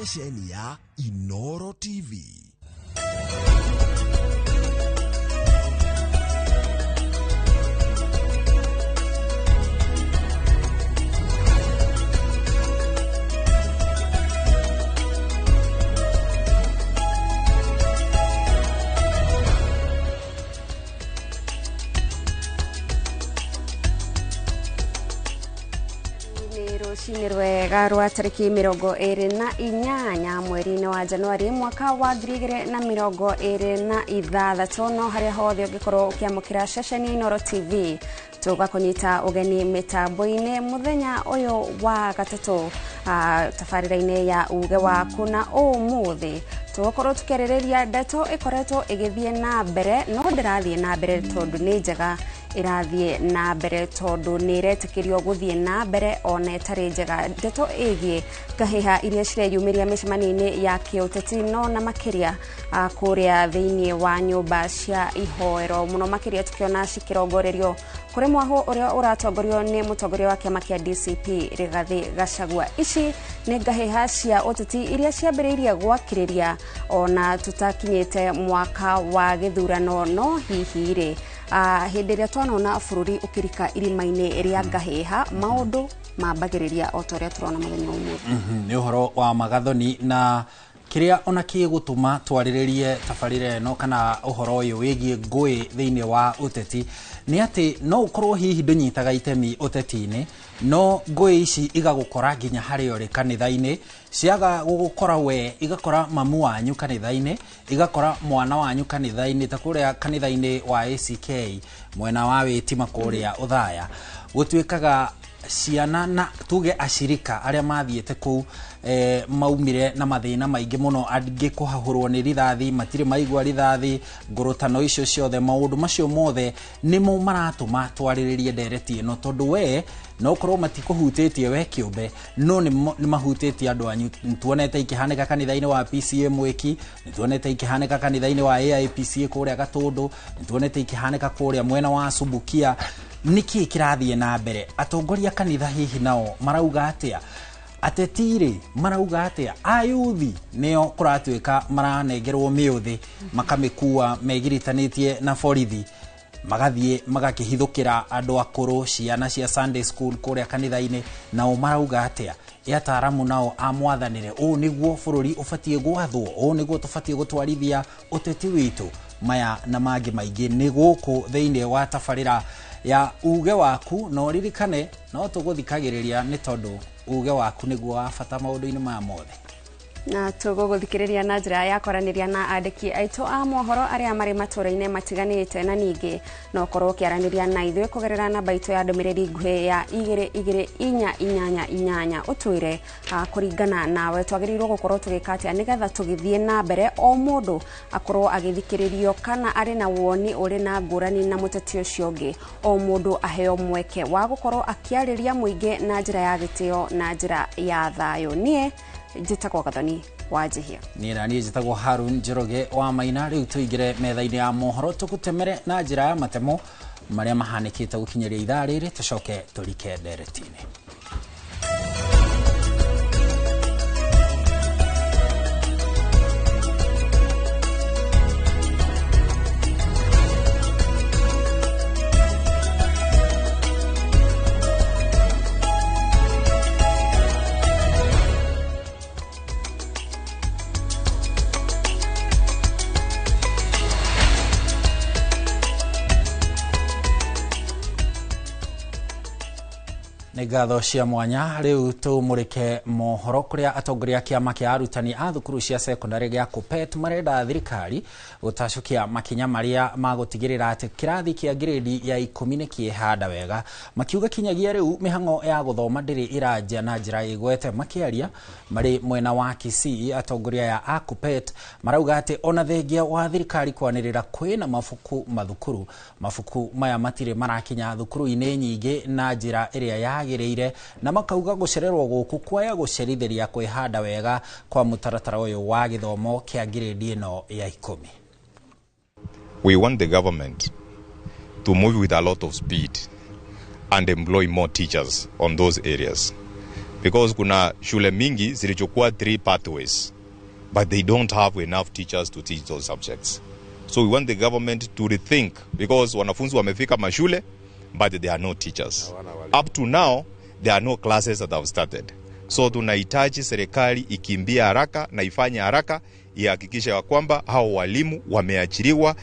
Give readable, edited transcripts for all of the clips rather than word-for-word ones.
Ceceni ya Inoro TV. Rũcinĩ rwega rwa tarĩki 28 mweri-inĩ wa Januari mwaka wa 2026. No harĩa hothe ũngĩkorwo ũkĩamũkĩra ceceni Inooro TV, tũgakũnyita ũgeni mĩtambo-inĩ mũthenya ũyũ wa gatatũ, tabarĩra-inĩ ya Uge Waku. Na ũmũthĩ tũgũkorwo tũkĩarĩrĩria ndeto ĩkoretwo ĩgĩthiĩ na mbere, no ndĩrathiĩ na mbere tondũ nĩ njega, ĩrathiĩ na mbere tondũ nĩ ĩretĩkĩrio gũthiĩ na mbere ona ĩtarĩ njega. Ndeto ĩgiĩ ngahĩha iria cireyumĩria mĩcemanio-inĩ ya kĩũteti, no na makĩria kũrĩa thĩinĩ wa nyũmba cia ihoero, mũno makĩria tũkĩona cikĩrongorerio kũrĩ mwahũ ũrĩa ũratongorio nĩ mũtongoria wa kĩama kĩa DCP Rigathi Gachagua. Ici nĩ ngahĩha cia ũteti iria ciambĩrĩirie gwakĩrĩria ona tũtakinyĩte mwaka wa gĩthurano. No hihi rĩ, hĩndĩ ĩrĩa twanona bũrũri ũkĩrika irima-inĩ rĩa ngahĩha, maũndũ mambagĩrĩria o ta ũrĩa tũrona mũthenya ũmũthĩ. Nĩ ũhoro wa magathoni, na kĩrĩa ona kĩgũtũma twarĩrĩrie tabarĩra ĩno kana ũhoro ũyũ wĩgiĩ ngũĩ thĩinĩ wa ũteti nĩ atĩ no ũkorwo hihi ndũnyitaga itemi ũteti-inĩ, no ngũĩ ici igagũkora nginya harĩa ũrĩ kanitha-inĩ. Ciaga gũgũkora we, igakora mamu wanyu kanitha-inĩ, igakora mwana wanyu kanitha-inĩ, ta kũrĩa kanitha-inĩ wa ACK mwena wa Wĩtima kũrĩa Ũthaya, gũtuĩkaga ciana na tuge acirika arĩa mathiĩte kũu maumire na mathĩna maingĩ mũno, angĩ kũhahũrwo nĩ rithathi, matirĩ maigua rithathi, ngũrũtano icio ciothe, maũndũ macio mothe nĩmo maratũma twarĩrĩrie ndereti ĩno, tondũ we no ũkorwo matikũhutĩtie we kĩũmbe, no nĩ mahutĩtie andũ anyu. Nĩtuonete ikĩhanĩka kanitha-inĩ wa PCA Mwĩki, nĩtuonete ikĩhanĩka kanitha-inĩ wa AIPCA kũrĩa Gatũndũ, nĩtuonete ikĩhanĩka kũrĩa mwena wa Subukia. Nĩkĩ kĩrathiĩ na mbere? Atongoria kanitha hihi nao marauga atĩa? Ateti rĩ marauga atĩa? Ayuthi nĩo kũratuĩka maranengerwo mĩũthĩ, makamĩkua megiritanĩtie na borithi, magathiĩ magakĩhithũkĩra andũ akũrũ, ciana cia Sunday school kũrĩa kanitha-inĩ, nao marauga atĩa? Ĩ ataramu nao a mwathanĩre, ũũ nĩguo bũrũri ũbatiĩ gwathwo, ũũ nĩguo tũbatiĩ gũtwarithia ũteti witũ? Maya na mangĩ maingĩ nĩ gũkũ thĩinĩ wa tabarĩra ya Uge Waku. No ririkane no tũgũthikagĩrĩria nĩ tondũ uge waku nĩguo wa bata maũndũ-inĩ maya mothe. Na tũgũgũthikĩrĩria na njĩra ya kwaranĩria na andĩki aitũ a mohoro arĩa marĩ matũra-inĩ matiganĩte, na ningĩ no ũkorwo ũkĩaranĩria na ithuĩ kũgerera namba itũ ya ndũmĩrĩri nguhĩ ya 22488, ũtwĩre kũringana nawe twagĩrĩirwo gũkorwo tũgĩka atĩa nĩgetha tũgĩthiĩ na mbere o mũndũ akorwo agĩthikĩrĩrio kana arĩ na woni ũrĩ na ngũrani na mũteti ũcio ũngĩ, o mũndũ aheo mweke wa gũkorwo akĩarĩria mũingĩ na njĩra ya gĩtĩo na njĩra ya thayũ. Niĩ njĩtagwo Gathoni wa Njihia. Niĩ na niĩ njĩtagwo Harun Njoroge wa Maina. Rĩu tũingĩre metha-inĩ ya mohoro, tũgũtemere na njĩra ya matemo marĩa mahanĩkĩte gũkinyĩria ithaa rĩrĩ, tũcoke tũrike ndereti-inĩ. Nĩ ngatho cia mwanya. Rĩu tũmũrĩke mohoro kũrĩa atongoria a kĩama kĩa arutani a thukuru cia sekondarĩ gĩa KUPPET marenda thirikari gũtacũkia makinya marĩa magũtigĩrĩra atĩ kĩrathi kĩa grade ya 10 nĩ kĩhanda wega, makiuga kinyagia rĩu mĩhang'o ya gũthoma ndĩrĩ ĩranjia na njĩra ĩgwete. Makĩaria marĩ mwena wa Kisii, atongoria ya a KUPPET marauga atĩ ona thengia wa thirikari kwanĩrĩra kwĩna mabuku mathukuru, mabuku maya matirĩ marakinya thukuru-inĩ nyingĩ na njĩra ĩrĩa yagĩrĩire, na makauga gũcererwo gũkũ kwaya gũcerithĩria kwĩhanda wega kwa mũtaratara ũyũ wa gĩthomo kĩa grade ĩno ya 10. We want the government to move with a lot of speed and employ more teachers on those areas. Because kuna shule mingi zilichukua three pathways, but they don't have enough teachers to teach those subjects. So we want the government to rethink, because wanafunzi wamefika mashule, but there are no teachers. Up to now, there are no classes that have started. So tunahitaji serikali ikimbia haraka na ifanye haraka, ihakikishe ya kwamba hao walimu wameachiriwa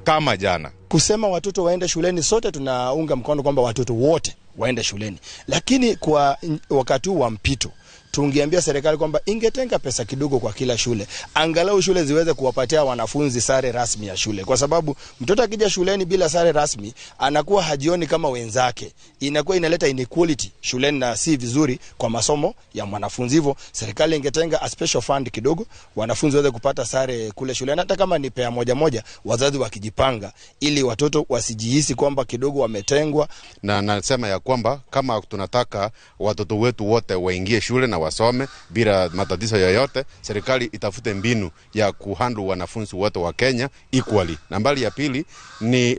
kama jana. Kusema watoto waende shuleni, sote tunaunga mkono kwamba watoto wote waende shuleni, lakini kwa wakati huu wa mpito tungeambia serikali kwamba ingetenga pesa kidogo kwa kila shule, angalau shule ziweze kuwapatia wanafunzi sare rasmi ya shule, kwa sababu mtoto akija shuleni bila sare rasmi anakuwa hajioni kama wenzake, inakuwa inaleta inequality shuleni na si vizuri kwa masomo ya mwanafunzi. Hivyo serikali ingetenga a special fund kidogo, wanafunzi waweze kupata sare kule shuleni, hata kama ni pea moja moja, wazazi wakijipanga, ili watoto wasijihisi kwamba kidogo wametengwa. Na nasema ya kwamba kama tunataka watoto wetu wote waingie shule na wasome bila matatizo yoyote, serikali itafute mbinu ya kuhandle wanafunzi wote wa Kenya equally. Nambari ya pili ni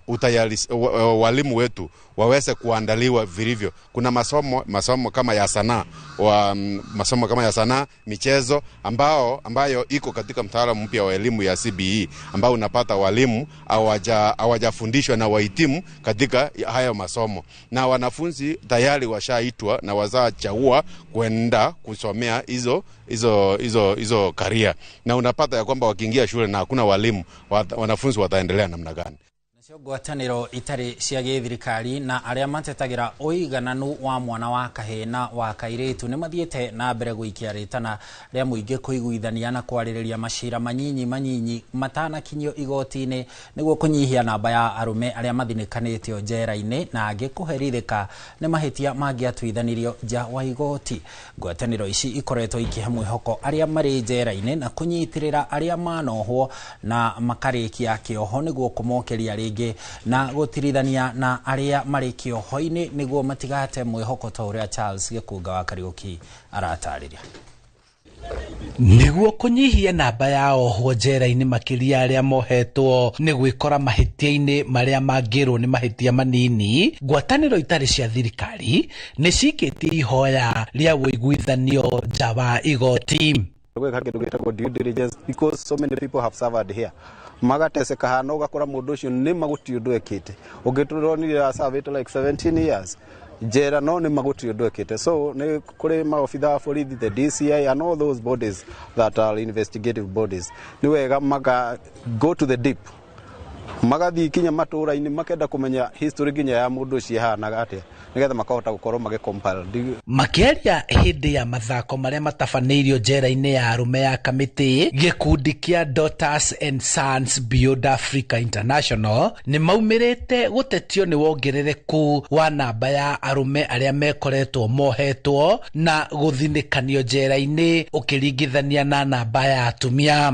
utayari, walimu wetu waweze kuandaliwa vilivyo. Kuna masomo kama ya sanaa, masomo kama ya sanaa, michezo ambayo iko katika mtaala mpya wa elimu ya CBE, ambao unapata walimu hawajafundishwa na wahitimu katika hayo masomo, na wanafunzi tayari washaitwa na wazachagua kwenda kusomea hizo hizo hizo hizo career, na unapata ya kwamba wakiingia shule na hakuna walimu, wanafunzi wataendelea namna gani? Nacio ngwatanĩro itarĩ cia gĩthirikari na arĩa matetagĩra ũigananu wa mwana wa kahĩĩ na wa kairĩtu nĩ mathiĩte na mbere gũikia rĩtana rĩa mũingĩ kũiguithania na kwarĩrĩria macira manyinyi manyinyi matanakinyio igoti-inĩ, nĩguo kũnyihia namba ya arũme arĩa mathinĩkanĩtio njera-inĩ na angĩ kũherithĩka nĩ mahĩtia mangĩatuithanirio nja wa igoti. Ngwatanĩro ici ikoretwo ikĩhe mwĩhoko arĩa marĩ njera-inĩ na kũnyitĩrĩra arĩa manohwo na makarĩkia kĩoho, nĩguo kũmokeria rĩngĩ na gũtirithania na arĩa marĩ kĩoho-inĩ nĩguo matigate mwĩhoko, ta ũrĩa Charles Gĩkũnga wa Kariũki aratarĩria. Nĩguo kũnyihia namba ya ohwo njera-inĩ, makĩria arĩa mohetwo nĩ gwĩkora mahĩtia-inĩ marĩa mangĩrwo nĩ mahĩtia manini, ngwatanĩro itarĩ cia thirikari nĩ cikĩtie ihoya rĩa ũiguithanio nja wa igoti. Gwĩka kĩndũ gĩtagwo due diligence, because so many people have suffered here, magateseka hana, ũgakora mũndũ ũcio nĩ ma gũtirĩ ũndũ ekĩte. Ũngĩ tũronire served like 17 years njera, no nĩ ma gũtirĩ ũndũ ekĩte. So nĩ kũrĩ maobitha wa borithi, the DCI and all those bodies that are investigative bodies, nĩ wega maka go to the deep, magathiĩ kinya matũra-inĩ, makenda kũmenya history nginya ya mũndũ ũcio ĩhanaga atĩa, nĩgetha makahota gũkorwo magĩ compile. Makĩaria hĩndĩ ya mathako marĩa matabanĩirio njera-inĩ ya arũme ya Kamĩtĩ, gĩkundi kĩa Daughters and Sons Beyond Africa International nĩ maumĩrĩte gũtetio nĩ wongerereku wa namba ya arũme arĩa mekoretwo mohetwo na gũthinĩkanio njera-inĩ ũkĩringithania na namba ya atumia.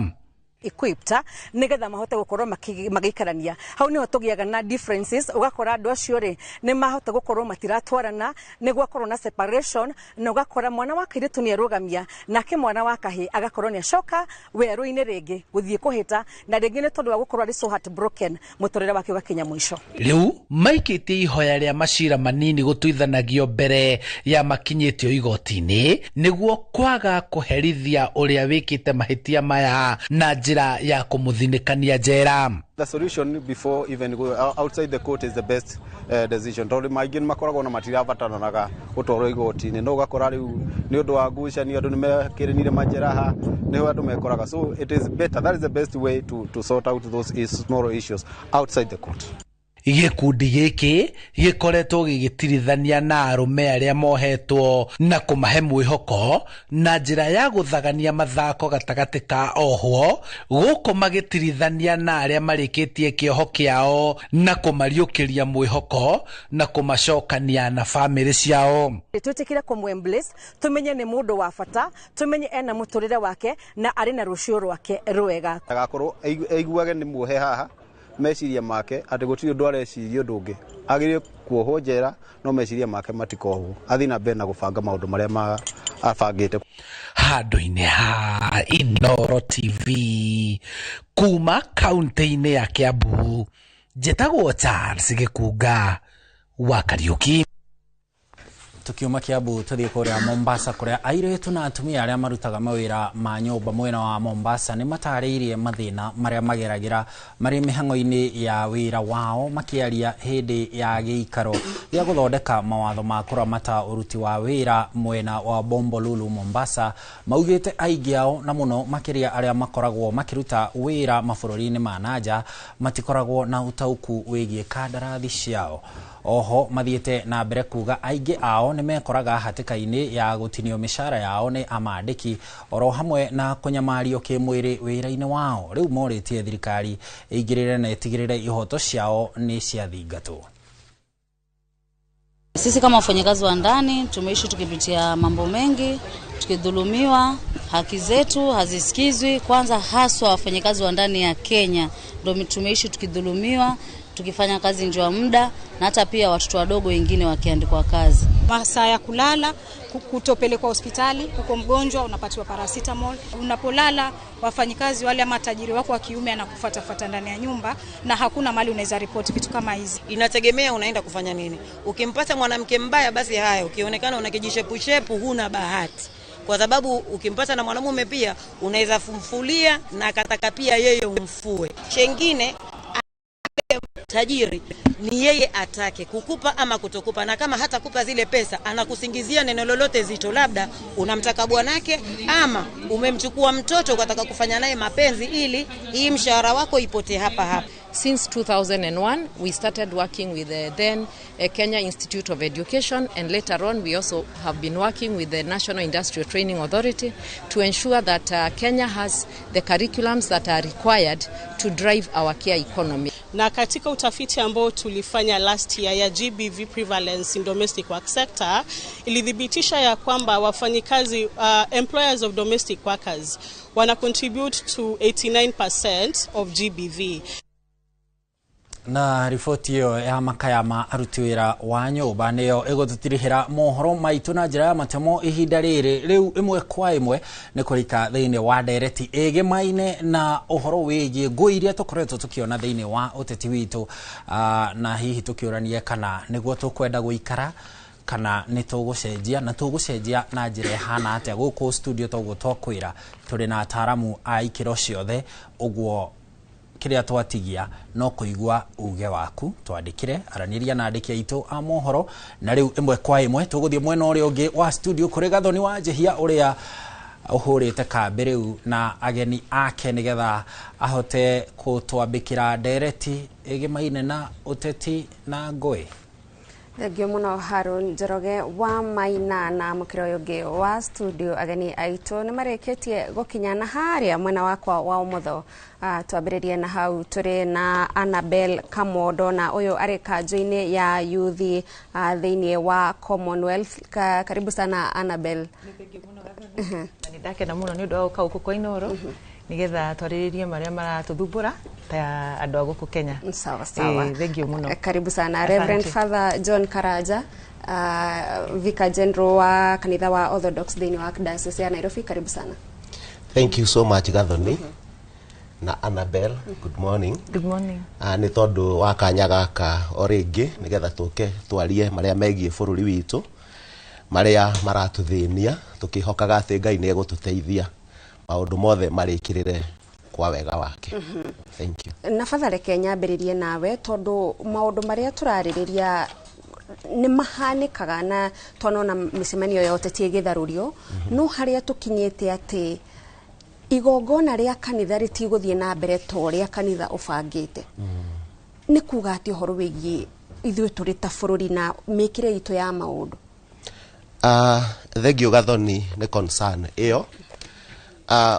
Equipped nigetha mahote gukorwo magĩikarania. Hau niho tũgĩaga na differences, ũgakora andũ acio rĩ, nĩ mahota gũkorwo matiratwarana, nĩ gwakorwo na separation, na ũgakora mwana wa kairĩtu nĩ arũgamia, nake mwana wa kahĩ agakorwo nĩ acoka werũ-inĩ rĩngĩ gũthiĩ kũhĩta, na rĩngĩ nĩ tondũ wa gũkorwo arĩ so heartbroken, mũtũrĩre wake ũgakinya mũico. Rĩu maikĩtie ihoya rĩa macira manini gũtuithanagio mbere ya makinyĩtio igoti-inĩ, nĩguo kwaga kũherithia ũrĩa wĩkĩte mahĩtia maya na njĩra ya kũmũthinĩkania njera. The solution before even go outside the court is the best decision, tondũ maingĩ nĩ makoragwo na matirabataranaga gũtwarwo igoti-inĩ, no ũgakora rĩu nĩ ũndũ wa ngucanio andũ nĩ mekĩrĩnire majeraha, nĩho andũ mekoraga. So it is better, that is the best way to sort out those small issues outside the court. Gĩkundi gĩkĩ gĩkoretwo gĩgĩtirithania na arũme arĩa mohetwo na kũmahe mwĩhoko na njĩra ya gũthagania mathako gatagatĩ ka ohwo, gũkũ magĩtirithania na arĩa marĩkĩtie kĩoho kĩao na kũmariũkĩria mwĩhoko na kũmacokania na bamĩrĩ ciao. Twĩtĩkĩre kũmũ embrace, tũmenye nĩ mũndũ wa bata, tũmenye ena mũtũrĩre wake na arĩ na rũciũ rwake rwega. Agakorwo aiguage nĩ muohe haha, meciria make atĩ gũtirĩ ũndũ areciria ũndũ ũngĩ, agĩrĩire kuohwo njera, no meciria make matikohwo, athiĩ na mbere na gũbanga maũndũ marĩa abangĩte. Handũ-inĩ ha Inoro TV kuma kaunti-inĩ ya Kiambu, njĩtagwo Charles Gĩkunga wa Kariũki. Tukiuma Kiambu tuthiĩ kũrĩa Mombasa, kũrĩa airĩtu na atumia arĩa marutaga mawĩra ma nyũmba mwena wa Mombasa nĩ matarĩirie mathĩna marĩa mageragĩra marĩ mĩhang'o-inĩ ya wĩra wao, makĩaria hĩndĩ ya gĩikaro gĩa gũthondeka mawatho ma kũramata ũruti wa wĩra mwena wa Bombolulu, Mombasa. Maugĩte aingĩ ao, na mũno makĩria arĩa makoragwo makĩruta wĩra mabũrũri-inĩ ma nanja, matikoragwo na ũtaũku wĩgiĩ kandarathi ciao. Oho mathiĩte na mbere kuga aingĩ ao nĩ mekoraga hatĩka-inĩ ya gũtinio mĩcara yao nĩ amandĩki, oro hamwe na kũnyamario kĩmwĩrĩ wĩra-inĩ wao. Rĩu morĩtie thirikari ĩingĩrĩre na ĩtigĩrĩre ihoto ciao nĩ ciathingatwo. Sisi kama wafanyakazi wa ndani tumeishi tukipitia mambo mengi, tukidhulumiwa, haki zetu hazisikizwi. Kwanza haswa wafanyakazi wa ndani ya Kenya ndio tumeishi tukidhulumiwa, tukifanya kazi nje ya muda, na hata pia watoto wadogo wengine wakiandikwa kazi. Masaa ya kulala, kutopelekwa hospitali, uko mgonjwa unapatiwa paracetamol. Unapolala wafanyikazi wale ama tajiri wako wa kiume anakufuatafuata ndani ya nyumba na hakuna mali unaweza ripoti vitu kama hizi. Inategemea unaenda kufanya nini. Ukimpata mwanamke mbaya basi haya, ukionekana una kijishepushepu huna bahati. Kwa sababu ukimpata na mwanamume pia unaweza kumfulia na akataka pia yeye umfue. Chengine tajiri ni yeye atake kukupa ama kutokupa, na kama hatakupa zile pesa anakusingizia neno lolote zito, labda unamtaka bwanake ama umemchukua mtoto ukataka kufanya naye mapenzi ili hii mshahara wako ipotee hapa hapa. Since 2001, we started working with the then Kenya Institute of Education, and later on we also have been working with the National Industrial Training Authority to ensure that Kenya has the curriculums that are required to drive our care economy. Na katika utafiti ambao tulifanya last year ya GBV prevalence in domestic work sector, ilithibitisha ya kwamba wafanyikazi, employers of domestic workers wana contribute to 89% of GBV. Na riboti ĩyo ya makaya ma aruti wĩra wa nyũmba nĩyo ĩgũtũtirihĩra mohoro maitũ na njĩra ya matemo ihinda rĩrĩ. Rĩu ĩmwe kwa ĩmwe nĩ kũrika thĩinĩ wa ndereti ĩgĩmaine na ũhoro wĩgiĩ ngũĩ iria tũkoretwo tũkĩona thĩinĩ wa ũteti witũ, na hihi tũkĩũranie kana nĩguo tũkwenda gũikara kana nĩ tũgũcenjia, na tũgũcenjia na njĩra ĩhana atĩa. Gũkũ studio toguo twakwĩra tũrĩ na ataaramu a ikĩro ciothe, ũguo kĩrĩa twatigia no kũigua uge waku. Twandĩkĩre, aranĩria na andĩki aitũ a mohoro. Na rĩu ĩmwe kwa ĩmwe tũgũthiĩ mwena ũrĩa ũngĩ wa studio kũrĩ Gathoni wa Njehia ũrĩa ũhũrĩte kambĩ rĩu na ageni ake nĩgetha ahote gũtwambĩkĩra ndereti ĩgĩmaine na ũteti na ngũĩ. Thengio muno Harun Njoroge wa Maina. Na mũkĩra ũyũ ũngĩ wa studio ageni aitũ nĩ marĩkĩtie gũkinya na harĩa mwena wakwa wa ũmotho. Twambĩrĩrie na hau tũrĩ na Annabel Kamondo, na ũyũ arĩ kanjũ-inĩ ya yuthi thĩinĩ wa Commonwealth. Karibu sana, Annabel. Nĩ ndakena mũno nĩ ũndũ wa gũka gũkũ kwa Inooro nĩgetha twarĩrĩrie marĩa maratũthumbũra ta andũ a gũkũ Kenya. Sawa sawa. Thank you mũno. Karibu sana. Reverend Father John Karaja, Vicar General wa kanitha wa Orthodox thĩinĩ wa Diocese ya Nairobi, karibu sana. Thank you so much, Gathoni. Na Annabel, good morning. Good morning. Nĩ tondũ wa kanya gaka o rĩngĩ nĩgetha tũke twarie marĩa megiĩ bũrũri witũ, marĩa maratũthĩnia, tũkĩhokaga atĩ Ngai nĩ egũtũteithia maũndũ mothe marĩkĩrĩre kwa wega wake. Thank you. Na Father, reke nyambĩrĩrie nawe tondũ maũndũ marĩa tũrarĩrĩria nĩ mahanĩkaga na twanona mĩcemanio ya ũteti ĩgĩtharũrio, no harĩa tũkinyĩte atĩ igongona rĩa kanitha rĩtigũthiĩ na mbere ta ũrĩa kanitha ũbangĩte, nĩ kuga atĩ ũhoro wĩgiĩ ithuĩ tũrĩ ta bũrũri na mĩkĩre itũ ya maũndũ? Thengio Gathoni nĩ concern ĩyo.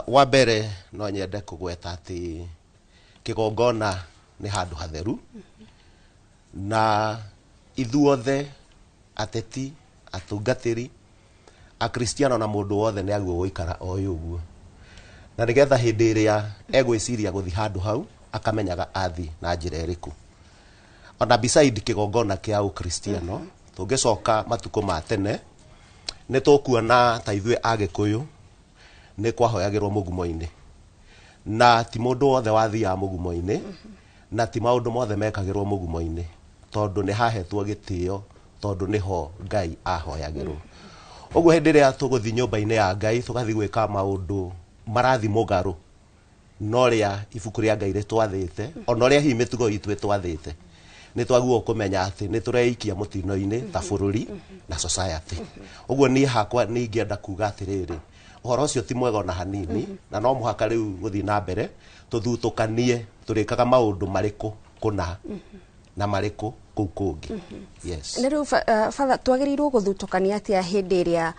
Wa mbere no nyende kũgweta atĩ kĩgongona nĩ handũ hatheru, na ithuothe ateti, atungatĩri, akristiano na mũndũ wothe nĩ agĩrĩirwo gũikara oĩ ũguo, na nĩgetha hĩndĩ ĩrĩa egwĩciria gũthiĩ handũ hau akamenyaga athi na njĩra ĩrĩkũ. Ona beside kĩgongona kĩa ũkristiano, tũngĩcoka matukũ ma tene nĩ tũkuona ta ithuĩ Agĩkũyũ nĩ kwahoyagĩrwo mũgumo-inĩ, na ti mũndũ wothe wathiaga mũgumo-inĩ, na ti maũndũ mothe mekagĩrwo mũgumo-inĩ, tondũ nĩ hahetwo gĩtĩo. Tondũ nĩho Ngai ahoyagĩrwo. Ũguo hĩndĩ ĩrĩa tũgũthiĩ nyũmba-inĩ ya Ngai tũgathiĩ gwĩka maũndũ marathi mũgarũ na ũrĩa ibuku rĩa Ngai rĩtwathĩte, ona ũrĩa hihi mĩtugo itũ ĩtwathĩte, nĩ twagĩrĩirwo kũmenya atĩ nĩ tũreikia mũtino-inĩ ta bũrũri na society. Ũguo niĩ hakwa nĩ ingĩenda kuga atĩrĩrĩ, ũhoro ũcio ti mwega ona hanini, na no mũhaka rĩu gũthiĩ na mbere tũthutũkanie tũrĩkaga maũndũ marĩkũ kũna na marĩkũ kũu kũngĩ. Yes. Na rĩu father, twagĩrĩirwo gũthutũkania atĩa hĩndĩ ĩrĩa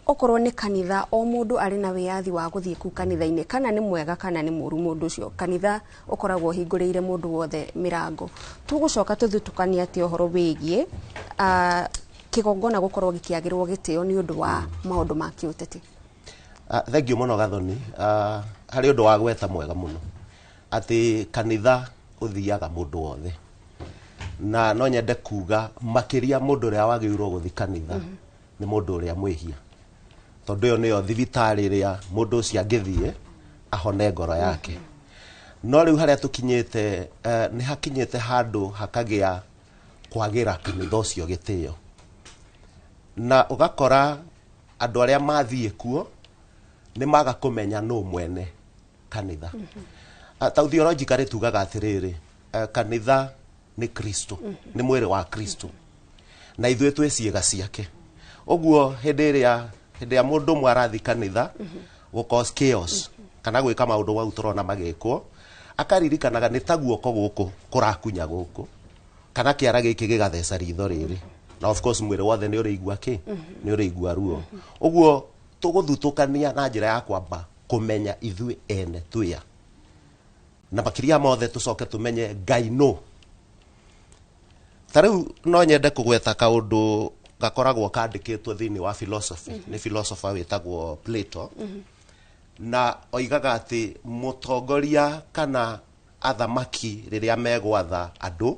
okorwo nĩ kanitha, o mũndũ arĩ na wĩyathi wa gũthiĩ kũu kanitha-inĩ, kana nĩ mwega kana nĩ mũru, mũndũ ũcio kanitha ũkoragwo ũhingũrĩire mũndũ wothe mĩrango? Tũgũcoka tũthutũkanie atĩa ũhoro wĩgiĩ kĩgongona gũkorwo gĩkĩagĩrwo gĩtĩo nĩ ũndũ wa maũndũ ma kĩũteti? Thank you mũno, Gathoni. Harĩ ũndũ wa gweta mwega mũno atĩ kanitha ũthiaga mũndũ wothe, na no nyende kuga makĩria mũndũ ũrĩa wagĩrĩirwo gũthiĩ kanitha nĩ mũndũ ũrĩa mwĩhia, tondũ ĩyo nĩyo thibitarĩ ĩrĩa mũndũ ũcio angĩthiĩ ahone ngoro yake. No rĩu harĩa tũkinyĩte, nĩ hakinyĩte handũ hakagĩa kwagĩra kanitha ũcio gĩtĩo, na ũgakora andũ arĩa mathiĩ kuo nĩ maga kũmenya nũ mwene kanitha. Ta theologically tugaga atĩrĩrĩ, kanitha nĩ Kristo, nĩ mwĩrĩ wa Kristo, na ithuĩ twĩ ciĩga ciake. Ũguo hĩndĩ ĩrĩa mũndũ ũmwe arathiĩ kanitha gũ cause chaos kana gwĩka maũndũ mau tũrona magĩkwo, akaririkanaga nĩ ta guoko gũkũ kũrakunya gũkũ kana kĩara gĩkĩ gĩgatheca ritho rĩrĩ, na of course mwĩrĩ wothe nĩ ũrĩigua kĩ nĩ ũrĩigua ruo. Ũguo tũgũthutũkania na njĩra ya kwamba kũmenya ithuĩ ene twĩa, na makĩria mothe tũcoke tũmenye Ngai nũ. Ta rĩu no nyende kũgweta kaũndũ gakoragwo kandĩkĩtwo thĩinĩ wa philosophy, nĩ philosopher wĩtagwo Plato, na oigaga atĩ mũtongoria kana athamaki rĩrĩa megwatha andũ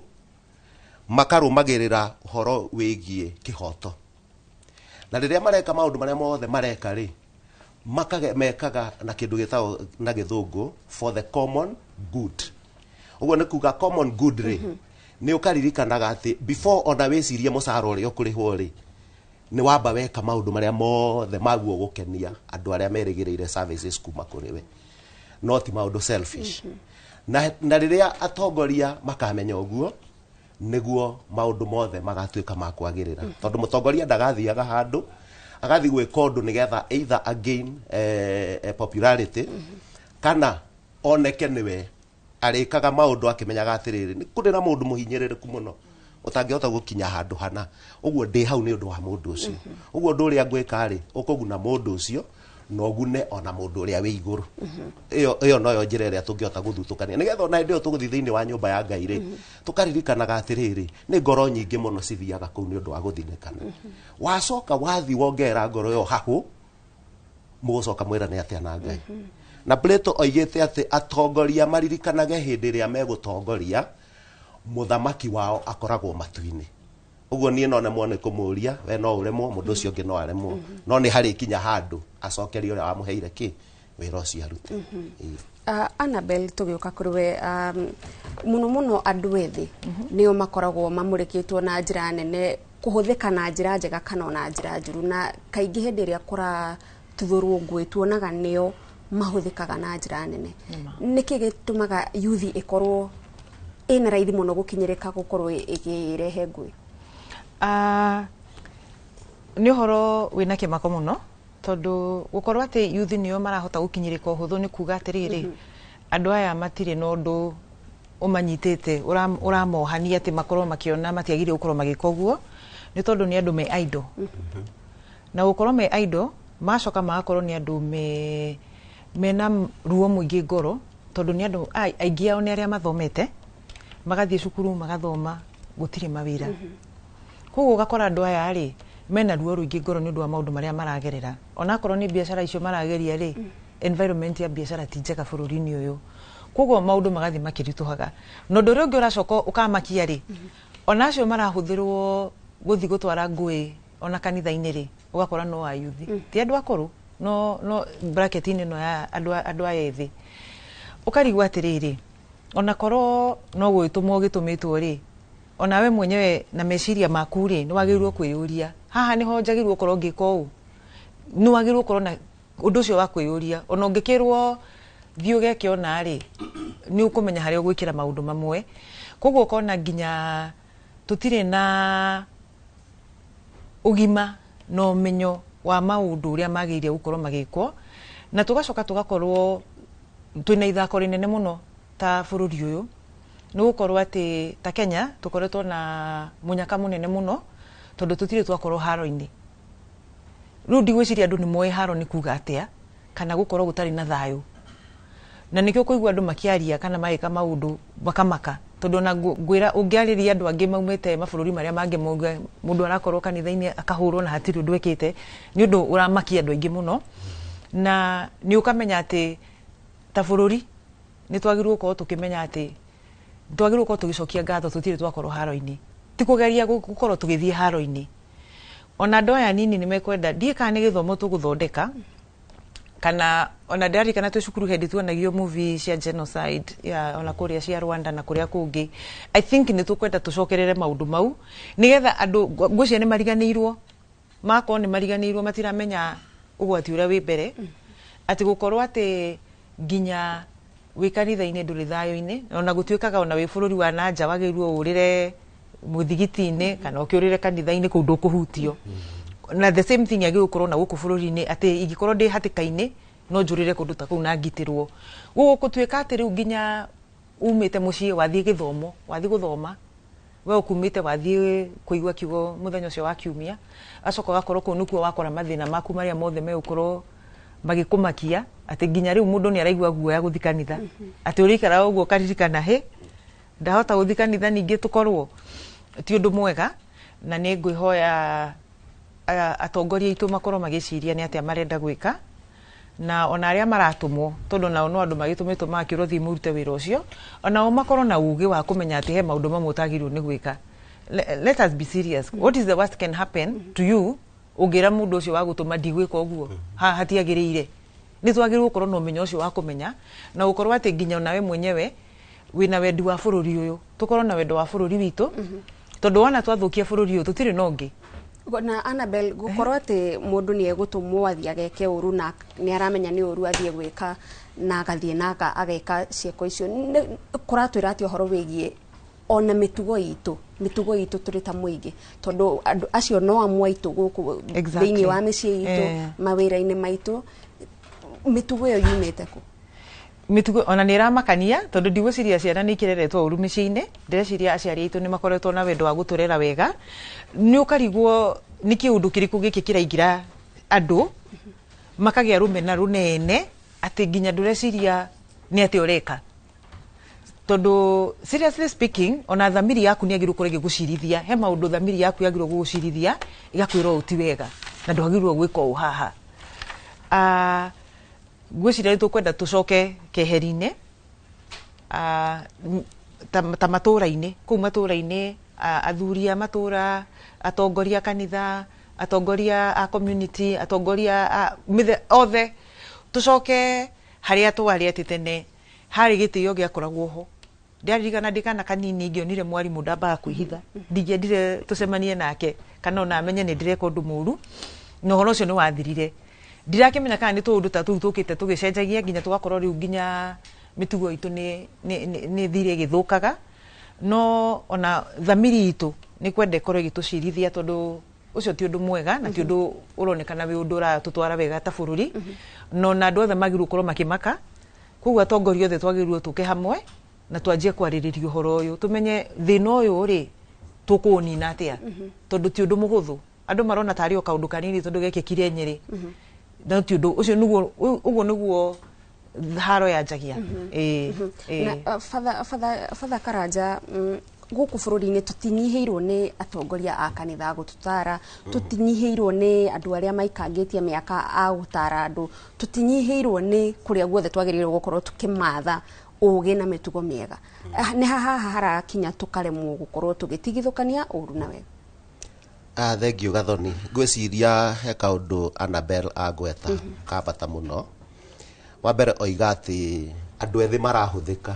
makarũmagĩrĩra ũhoro wĩgiĩ kĩhoto, na rĩrĩa mareka maũndũ marĩa mothe mareka rĩ, mekaga na kĩndũ gĩtagwo na Gĩthũngũ for the common good. Ũguo nĩ kuga common good rĩ, nĩ ũkaririkanaga atĩ before ona wĩcirie mũcara ũrĩa ũkũrĩhwo rĩ, nĩ wamba weka maũndũ marĩa mothe maguo gũkenia andũ arĩa merĩgĩrĩire services kuma kũrĩ we, no ti maũndũ selfish. Na rĩrĩa atongoria makamenya ũguo, nĩguo maũndũ mothe magatuĩka ma kwagĩrĩra, tondũ mũtongoria ndagathiaga handũ agathiĩ gwĩka ũndũ nĩgetha either again popularity kana oneke nĩwe arĩkaga maũndũ akĩmenyaga atĩrĩrĩ, nĩ kũrĩ na mũndũ mũhinyĩrĩrĩku mũno ũtangĩhota gũkinya handũ hana, ũguo ndĩ hau nĩ ũndũ wa mũndũ ũcio. Ũguo ũndũ ũrĩa ngwĩka rĩ, ũkũguna mũndũ ũcio na ũgune ona mũndũ ũrĩa wĩ igũrũ. Ĩyo noyo njĩra ĩrĩa tũngĩhota gũthutũkania, nĩgetha ona hĩndĩ ĩyo tũgũthiĩ thĩinĩ wa nyũmba ya Ngai rĩ, tũkaririkanaga atĩrĩrĩ, nĩ ngoro nyingĩ mũno cithiaga kũu nĩ ũndũ wa gũthinĩkana. Wacoka wathiĩ wongerera ngoro ĩyo hahũ, mũgũcoka mwĩrane atĩa na Ngai? Na Plato oigĩte atĩ atongoria maririkanage hĩndĩ ĩrĩa megũtongoria, mũthamaki wao akoragwo matu-inĩ. Ũguo niĩ no nemwo nĩ kũmũria, we no ũremwo, mũndũ ũcio ũngĩ no aremwo, no nĩ harĩ kinya handũ acokerie ũrĩa wamũheire kĩ wĩra ũcio arute. Ĩĩ. Annabel, tũgĩũka kũrĩ we, mũno mũno andũ ethĩ nĩo makoragwo mamũrĩkĩtwo na njĩra nene kũhũthĩka na njĩra njega kana ona njĩra njũru, na kaingĩ hĩndĩ ĩrĩa kũratuthũrwo ngũĩ tuonaga nĩo mahũthĩkaga na njĩra nene. Nĩkĩ gĩtũmaga yuthi ĩkorwo ĩna raithi mũno gũkinyĩrĩka gũkorwo ĩkĩrehe ngũĩ? Nĩ ũhoro wĩna kĩmako mũno, tondũ gũkorwo atĩ yuthi nĩo marahota gũkinyĩrĩka ũhũthũ nĩ kuga atĩrĩrĩ, andũ aya matirĩ na ũndũ ũmanyitĩte ũramohania atĩ makorwo makĩona matiagĩrĩire gũkorwo magĩka ũguo, nĩ tondũ nĩ andũ me idle, na gũkorwo me idle macoka magakorwo nĩ andũ mena ruo mũingĩ ngoro, tondũ nĩ andũ aingĩ ao nĩ arĩa mathomete, magathiĩ cukuru magathoma, gũtirĩ mawĩra. Koguo ũgakora andũ aya rĩ, mena ruo rũingĩ ngoro nĩ ũndũ wa maũndũ marĩa maragerera. Onakorwo nĩ biacara icio marageria rĩ, environment ya biacara ti njega bũrũri-inĩ ũyũ, koguo maũndũ magathiĩ makĩritũhaga. Na ũndũ ũrĩa ũngĩ ũracoka ũkamakia rĩ, ona acio marahũthĩrwo gũthiĩ gũtwara ngũĩ ona kanitha-inĩ rĩ, ũgakora no ayuthi, ti andũ akũrũ, no bracket-inĩ ĩno ya andũ aya ethĩ. Ũkarigwo atĩrĩrĩ, ona korwo no gwĩtũmwo gĩtũmĩtwo rĩ, Onawe mwenyewe na meciria maku rĩ, nĩ wagĩrĩirwo kwĩyũria, haha nĩho njagĩrĩirwo gũkorwo ngĩka ũũ? Nĩ wagĩrĩirwo gũkorwo na ũndũ ũcio wa kwĩyũria. Ona ũngĩkĩrwo thiĩ ũgeke ona rĩ, nĩ ũkũmenya harĩa ũgwĩkĩra maũndũ mamwe. Koguo ũkona nginya tũtirĩ na ũgima na ũmenyo wa maũndũ ũrĩa magĩrĩire gũkorwo magĩkwo, na tũgacoka tũgakorwo twĩna ithako rĩnene mũno ta bũrũri ũyũ, nĩ gũkorwo atĩ ta Kenya tũkoretwo na mũnyaka mũnene mũno, tondũ tũtirĩ twakorwo haro-inĩ. Rĩu ndigwĩciria andũ nĩ moĩ haro nĩ kuga atĩa, kana gũkorwo gũtarĩ na thayũ, na nĩkĩo kũigua andũ makĩaria kana magĩka maũndũ makamaka, tondũ ona ngwĩra ũngĩarĩria andũ angĩ maumĩte mabũrũri marĩa mangĩ, mauge mũndũ arakorwo kanitha-inĩ akahũrwo na hatirĩ ũndũ ekĩte, nĩ ũndũ ũramakia andũ aingĩ mũno. Na nĩ ũkamenya atĩ ta bũrũri nĩ twagĩrĩirwo gũkorwo tũkĩmenya atĩ twagĩrĩirwo gũkorwo tũgĩcokia ngatho tũtirĩ twakorwo haro-inĩ, ti kũgeria gũkorwo tũgĩthiĩ haro-inĩ. Ona andũ aya nini nĩ mekwenda, ndiĩ kana nĩ gĩthomo tũgũthondeka, kana ona ndĩraririkana twĩ cukuru hĩndĩ tuonagio movie cia genocide ya ona kũrĩa cia Rwanda na kũrĩa kũngĩ. I think nĩ tũkwenda tũcokerere maũndũ mau, nĩgetha andũ, ngwĩciria nĩ mariganĩirwo, makorwo nĩ mariganĩirwo, matiramenya ũgwati ũrĩa wĩ mbere, atĩ gũkorwo atĩ nginya wĩ kanitha-inĩ ndũrĩ thayũ-inĩ, ona gũtuĩkaga ona wĩ bũrũri wa nanja wagĩrĩirwo ũrĩre mũthigiti-inĩ kana ũkĩũrĩre kanitha-inĩ kũu ndũkũhutio. Na the same thing yagĩrĩirwo gũkorwo na gũkũ bũrũri-inĩ, atĩ ingĩkorwo ndĩ hatĩka-inĩ no njũrĩre kũndũ ta kũu na ngitĩrwo. Gũkũ gũtuĩka atĩ rĩu nginya umĩte mũciĩ wathiĩ gĩthomo, wathiĩ gũthoma, we ũkumĩte wathiĩ kũigua kiugo mũthenya ũcio wa kiumia, acoka ũgakorwo kũu nĩkuo wakora mathĩna maku marĩa mothe megũkorwo magĩkũmakia, atĩ nginya rĩu mũndũ nĩ araigua guoya gũthiĩ kanitha, atĩ ũrĩikara ũguo ũkaririkana, hĩ, ndahota gũthiĩ kanitha ningĩ tũkorwo ti ũndũ mwega. Na nĩ ngwĩhoya atongoria aitũ makorwo magĩciria nĩ atĩa marenda gwĩka, na ona arĩa maratũmwo, tondũ nao no andũ magĩtũmĩtwo magakĩrwo thiĩ mũrute wĩra ũcio, onao makorwo na ũgĩ wa kũmenya atĩ he maũndũ mamwe ũtagĩrĩirwo nĩ gwĩka. Let us be serious. What is the worst can happen to you ũngĩra mũndũ ũcio wa gũtũma ndigwĩka ũguo, hatiagĩrĩire? Nĩ twagĩrĩirwo gũkorwo na ũmenyo ũcio wa kũmenya, na gũkorwo atĩ nginya onawe mwenyewe wĩna wendi wa bũrũri ũyũ, tũkorwo na wendo wa bũrũri witũ, tondũ wona twathukia bũrũri ũyũ tũtirĩ na ũngĩ. Na Annabel, gũkorwo atĩ mũndũ nĩ egũtũmwo athiĩ ageke ũru na nĩ aramenya nĩ ũru athiĩ gwĩka, na agathiĩ na ageka ciĩko icio, kũratwĩra atĩ ũhoro wĩgiĩ ona mĩtugo itũ, mĩtugo itũ tũrĩ ta mũingĩ, tondũ andũ acio no amwe aitũ gũkũ thĩinĩ wa mĩciĩ itũ, mawĩra-inĩ maitũ, mĩtugo ĩyo yumĩte kũ? Mĩtugo ona nĩ ĩramakania, tondũ ndigwĩciria ciana nĩ ikĩreretwo ũru mĩciĩ-inĩ. Ndĩreciria aciari aitũ nĩ makoretwo na wendo wa gũtũrera wega. Nĩ ũkarigwo nĩ kĩũndũ kĩrĩkũ gĩkĩ kĩraingĩra andũ makagĩa rũmena rũnene, atĩ nginya ndũreciria nĩ atĩa ũreka, tondũ seriously speaking, ona thamiri yaku nĩ yagĩrĩirwo gũkorwo ĩgĩgũcirithia. He maũndũ thamiri yaku yagĩrĩirwo gũgũcirithia, ĩgakwĩra ũũ ti wega na ndwagĩrĩirwo gwĩka ũũ haha. Ngwĩciria nĩ tũkwenda tũcoke keheri-inĩ, ta matũra-inĩ, kũu matũra-inĩ, athuri a matũra, atongoria a kanitha, atongoria a community, atongoria a othe, tũcoke harĩa twarĩ, atĩ tene harĩ gĩtĩo gĩakoragwo ho. Ndĩraririkana ndĩ kana kanini ingĩonire mwarimũ ndambaga kwĩhitha, ndingĩendire tũcemanie nake kana ona amenye nĩ ndĩreka ũndũ mũru, na ũhoro ũcio nĩ wathirire. Ndirakĩmenya kana nĩ tũũndũ ta tũu tũkĩte tũgĩcenjagia nginya tũgakorwo rĩu nginya mĩtugo itũ nĩ thire ĩgĩthũkaga, no ona thamiri itũ nĩ kwenda ĩkorwo ĩgĩtũcirithia, tondũ ũcio ti ũndũ mwega na ti ũndũ ũronekana wĩ ũndũ ũratũtwara wega ta bũrũri. No ona andũ othe magĩrĩirwo gũkorwo makĩmaka. Koguo atongoria othe twagĩrĩirwo tũke hamwe na twanjie kwarĩrĩria ũhoro ũyũ, tũmenye thĩna ũyũ rĩ tũkũũnina atĩa, tondũ ti ũndũ mũhũthũ. Andũ marona tarĩ o kaũndũ kanini tondũ gekĩkire Nyĩrĩ, no ti ũndũ ũcio. Nĩguo ũguo nĩguo haro yanjagia. Na Father Karanja, gũkũ bũrũri-inĩ tũtinyihĩirwo nĩ atongoria a kanitha gũtũtara, tũtinyihĩirwo nĩ andũ arĩa maikangĩtie mĩaka a gũtara andũ, tũtinyihĩirwo nĩ kũrĩa guothe twagĩrĩirwo gũkorwo tũkĩmatha ũgĩ na mĩtugo mĩega. Nĩ haha harakinya tũkaremwo gũkorwo tũgĩtigithũkania ũru na wega? Thank you, Gathoni. Ngwĩciria he kaũndũ Annabel agweta ka bata mũno. Wa mbere oiga atĩ andũ ethĩ marahũthĩka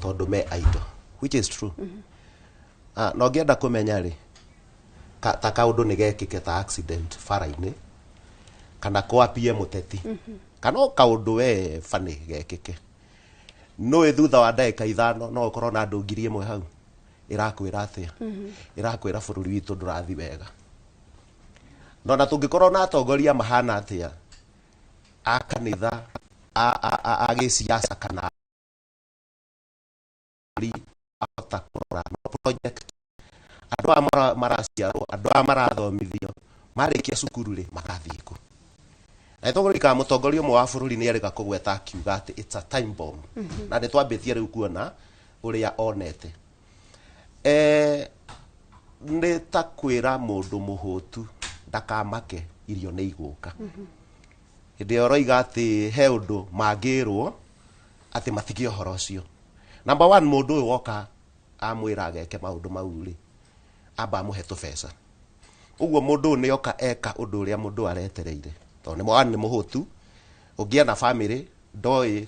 tondũ me idle, which is true. Na ũngĩenda kũmenya rĩ, ta kaũndũ nĩ gekĩke ta accident bara-inĩ kana kwapie mũteti kana o kaũndũ we bani gekĩke, nũĩ thutha wa ndagĩka 5 no ũkorwo na andũ 1000 hau ĩrakwĩra atĩa? Ĩrakwĩra bũrũri witũ ndũrathiĩ wega. No na tũngĩkorwo na atongoria mahana atĩa a kanitha, a gĩciaca kana ahota kũrora no project andũ aya maraciarwo, andũ aya marathomithio, marĩkia cukuru rĩ, magathiĩ kũ? Na nĩtũkũririkana mũtongoria ũmwe wa bũrũri nĩ erĩga kũgweta akiuga atĩ it's a time bomb. Na nĩ twambĩtie rĩu kuona ũrĩa onete. Nĩ ta kwĩra mũndũ mũhũtu ndakamake, irio nĩ igũka. Hĩndĩ ĩyo ũroiga atĩ he ũndũ mangĩrwo atĩ matige ũhoro ũcio. Number one, mũndũ ũyũ woka amwĩra ageke maũndũ mau rĩ, amba amũhe tũbeca. Ũguo mũndũ ũyũ nĩ oka eka ũndũ ũrĩa mũndũ aretereire, tondũ nĩ one nĩ mũhũtu, ũngĩ ena family ndoĩ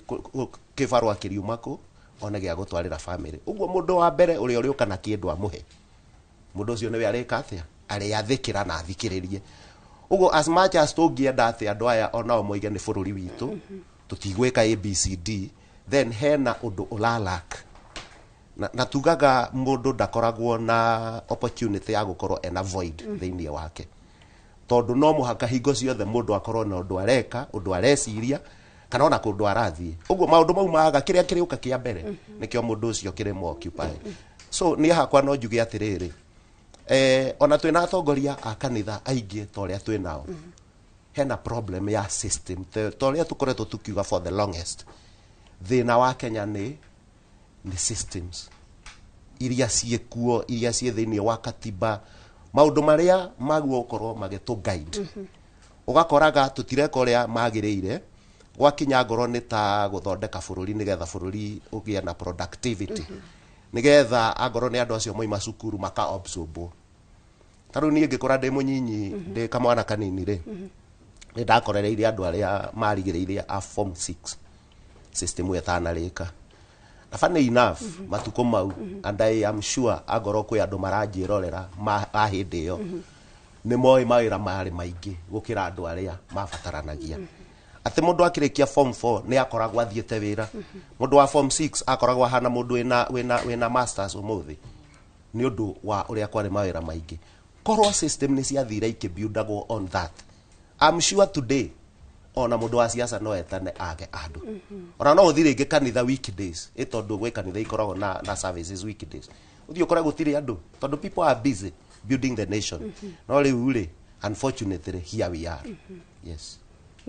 kĩbarũa kĩriuma kũ one gĩa gũtwarĩra family. Ũguo mũndũ wa mbere ũrĩa ũrĩũka na kĩndũ amũhe, mũndũ ũcio nĩwe arĩka atĩa? Arĩathĩkĩra na athikĩrĩrie. Ũguo as much as tũngĩenda atĩ andũ aya onao moige nĩ bũrũri witũ, tũtigwĩka ABCD, then hena ũndũ ũralack. Na tugaga mũndũ ndakoragwo na opportunity ya gũkorwo ena void thĩinĩ wake, tondũ no mũhaka hingo ciothe mũndũ akorwo na ũndũ areka, ũndũ areciria, kana ona kũndũ arathiĩ. Ũguo maũndũ mau maga kĩrĩa kĩrĩũka kĩa mbere nĩkĩo mũndũ ũcio kĩrĩ occupy. So niĩ hakwa no njuge atĩrĩrĩ, ona twĩna atongoria a kanitha aingĩ ta ũrĩa twĩ nao, hena problem ya system ta ũrĩa tũkoretwo tukiuga for the longest. Thĩna wa Kenya nĩ systems iria ciĩkuo, iria ciĩ thĩinĩ wa katiba, maũndũ marĩa maguo gũkorwo magĩtũ guide. Ũgakoraga tũtireka ũrĩa magĩrĩire. Gwakinya ngoro nĩ ta gũthondeka bũrũri nĩgetha bũrũri ũgĩe na productivity, nĩgetha angorwo nĩ andũ acio moima cukuru maka absorbwo. Ta rĩu niĩ ngĩkũra ndĩ mũnyinyi, ndĩ kamwana kanini rĩ, nĩ ndakorereire andũ arĩa marigĩrĩirie a form 6 system ĩyo ĩtanarĩka. Na funny enough, matukũ mau, and I am sure angorwo kwĩ andũ maranjĩrorera a hĩndĩ ĩyo, nĩ moĩ mawĩra marĩ maingĩ gũkĩra andũ arĩa mabataranagia. Atĩ mũndũ akĩrĩkia form 4 nĩ akoragwo athiĩte wĩra. Mũndũ wa form 6 akoragwo ahana mũndũ wĩna masters ũmũthĩ, nĩ ũndũ wa ũrĩa kwarĩ mawĩra maingĩ. Korwo system nĩ ciathire ikĩbuildagwo on that, I'm sure today ona mũndũ wa siasa no etane age andũ. Ona no ũthiĩ rĩngĩ kanitha weekdays, ĩ tondũ gwĩ kanitha ikoragwo na services weekdays, ũthiĩ ũkore gũtirĩ andũ, tondũ people are busy building the nation. No rĩu rĩ, unfortunately, here we are. Yes.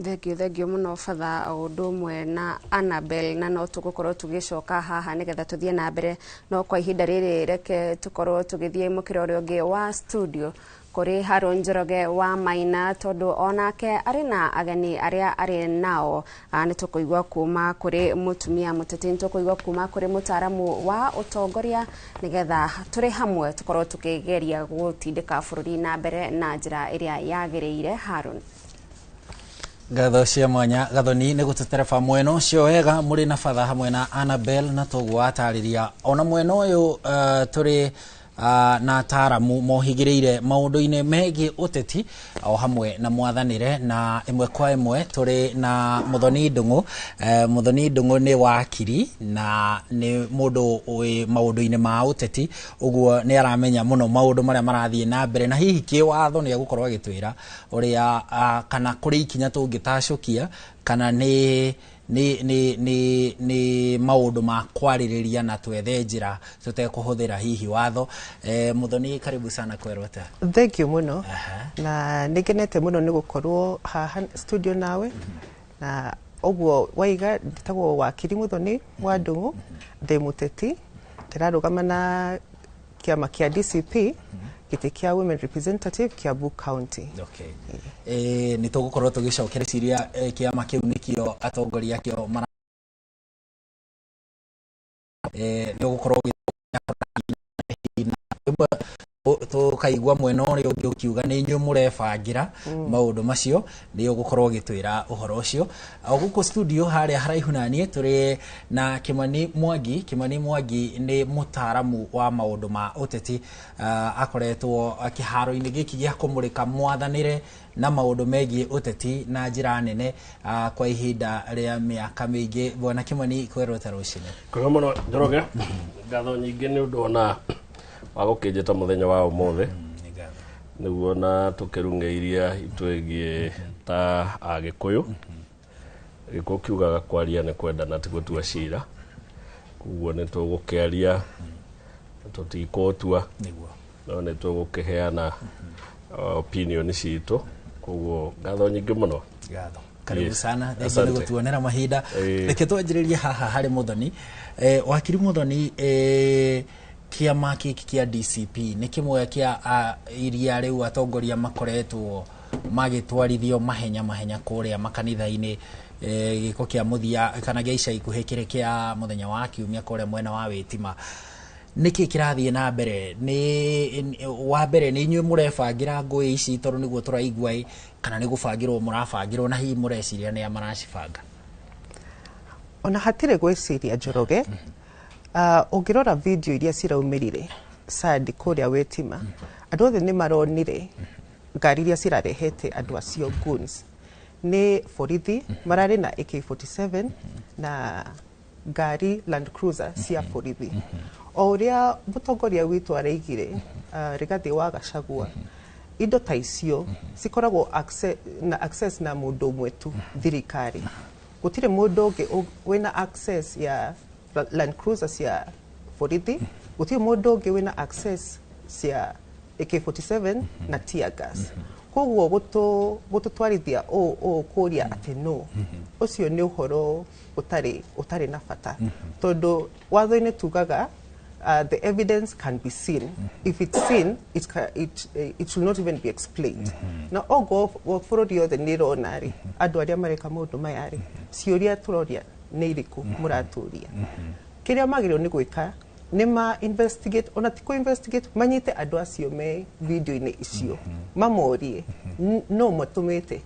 Thengio, thengio mũno batha, o ũndũ ũmwe na Annabel, na no tũgũkorwo tũgĩcoka haha nĩgetha tũthiĩ na mbere, no kwa ihinda rĩrĩ reke tũkorwo tũgĩthiĩ mũkĩra ũrĩa ũngĩ wa studio kũrĩ Haron Njoroge wa Maina, tondũ onake arĩ na ageni arĩa arĩ nao. Nĩ tũkũigua kuma kũrĩ mũtumia mũteti, nĩ tũkũigua kuma kũrĩ mũtaaramu wa ũtongoria, nĩgetha tũrĩ hamwe tũkorwo tũkĩgeria gũtindĩka bũrũri na mbere na njĩra ĩrĩa yagĩrĩire. Haron. Ngatho cia mwanya, Gathoni, nĩ gũtũtereba mwena ũcio wega mũrĩ na batha hamwe na Annabel, na toguo atarĩria ona mwena ũyũ tũrĩ na ataramu mohigĩrĩire maũndũ-inĩ megiĩ ũteti o hamwe na mwathanĩre, na ĩmwe kwa ĩmwe tũrĩ na Mũthoni Ndung'u. Mũthoni Ndung'u nĩ wakiri na nĩ mũndũ wĩ maũndũ-inĩ ma ũteti, ũguo nĩ aramenya mũno maũndũ marĩa marathiĩ na mbere, na hihi kĩwatho nĩ egũkorwo agĩtwĩra ũrĩa kana kũrĩ ikinya tũngĩtacũkia kana nĩ maũndũ ma kwarĩrĩria na twethe njĩra tũtekũhũthĩra hihi watho. Mũthoni, karibu sana kwerwo ta. Thank you mũno, na nĩ ngenete mũno nĩ gũkorwo haha studio nawe. Na ũguo waiga, ndĩtagwo wakiri Muthoni wa Ndung'u, ndĩ mũteti, ndĩrarũgama na kĩama kĩa DCP, gĩtĩ kĩa women representative, Kiambu County. Okay. Nĩ tũgũkorwo tũgĩcokera ciria kĩama kĩu nĩkĩo atongoria akĩo mara nĩ ũgũkorwo. Tũkaigua mwena ũrĩa ũngĩ ũkiuga nĩ inyuĩ mũrebangĩra maũndũ macio. Nĩ ũgũkorwo ũgĩtwĩra ũhoro ũcio. O gũkũ studio harĩa haraihu naniĩ tũrĩ na Kimani Mwangi. Kimani Mwangi nĩ mũtaaramu wa maũndũ ma ũteti, akoretwo kĩharo-inĩ gĩkĩ gĩa kũmũrĩka mwathanĩre na maũndũ megiĩ ũteti na njĩra nene kwa ihinda rĩa mĩaka mĩingĩ. Bwana Kimani, kwerwo ta rũcinĩ. Kwega mũno Njoroge, ngatho nyingĩ nĩ ũndũ ona wa gũkĩnjĩta mũthenya wa ũmũthĩ nĩguo na tũkĩrung'ĩiria itwĩgiĩ ta Agĩkũyũ. Gĩkũyũ kiugaga kwaria nĩ kwendana ti gũtua cira, koguo nĩ tũgũkĩaria, tũtikũtua, no nĩ tũgũkĩheana opinion citũ, koguo ngatho nyingĩ mũno. Ngatho, karibu sana, thengiũ nĩ gũtuonera mahinda. Reke twanjĩrĩrie haha harĩ Muthoni. Wakiri Muthoni, kĩama gĩkĩ kĩa DCP nĩ kĩmwe kĩa iria rĩu atongoria makoretwo magĩtwarithio mahenya mahenya kũrĩa makanitha-inĩ. Gĩko kĩa mũthia kana gĩa ica ikuhĩ kĩrĩ kĩa mũthenya wa kiumia kũrĩa mwena wa Wĩtima. Nĩkĩ kĩrathiĩ na mbere? Nĩ wa mbere, nĩ inyuĩ mũrebangĩra ngũĩ ici tondũ nĩguo tũraigua ĩ, kana nĩ gũbangĩrwo mũrabangĩrwo, na hihi mũreciria nĩa maracibanga? Ona hatirĩ gwĩciria, Njoroge. Ũngĩrora video iria ciraumĩrire sadi kũrĩa Wĩtima, andũ othe nĩ maronire ngari iria cirarehete andũ acio goons nĩ borithi mararĩ na AK47 na ngari Land Cruiser cia borithi. O ũrĩa mũtongoria witũ araigire, Rigathĩ wa Gachagua, indo ta icio cikoragwo na access na mũndũ ũmwe tu, thirikari. Gũtirĩ mũndũ ũngĩ wĩna access ya Land Cruiser cia borithi, gũtirĩ mũndũ ũngĩ wĩna access cia AK47 na tear gas. Koguo gũtũtwarithia ũũ kũria atĩ no ũcio nĩ ũhoro ũtarĩ na bata, tondũ watho-inĩ tugaga the evidence can be seen. If it's seen, it should not even be explained. Na ogo bũrũri othe nĩ ĩrona rĩ, andũ arĩa mareka maũndũ maya rĩ, ciũria tũroria nĩ irĩkũ mũratũria? Kĩrĩa magĩrĩirwo nĩ gwĩka nĩ ma investigate, ona ti kũ investigate, manyite andũ acio me video-inĩ icio, mamorie no matũmĩte.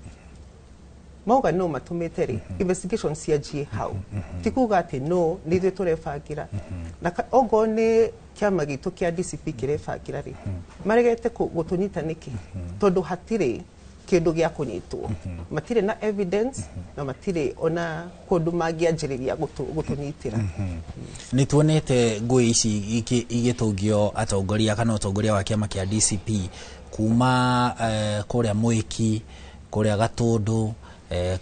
Mauga no matũmĩte rĩ, investigation cianjie hau, ti kuga atĩ no nĩ ithuĩ tũrebangĩra. Na okorwo nĩ kĩama gitũ kĩa DCP kĩrebangĩra rĩ, maregete gũtũnyita nĩkĩ? Tondũ hatirĩ kĩndũ gĩa kũnyitwo, matirĩ na evidence na matirĩ ona kũndũ mangĩanjĩrĩria gũtũnyitĩra. Nĩ tuonete ngũĩ ici igĩtũngio atongoria kana ũtongoria wa kĩama kĩa DCP kuma kũrĩa Mwĩki, kũrĩa Gatũndũ,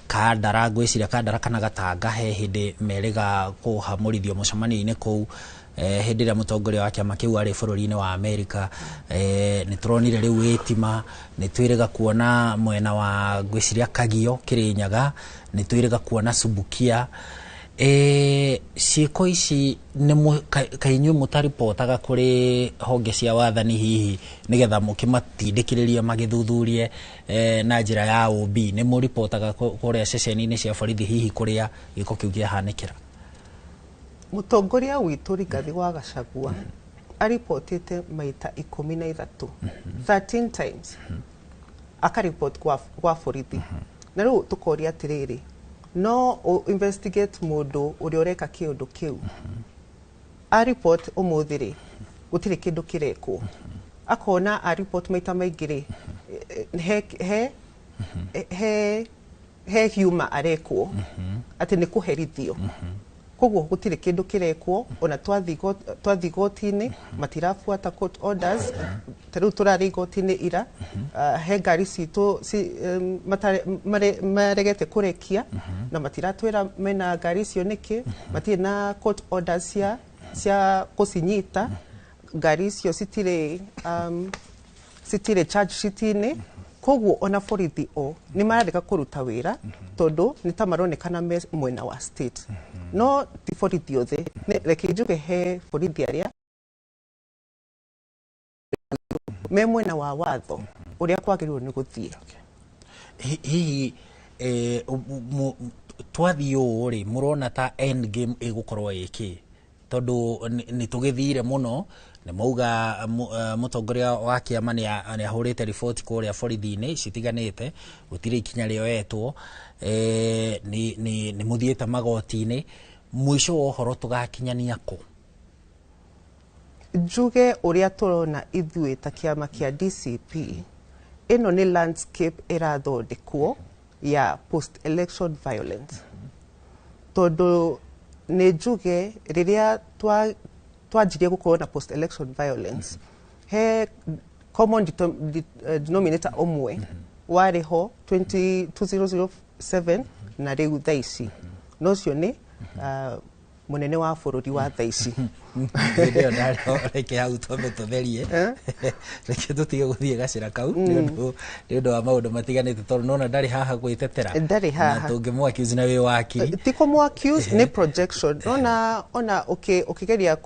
Kandara, ngwĩciria Kandara kana Gatanga, he hĩndĩ merĩga kũhamũrithio mũcemanio-inĩ kũu, hĩndĩ ĩrĩa mũtongoria wa kĩama kĩu arĩ bũrũri-inĩ wa Amerika. Nĩ tũronire rĩu Wĩtima, nĩ twĩrĩga kuona mwena wa ngwĩciria Kagio Kĩrĩnyaga, nĩ twĩrĩga kuona Subukia. Ciĩko ici nĩ kaĩ inyuĩ mũtaripotaga kũrĩ honge cia wathani hihi nĩgetha mũkĩmatindĩkĩrĩrie magĩthuthurie na njĩra ya OB? Nĩ mũripotaga kũrĩa ceceni-inĩ cia borithi hihi kũrĩa gĩko kĩu kĩahanĩkĩra? Mũtongoria witũ Rigathĩ wa Gachagua aripotĩte maita 13, 13 times akaripot kwa borithi. Na rĩu tũkoria atĩrĩrĩ, no investigate mũndũ ũrĩa ũreka kĩũndũ kĩu? A report ũmũthĩ rĩ, gũtirĩ kĩndũ kĩrekwo. Akona a report maita maingĩ rĩ, he huma arekwo atĩ nĩ kũherithio, koguo gũtirĩ kĩndũ kĩrekwo. Ona twathiĩ igoti-inĩ matirabuata court orders. Ta rĩu tũrarĩ igoti-inĩ ira, he ngari citũ maregete kũrekia na matiratwĩra mena ngari icio nĩkĩ, matirĩ na court orders cia kũcinyita. Ngari icio citirĩ charge sheet-inĩ. Koguo ona borithi o nĩ mararega kũruta wĩra tondũ nĩ ta maronekana me mwena wa state. No ti borithi othe, reke njuge he borithi arĩa me mwena wa watho ũrĩa kwagĩrĩirwo nĩ gũthiĩ. Hihi twathiĩ ũũ rĩ, mũrona ta end game ĩgũkorwo ĩkĩ? Tondũ Tondũ nĩ tũgĩthire mũno, nĩ mauga mũtongoria wa kĩama nĩ ahũrĩte riboti kũrĩa borithi-inĩ citiganĩte, gũtirĩ ikinya rĩoetwo, nĩ mũthiĩte magoti-inĩ, mũico wa ũhoro tũgakinyania kũ? Njuge ũrĩa tũrona ithuĩ ta kĩama kĩa DCP, ĩno nĩ landscape ĩrathondekwo ya post election violence, tondũ nĩ njuge rĩrĩa twanjirie gũkorwo na post election violence, he common denominator ũmwe warĩ ho 20 2007 na rĩu thaa ici, na ũcio nĩ mũnene wa bũrũri wa thaa ici. Hĩndĩ ĩyo ndarĩ, reke hau twambe tũtherie, reke tũtige gũthiĩ gacĩra kau nĩ ũndũ wa maũndũ matiganĩte, tondũ nona ndarĩ haha gwĩtetera. Ndarĩ haha. Na tũngĩmũ accuse na wĩ wakiri. Ti kũmũ accuse, nĩ projection. Ona ũkĩgeria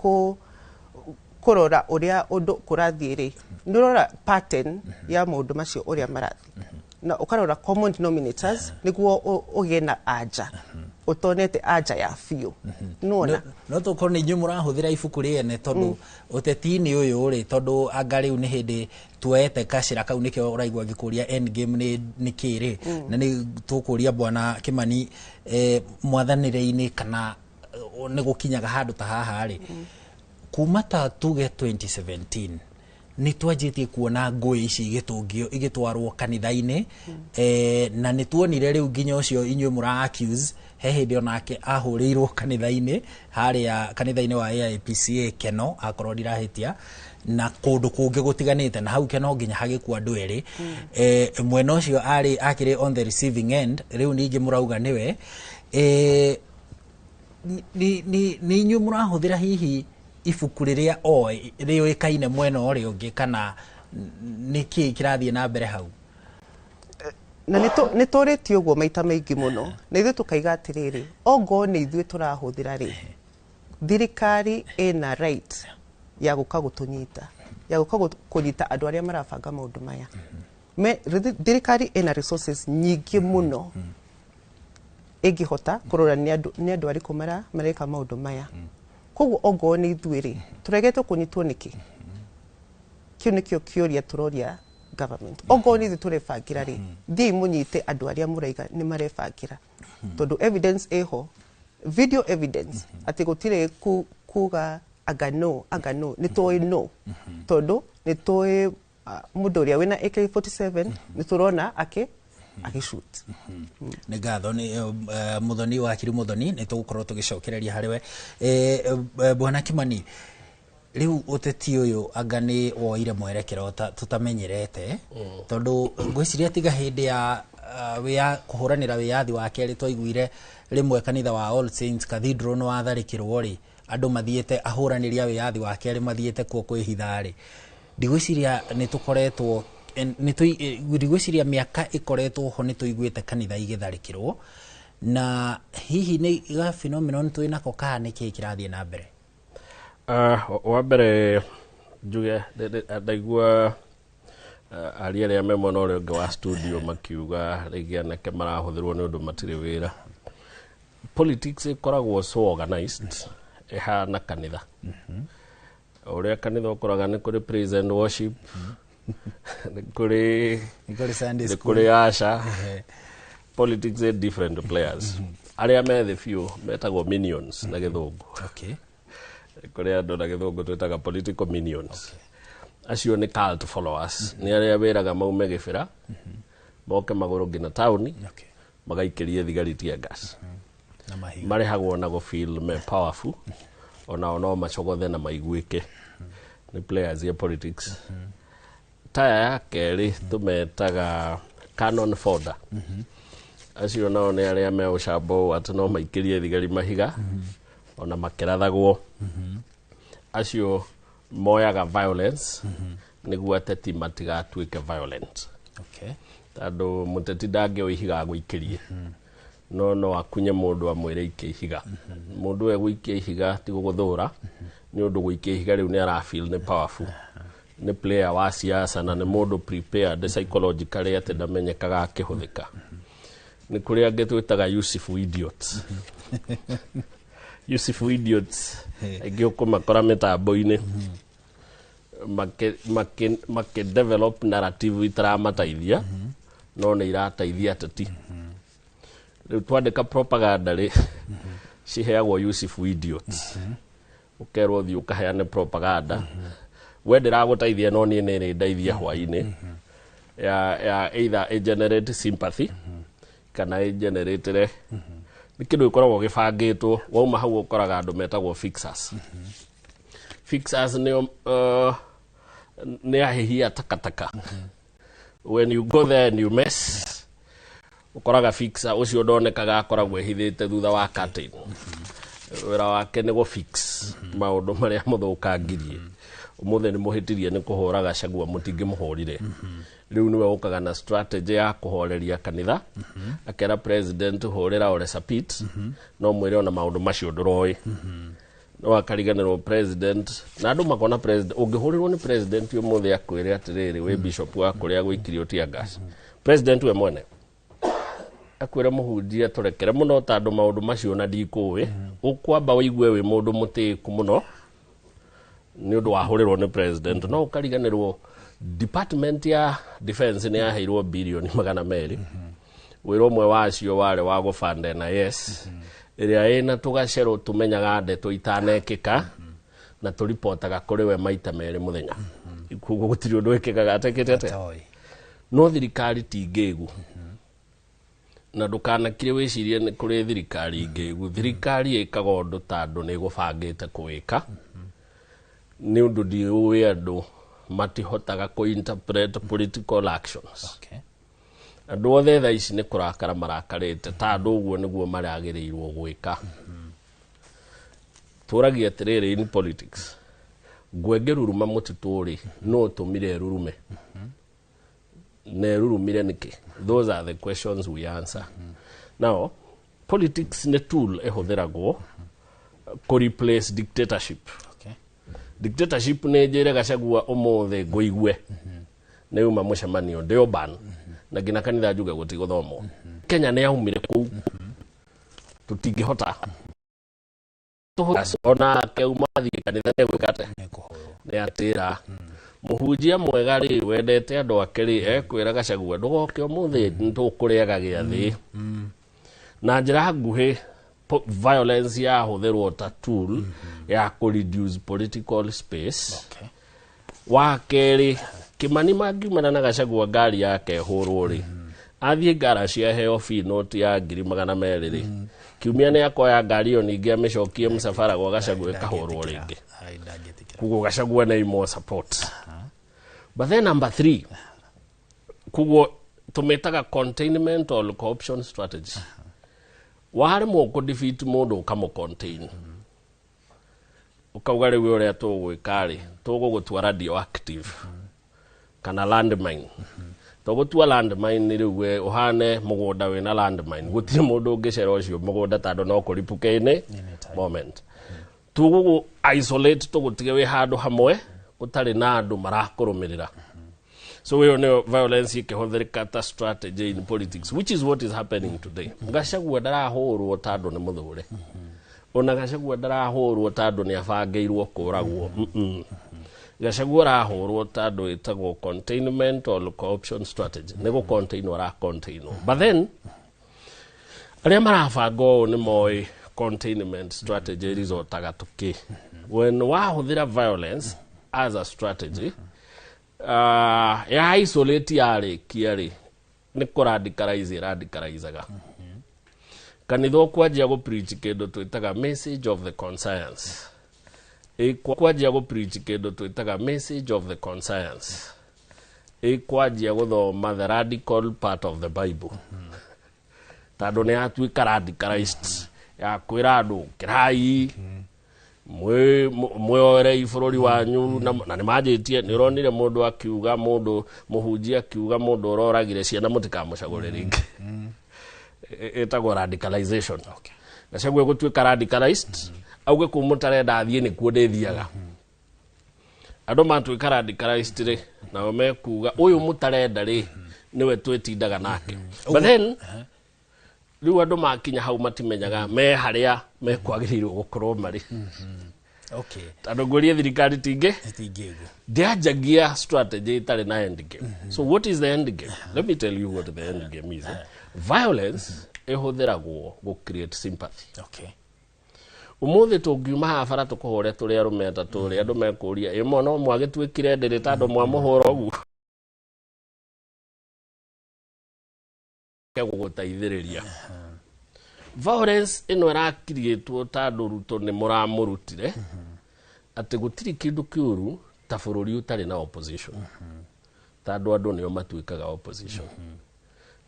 kũrora ũrĩa ũndũ kũrathiĩ rĩ, nĩ ũrora pattern ya maũndũ macio ũrĩa marathiĩ, na ũkarora common denominators nĩguo ũgĩe na anja ũtonete anja ya biũ, nĩwona? No tũkorwo nĩ inyuĩ mũrahũthĩra ibuku rĩene, tondũ ũteti-inĩ ũyũ rĩ, tondũ anga rĩu nĩ hĩndĩ tuoete gacĩra kau, nĩkĩo ũraigua ngĩkũria end game nĩ kĩ rĩ. Na nĩ tũkũria bwana Kĩmani, mwathanĩre-inĩ kana nĩ gũkinyaga handũ ta haha rĩ, kuma ta tuge 2017 nĩ twanjĩtie kuona ngũĩ ici igĩtũngio, igĩtwarwo kanitha-inĩ, na nĩ tuonire rĩu nginya ũcio inyuĩ mũra accuse, he hĩndĩ onake ahũrĩirwo kanitha-inĩ harĩa kanitha-inĩ wa AIPCA Keno, akorwo ndirahĩtia, na kũndũ kũngĩ gũtiganĩte, na hau Keno nginya hagĩkua andũ erĩ. Mwena ũcio arĩ akĩrĩ on the receiving end, rĩu ningĩ mũrauga nĩwe. Nĩ inyuĩ mũrahũthĩra hihi ibuku rĩrĩa oĩ rĩũĩkaine mwena ũrĩa ũngĩ, kana nĩ kĩĩ kĩrathiĩ na mbere hau? Na nĩ tũrĩtie ũguo maita maingĩ mũno, na ithuĩ tũkaiga atĩrĩrĩ, ongorwo nĩ ithuĩ tũrahũthĩra rĩ, thirikari ĩna right ya gũka gũtũnyita, ya gũka kũnyita andũ arĩa marabanga maũndũ maya. Thirikari ĩna resources nyingĩ mũno ĩngĩhota kũrora nĩ andũ arĩkũ mareka maũndũ maya. Koguo ongorwo nĩ ithuĩ rĩ, tũregetwo kũnyitwo nĩkĩ? Kĩu nĩkĩo kĩũria tũroria government. Ongorwo nĩ ithuĩ tũrebangĩra rĩ, thiĩi mũnyite andũ arĩa mũraiga nĩ marebangĩra, tondũ evidence ĩho, video evidence, atĩ gũtirĩ kuga anga no nĩ tũĩ no, tondũ nĩ tũĩ mũndũ ũrĩa wĩna AK47 nĩ tũrona agĩshoot. Nĩ ngatho nĩ Muthoni, wakiri Muthoni, nĩ tũgũkorwo tũgĩcokereria harĩ we. Bwana Kimani, rĩu ũteti ũyũ anga nĩ woire mwerekero tũtamenyerete, tondũ ngwĩciria tiga hĩndĩ ya kũhũranĩra wĩyathi wa kerĩ twaiguire rĩmwe kanitha wa All Saints Cathedral nĩ watharĩkĩrwo rĩ, andũ mathiĩte, ahũranĩri a wĩyathi wa kerĩ mathiĩte kuo kwĩhitha rĩ, ndigwĩciria nĩ tũkoretwo ndigwĩciria mĩaka ĩkoretwo ho nĩ tũiguĩte kanitha igĩtharĩkĩrwo. Na hihi nĩ ga phenomenon twĩ nako, kana nĩ kĩĩ kĩrathiĩ na mbere? Wa mbere njuge ndaigua aria arĩa me mwena ũrĩa ũngĩ wa studio makiuga rĩngĩ anake marahũthĩrwo nĩ ũndũ matirĩ wĩra. Politics ĩkoragwo so organized, ĩhana kanitha. Ũrĩa kanitha ũkoraga nĩ kũrĩ praise and worship, nĩ kũrĩ Nĩ kũrĩ Sunday nĩ school. Kũrĩ asha. Politics ĩ different players. Arĩa me thĩ biũ metagwo minions na gĩthũngũ. Kũrĩ andũ na gĩthũngũ twĩtaga political minions. Acio nĩ cult followers, nĩ arĩa wĩraga maume gĩbĩra moke magũrũ nginya taũni magaikĩrie thigari tear gas. Na mahiga. Marĩhagwo na gũ feel me powerful, onao no macogothe na maiguĩke nĩ players ya politics. Taya ya kerĩ tũmetaga cannon fodder. Acio nao nĩ arĩa me ũcambo atĩ no maikĩrie thigari mahiga ona makĩrathagwo. Acio moyaga violence nĩguo ateti matigatuĩke violent, tondũ mũteti ndangĩoya ihiga agũikĩrie, no no akunye mũndũ amwĩre ikia ihiga. Mũndũ ũyũ egũikia ihiga ti gũgũthũra, nĩ ũndũ gũikia ihiga rĩu nĩ arafeel nĩ powerful, nĩ player wa siasa, na nĩ mũndũ prepared psychologically atĩ ndamenyekaga akĩhũthĩka. Nĩ kũrĩ angĩ twĩtaga useful idiots. Yusufu idiots aingĩ ũkũmakora mĩtambo-inĩ makĩ develop narrative itaramateithia, no nĩ irateithia ateti. Rĩu twandĩka propaganda rĩ, ciheagwo Yusufu idiots, ũkerwo thiĩ ũkaheane propaganda. We ndĩragũteithia, no niĩ nĩ ĩrĩndeithia hwainĩ ya either ĩ generate sympathy kana ĩ generate. Nĩ kĩndũ gĩkoragwo gĩbangĩtwo. Wauma hau, ũkoraga andũ metagwo fixers. Fixers nĩo nĩ ahĩhia takataka. When you go there and you mess, ũkoraga fixer ũcio ndonekaga, akoragwo ehithĩte thutha wa curtain. Wĩra wake nĩ gũ fix maũndũ marĩa mũthũkangirie. Ũmũthĩ nĩ mũhĩtirie nĩ kũhũra Gachagua, mũtingĩmũhũrire. Rĩu nĩwe ũkaga na strategy ya kũhoreria kanitha, akera president hũrĩra Ole Sapit, no mwĩre ona maũndũ macio ndũroĩ. No akariganĩrwo president na andũ makona president. Ũngĩhũrĩrwo nĩ president ũmũthĩ akwĩre atĩrĩrĩ, wĩ bishop wa kũrĩa gũikirio tear gas, president we mwene akwĩre mũhunjia tũrekere mũno tondũ maũndũ macio na ndikũĩ, ũkwamba wĩigue wĩ mũndũ mũtĩĩku mũno nĩ ũndũ wahũrĩrwo nĩ president. No ũkariganĩrwo department ya defense nĩ yaheirwo birioni 200. Wĩra ũmwe wacio warĩ wa gũbanda NIS ĩrĩa ĩna tũgacerũ tũmenyaga ndeto itanekĩka na tũripotaga kũrĩ we maita merĩ mũthenya. Koguo gũtirĩ ũndũ wĩkĩkaga atekĩte atĩa. No thirikari ti ngĩgu, na ndũkanakire wĩcirie nĩ kũrĩ thirikari ngĩgu. Thirikari ĩkaga ũndũ tondũ nĩ ĩgũbangĩte kũwĩka. Nĩ ũndũ ndiũĩ andũ matihotaga kũ-interpret political actions. Andũ othe thaa ici nĩ kũrakara marakarĩte tondũ ũguo nĩguo maragĩrĩirwo gwĩka. Tũragia atĩrĩrĩ, in politics, ngwe ĩngĩruruma mũtitũ rĩ, no ũtũmire ĩrurume na ĩrurumire nĩkĩ? Those are the questions we answer. Now, politics nĩ tool ĩhũthĩragwo kũ replace dictatorship. Dictatorship nĩ njĩre Gachagua ũmũthĩ ngũigue nĩ uma mũcemanio ndĩ ban na nginya kanitha njuge gũtigũthomwo. Kenya nĩ yaumire kũu, tũtingĩhota ona keuma thiĩ kanitha nĩ gwĩka atĩa? Nĩ atĩra mũhunjia mwega rĩ, wendete andũ ake rĩ, ekwĩra Gachagua ndũgoke ũmũthĩ, nĩtũkũrĩaga gĩathĩ. Na njĩra nguhĩ, violence yahũthĩrwo ta tool ya kũ reduce political space. Wa kerĩ, Kimani mangiumana na Gachagua ngari yake ĩhũrwo rĩ, athiĩ ngaraci aheo fee note ya 200,000 rĩ, kiumia nĩ akoya ngari ĩyo ningĩ amĩcokie mũcabara gwa Gachagua ĩkahũrwo rĩngĩ. Koguo Gachagua nĩ more support. But then number three, koguo tũmĩtaga containment or corruption strategy. Waremwo kũ defeat mũndũ, ũkamũ contain, ũkauga rĩu ũrĩa tũgwĩka rĩ, tũgũgũtua radioactive kana landmine. Tũgũtua landmine rĩu we ũhane mũgũnda wĩna landmine, gũtirĩ mũndũ ũngĩcera ũcio mũgũnda tondũ no kũripũke any moment. Tũgũgũ isolate, tũgũtige wĩ handũ hamwe ũtarĩ na andũ marakũrũmĩrĩra. So ĩyo nĩyo violence ĩkĩhũthĩrĩka ta strategy in politics, which is what is happening today. Gachagua ndarahũrwo tondũ nĩ mũthũre, ona Gachagua ndarahũrwo tondũ nĩ abangĩirwo kũragwo. Gachagua arahũrwo tondũ ĩtagwo containment or corruption strategy, nĩ gũ contain ara contain. But then arĩa marabanga ũũ nĩ moĩ containment strategy resultaga tũkĩ when wahũthĩra violence as a strategy ya isolate yarĩkia rĩ, nĩ kũradicalize ĩradicalizaga kanitha. Ũkwanjia gũ preach kĩndũ twĩtaga message of the conscience, ĩkwanjia gũ preach kĩndũ twĩtaga message of the conscience, ĩkwanjia gũthoma the radical part of the Bible tondũ nĩ yatuĩka radicalized ya kwĩra andũ kĩrai mwĩoerei bũrũri wanyu. Na nĩ manjĩtie nĩ ũronire mũndũ akiuga, mũndũ mũhunjia akiuga mũndũ ũroragire ciana mũtikamũcagũre rĩngĩ. Ĩtagwo radicalization. Gachagua gũtuĩka radicalized, auge kũu mũtarenda thiĩ nĩkuo ndĩthiaga. Andũ matuĩka radicalized rĩ, nao mekuga ũyũ mũtarenda rĩ, nĩwe twĩtindaga nake. But then Rĩu andũ makinya hau matimenyaga me harĩa mekwagĩrĩirwo gũkorwo marĩ. Tondũ ngũrie thirikari tingĩ ndĩanjagia strategy ĩtarĩ na end game. So what is the end game? Let me tell you what the end game is. Violence ĩhũthĩragwo gũ create sympathy. Ũmũthĩ tũngiuma haha bara tũkũhũre tũrĩ arũme atatũ rĩ, andũ mekũria ĩ no mwagĩtuĩkire ndĩrĩ ta andũ mwamũhũra ũguo gũgũteithĩrĩria. Violence ĩno ĩrakiriĩtwo tondũ Ruto nĩ mũramũrutire atĩ gũtirĩ kĩndũ kĩũru ta bũrũri ũtarĩ na opposition. Tondũ andũ nĩo matuĩkaga opposition.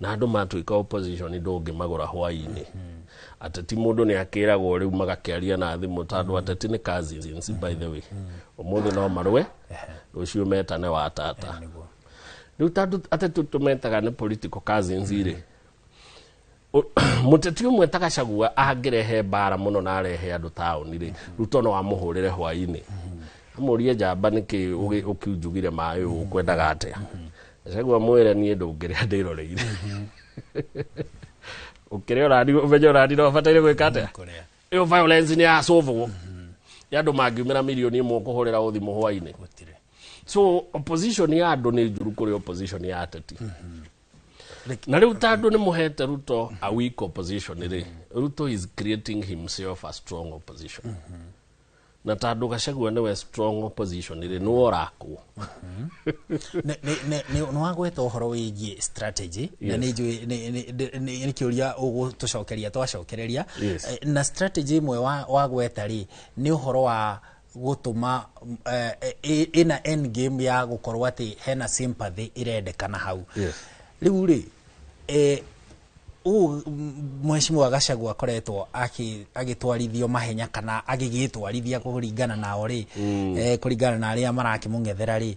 Na andũ matuĩka opposition ndũngĩmagũra hwaĩ-inĩ. Ateti mũndũ nĩ akĩragwo rĩu magakĩaria na thimũ tondũ ateti nĩ cousins by the way. Ũmũthĩ no marũe, rũciũ metane wa tata. Rĩu tondũ ateti tũmetaga nĩ political cousins rĩ, mũteti ũmwe ta Gachagua angĩrehe mbara mũno na arehe andũ taũni rĩ, Ruto no amũhũrĩre hwaĩ-inĩ. Amũrie njamba nĩkĩ ũkiunjugire maĩ ũũ ũkwendaga atĩa. Gachagua mwĩre niĩ ndũngĩrĩa ndĩroreire. Ũkĩrĩa ũrani ũmenye ũrani no ũbataire gwĩka atĩa. Ĩyo violence nĩ yacũvwo. Ya andũ mangiumĩra mirioni 1 kũhũrĩra ũthimũ hwaĩ-inĩ. So opposition ya andũ nĩ njũru kũrĩ opposition ya ateti. Na rĩu tondũ nĩ mũhete Ruto a weak opposition rĩ, Ruto is creating himself a strong opposition. Na tondũ Gachagua nĩwe strong opposition rĩ, nĩwe ũrakwo. Nĩ wagweta ũhoro wĩgiĩ strategy na nĩ njũĩ nĩ kĩũria ũgũtũcokeria twacokereria. Na strategy ĩmwe wagweta rĩ nĩ ũhoro wa gũtũma ĩna end game ya gũkorwo atĩ hena sympathy ĩrendekana hau. Rĩu rĩ ũũ mheshimiwa Gachagua akoretwo agĩtwarithio mahenya kana agĩgĩtwarithia kũringana nao rĩ, kũringana na arĩa marakĩmũng'ethera rĩ,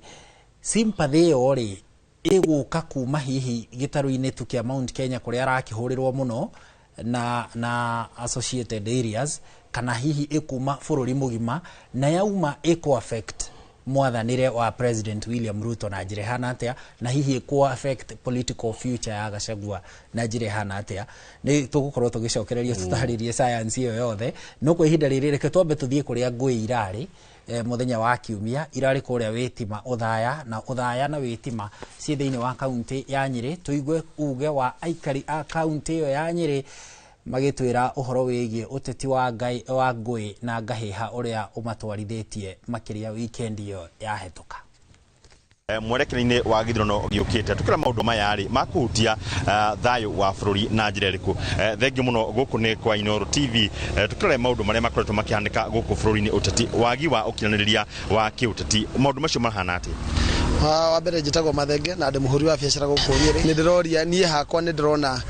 sympathy ĩyo rĩ ĩgũka kuma hihi gĩtarũ-inĩ tu kĩa Mount Kenya kũrĩa arakĩhũrĩrwo mũno na associated areas, kana hihi ĩkuma bũrũri mũgima na yauma ĩkũ affect mwathanĩre wa President William Ruto na njĩra ĩhana atĩa, na hihi ĩkũ affect political future ya Gachagua na njĩra ĩhana atĩa. Nĩ tũgũkorwo tũgĩcokereria tũtarĩrie science ĩyo yothe, no kwa ihinda rĩrĩ reke twambe tũthiĩ kũrĩa ngũĩ irarĩ mũthenya wa kiumia. Irarĩ kũrĩa Wĩtima Ũthaya, na Ũthaya na Wĩtima ciĩ thĩinĩ wa kaunti ya Nyĩrĩ. Tũigue uge wa aikari a kaunti ĩyo ya Nyĩrĩ magĩtwĩra ũhoro wĩgiĩ ũteti wa ngai wa ngũĩ na ngahĩha ũrĩa ũmatwarithĩtie makĩria weekend ĩyo yahĩtũka. Mwerekera-inĩ wa gĩthurano gĩũkĩte tũkĩra maũndũ maya rĩ makũhutia thayũ wa bũrũri na njĩra ĩrĩkũ. Thengiũ mũno gũkũ nĩ kwa Inooro TV, tũkĩrore maũndũ marĩa makoretwo makĩhanĩka gũkũ bũrũri-inĩ, ũteti wagi wa ũkinyanĩrĩria wa kĩũteti, maũndũ macio mahana atĩa? Wa mbere njĩtagwo Mathenge na ndĩ mũhũri wa biacara gũkũ Nyĩrĩ. Nĩ ndĩroria niĩ hakwa nĩ ndĩrona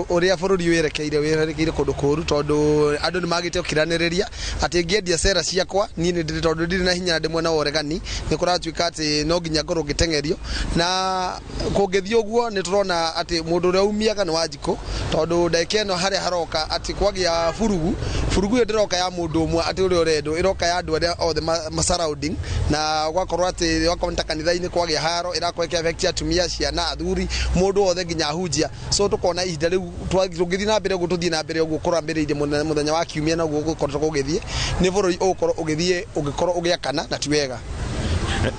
ũrĩa bũrũri wĩrekeire kũndũ kũru, tondũ andũ nĩ magĩte ũkiranĩrĩria atĩ ngĩendia cera ciakwa niĩ nĩ ndĩrĩ, tondũ ndirĩ na hinya na ndĩ mwena wa ũregani, nĩ kũratuĩka atĩ no nginya ngorwo ngĩteng'erio. Na kũngĩthiĩ ũguo nĩ tũrona atĩ mũndũ ũrĩa umiaga nĩ Wanjikũ, tondũ ndagĩka ĩno harĩa haroka atĩ kwagĩa burugu, burugu ĩyo ndĩroka ya mũndũ ũmwe atĩ ũrĩa ũrendwo, ĩroka ya andũ arĩa othe ma surrounding, na gwakorwo atĩ wakorwo nĩ ta kanitha-inĩ kwagĩa haro ĩrakorwo ĩkĩ affect atumia, ciana, athuri, mũndũ wothe nginya ahunjia. So tũkona ihinda rĩu tũngĩthiĩ na mbere ũguo tũthiĩ na mbere ũguo kũrambĩrĩirie mũthenya wa kiumia na ũguo gũkoretwo gũgĩthiĩ, nĩ bũrũri ũgũkorwo ũgĩthiĩ ũgĩkorwo ũgĩakana na ti wega.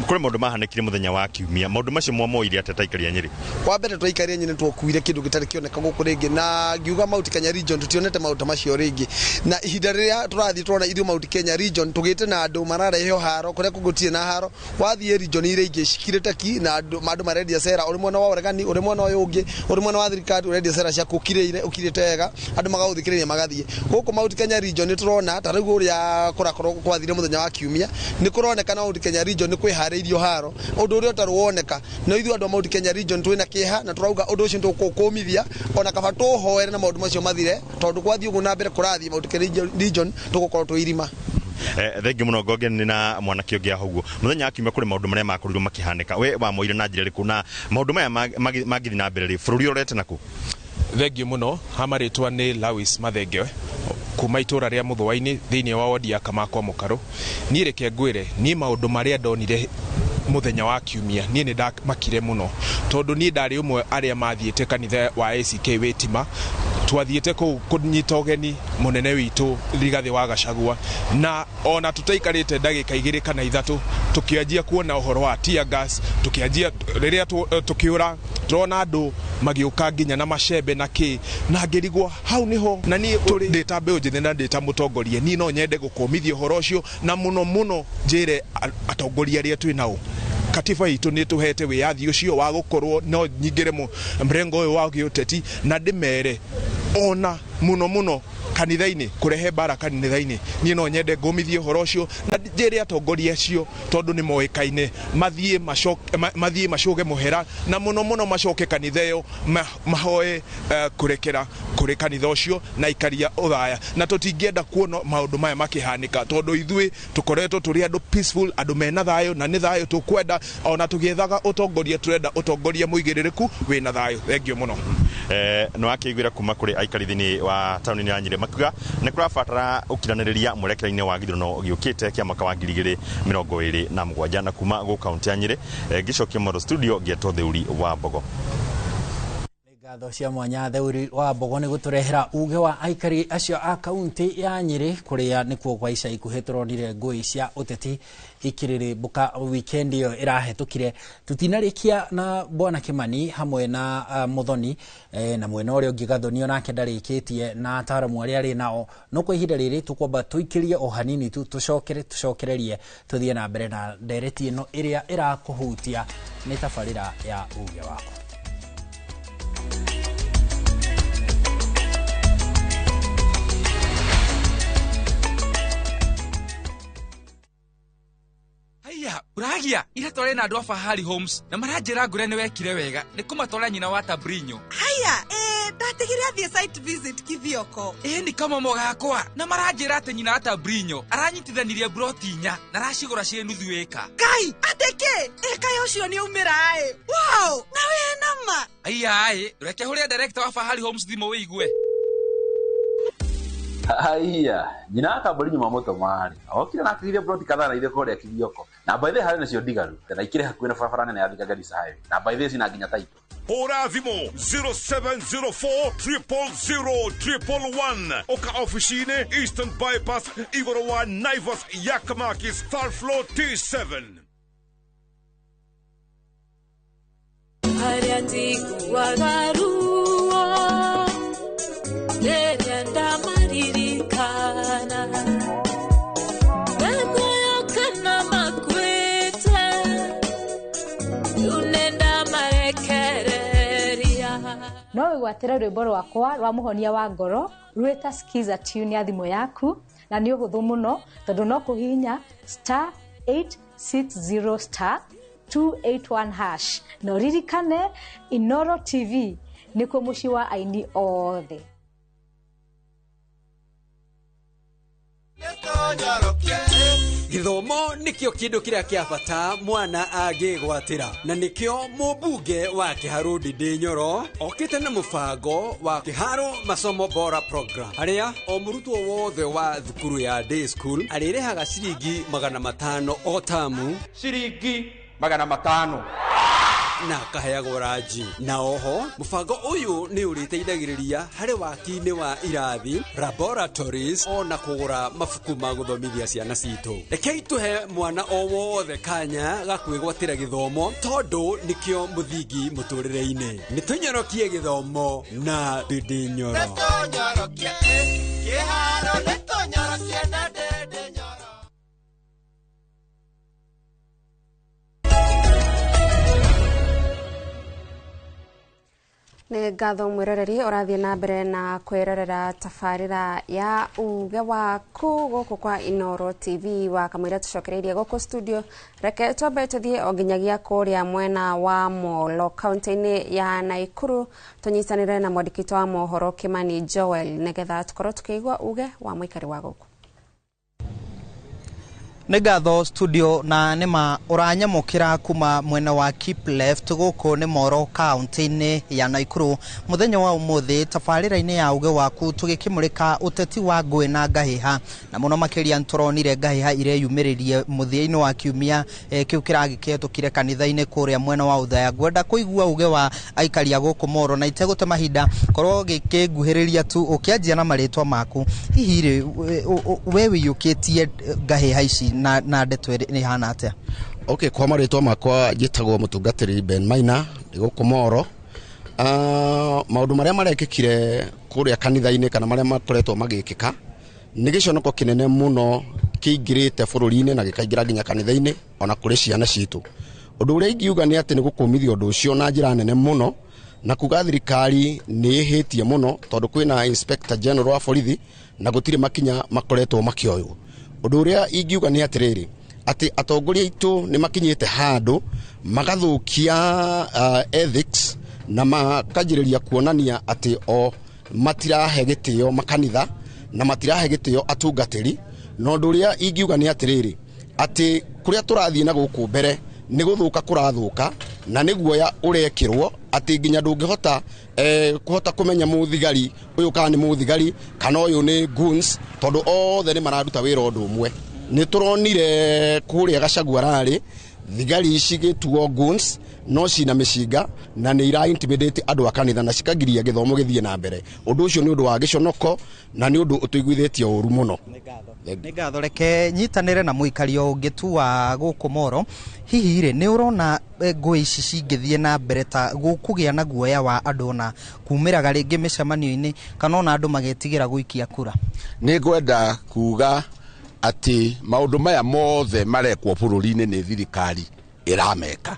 Kũrĩ maũndũ mahanĩkire mũthenya wa kiumia, maũndũ macio mwamoire atĩa ta aikari a Nyĩrĩ? Wa mbere twa aikari a Nyĩrĩ nĩtwakuire kĩndũ gĩtarĩ kĩoneka gũkũ rĩngĩ, na ngiuga Mount Kenya region tũtionete maũndũ ta macio rĩngĩ. Na ihinda rĩrĩa tũrathiĩ tũrona ithuĩ Mount Kenya region tũgĩte na andũ mararehe haro kũrĩa kũngĩ gũtirĩ na haro, wathiĩ region iria ingĩ cikirĩte ki na andũ marendia cera, ũrĩ mwena wa ũregani, ũrĩ mwena ũyũ ũngĩ, ũrĩ mwena wa thirikari ũrendia cera ciaku ũkirĩte wega, andũ magagũthikĩrĩria magathiĩ. Gũkũ Mount Kenya region nĩ tũrona ta rĩu ũrĩa kũrakorwo kwathire mũthenya wa kiumia, nĩ kũronekana Mount Kenya region nĩ kwĩharĩirio haro, ũndũ ũrĩa ũtarĩ woneka. No ithuĩ andũ a Mount Kenya region twĩna kĩeha na tũrauga ũndũ ũcio nĩtũkũũmithia, ona kaba tũhoere na maũndũ macio mathire, tondũ kwathiĩ ũguo na mbere kũrathiĩ Mount Kenya region tũgũkorwo twĩ irima. Thengiũ mũno Ngonge nĩ na mwanake ũngĩ haha ũguo. Mũthenya wa kiumia kũrĩ maũndũ marĩa makorirwo makĩhanĩka, we wamoire na njĩra ĩrĩkũ na maũndũ maya mangĩthiĩ na mbere rĩ, bũrũri ũrorete nakũ? Thengiũ mũno, ha marĩtwa nĩ Lawis Mathenge kuma itũra rĩa Mũthũa-inĩ thĩinĩ wa wodi ya Kamakwa Mũkarũ. Niĩ reke ngwĩre, niĩ maũndũ marĩa ndonire mũthenya wa kiumia niĩ nĩ ndamakire mũno, tondũ niĩ ndarĩ ũmwe arĩa mathiĩte kanitha wa ACK Wĩtima. Twathiĩte kũu kũnyita ũgeni mũnene witũ Rigathĩ wa Gachagua, na ona tũtaikarĩte ndagĩka 2 kana 3 tũkĩanjia kuona ũhoro wa tear gas, tũkĩanjia rĩrĩa tũkĩũra tũrona andũ magĩũka nginya na macembe na kĩ, na ngĩrigwo hau nĩho na niĩ ndĩ ta mbeũ njĩthĩ na ndĩ ta mũtongoria, niĩ no nyende gũkũmithia ũhoro ũcio, na mũno mũno njĩre atongoria arĩa twĩ nao katiba itũ nĩ tũhete wĩyathi ũcio wa gũkorwo no nyingĩre mrengo ũyũ wa gĩũteti, na ndĩmere ona mũno mũno kanitha-inĩ kũrehe mbara kanitha-inĩ, niĩ no nyende ngũmithie ũhoro ũcio na njĩre atongoria acio tondũ nĩ moĩkaine mathiĩ macoge mũhera, na mũno mũno macoke kanitha ĩyo mahoe kũrekera kũrĩ kanitha ũcio na ikaria ũthaya, na tũtingĩenda kuona maũndũ maya makĩhanĩka tondũ ithuĩ tũkoretwo tũrĩ andũ peaceful, andũ mena thayũ, na nĩ thayũ tũkwenda, ona tũgĩethaga ũtongoria tũrenda ũtongoria mũigĩrĩrĩku wĩna thayũ. Thengiũ mũno. Nĩ wakĩiguĩra kuma kũrĩ aikari thĩinĩ wa taũni ya Nyĩrĩ makiuga nĩ kũrabatara ũkiranĩrĩria mwerekera-inĩ wa gĩthurano gĩũkĩte kĩa mwaka wa 2027, na kuma gũkũ kaunti ya Nyĩrĩ ngĩcokia Moro studio ngĩetwo Theuri wa Mbogo. Ngatho cia mwanya Theuri wa Mbogo nĩ gũtũrehera uge wa aikari acio a kaunti ya Nyĩrĩ kũrĩa nĩkuo kwa ica ikuhĩ tũronire ngũĩ cia ũteti ikĩrĩrĩmbũka weekend ĩyo ĩrahĩtũkire. Tũtinarĩkia na Bwana Kimani hamwe na Muthoni na mwena ũrĩa ũngĩ Gathoni onake ndarĩkĩtie na ataaramu arĩa arĩ nao, no kwa ihinda rĩrĩ tũkwamba tũikĩrie o hanini tu tũcokererie tũthiĩ na mbere na ndereti ĩno ĩrĩa ĩrakũhutia nĩ tabarĩra ya uge waku. Uragia ira tware na andu a Fahari Homes na maranjira ngure ni wekire wega ni kumatwara nyina wa Tabrinyo. Haya, ndatigire athie site visit Kithioko. Ni kama mogakwa na maranjira ati nyina wa Tabrinyo aranyitithanirie broti 4 na aracigura cie nuthu eka. Kai, ateke eka yocio ni umira ai. Wow, na we nama. Aya ai, reke huria director wa Fahari Homes thimo wigue. Haya, nyina wa Tabrinyo mamoto mari. Okire na akigire broti kadhaa na ithe kuria Kithioko. Na by the way harĩ nacio ndigaru na ikire hakuhĩ na barabara nene ya Thika Garissa Highway. Na by the way cina nginya taito. Hũra thimũ 0704 000 111 oka ofici-inĩ Eastern Bypass igũrũ wa Naivas ya Kamakis third floor T7. Harĩa njiguaga ruo rĩrĩa ndamaririkana muoyo kana makuĩte rĩu nĩndamarekereria. No wĩgwatĩre rwĩmbo rwakwa rwa mũhonia wa ngoro rwĩta Skiza tune ya thimũ yaku, na nĩ ũhũthũ mũno tondũ no kũhihinya *860 *281# na ũririkane Inoro TV nĩkuo mũciĩ wa aini othe. Gĩthomo nĩkĩo kĩndũ kĩrĩa kĩa bata mwana angĩgwatĩra, na nĩkĩo mũmbunge wa Kĩharũ Ndindi Nyoro okĩte na mũbango wa Kĩharũ Masomo Bora Program, harĩa o mũrutwo wothe wa thukuru ya day school arĩrĩhaga ciringi 500 o tamu, ciringi 500 na akaheagwo ranji. Na oho mũbango ũyũ nĩ ũrĩteithagĩrĩria harĩ waki-inĩ wa irathi, laboratories, ona kũgũra mabuku ma gũthomithia ciana citũ. Rekei tũhe mwana o wothe kanya ga kwĩgwatĩra gĩthomo tondũ nĩkĩo mũthingi mũtũrĩre-inĩ. Nĩ tũnyorokie gĩthomo na Ndindi Nyoro. Nĩ ngatho mwĩroreri ũrathiĩ na mbere na kwĩrorera tabarĩra ya uge waku gũkũ kwa Inoro TV wa kamũira tũcokereirie gũkũ studio. Reke twambe tũthiĩ o nginyagia kũrĩa mwena wa Molo kaunti-inĩ ya Naikuru tũnyitanĩre na mwandĩki wa mohoro Kimani Joel nĩgetha tũkorwo tũkĩigua uge wa mũikari wa gũkũ. Nĩ ngatho studio, na nĩma ũranyamũkĩra kuma mwena wa Keep Left gũkũ nĩ Moro kaunti-inĩ ya Naikuru. Mũthenya wa ũmũthĩ tabarĩra-inĩ ya uge waku tũgĩkĩmũrĩka ũteti wa ngũĩ na ngahĩha, na mũno makĩria nĩtũronire ngahĩha ireyumĩrĩrie mũthia-inĩ wa kiumia kĩu kĩragĩkĩhetũkire kanitha-inĩ kũrĩa mwena wa Othaya. Ngwenda kũigua uge wa aikari a gũkũ Moro, na itegũte mahinda korwo gĩkĩnguhĩrĩria tu ũkĩanjia na marĩtwa maku. Hihi rĩ, we wĩiyũkĩtie ngahĩha ici na ndeto ĩrĩ ĩhana atĩa? Okay, kwa marĩtwa makwa njĩtagwo mũtungatĩri Ben Maina, ndĩ gũkũ Moro. Maũndũ marĩa marekĩkire kũrĩa kanitha-inĩ kana marĩa makoretwo magĩkĩka nĩ gĩconoko kĩnene mũno kĩingĩrĩte bũrũri-inĩ na gĩkaingĩra nginya kanitha-inĩ ona kũrĩ ciana citũ. Ũndũ ũrĩa ingiuga nĩ atĩ nĩ gũkũmithia ũndũ ũcio na njĩra nene mũno, na kuga thirikari nĩ ĩhĩtie mũno tondũ kwĩna Inspector General wa borithi na gũtirĩ makinya makoretwo makĩoywo. Ũndũ ũrĩa ingiuga nĩ atĩrĩrĩ, atĩ atongoria aitũ nĩ makinyĩte handũ magathũkia ethics na makanjĩrĩria kuonania atĩ o matirahe gĩtĩo makanitha na matirahe gĩtĩo atungatĩri. Na ũndũ ũrĩa ingiuga nĩ atĩrĩrĩ, atĩ kũrĩa tũrathiĩ na gũkũ mbere nĩ gũthũka kũrathũka, na nĩ guoya ũrekĩrwo atĩ nginya ndũngĩhota kũhota kũmenya mũthigari ũyũ kana nĩ mũthigari kana ũyũ nĩ goons, tondũ othe nĩ mararuta wĩra ũndũ ũmwe. Nĩ tũronire kũrĩa Gachagua rarĩ thigari cigĩtuo goons no cina mĩcinga na nĩ ira intimidate andũ a kanitha na cikagiria gĩthomo gĩthiĩ na mbere. Ũndũ ũcio nĩ ũndũ wa gĩconoko na nĩ ũndũ ũtũiguithĩtie ũru mũno. Nĩ ngatho. Reke nyitanĩre na mũikari o ũngĩ tu wa gũkũ Moro. Hihi rĩ, nĩ ũrona ngũĩ ici cingĩthiĩ na mbere ta gũkũgĩa na guoya wa andũ ona kumĩraga rĩngĩ mĩcemanio-inĩ kana ona andũ magetigĩra gũikia kura? Nĩ ngwenda kuga atĩ maũndũ maya mothe marekwo bũrũri-inĩ nĩ thirikari ĩrameka.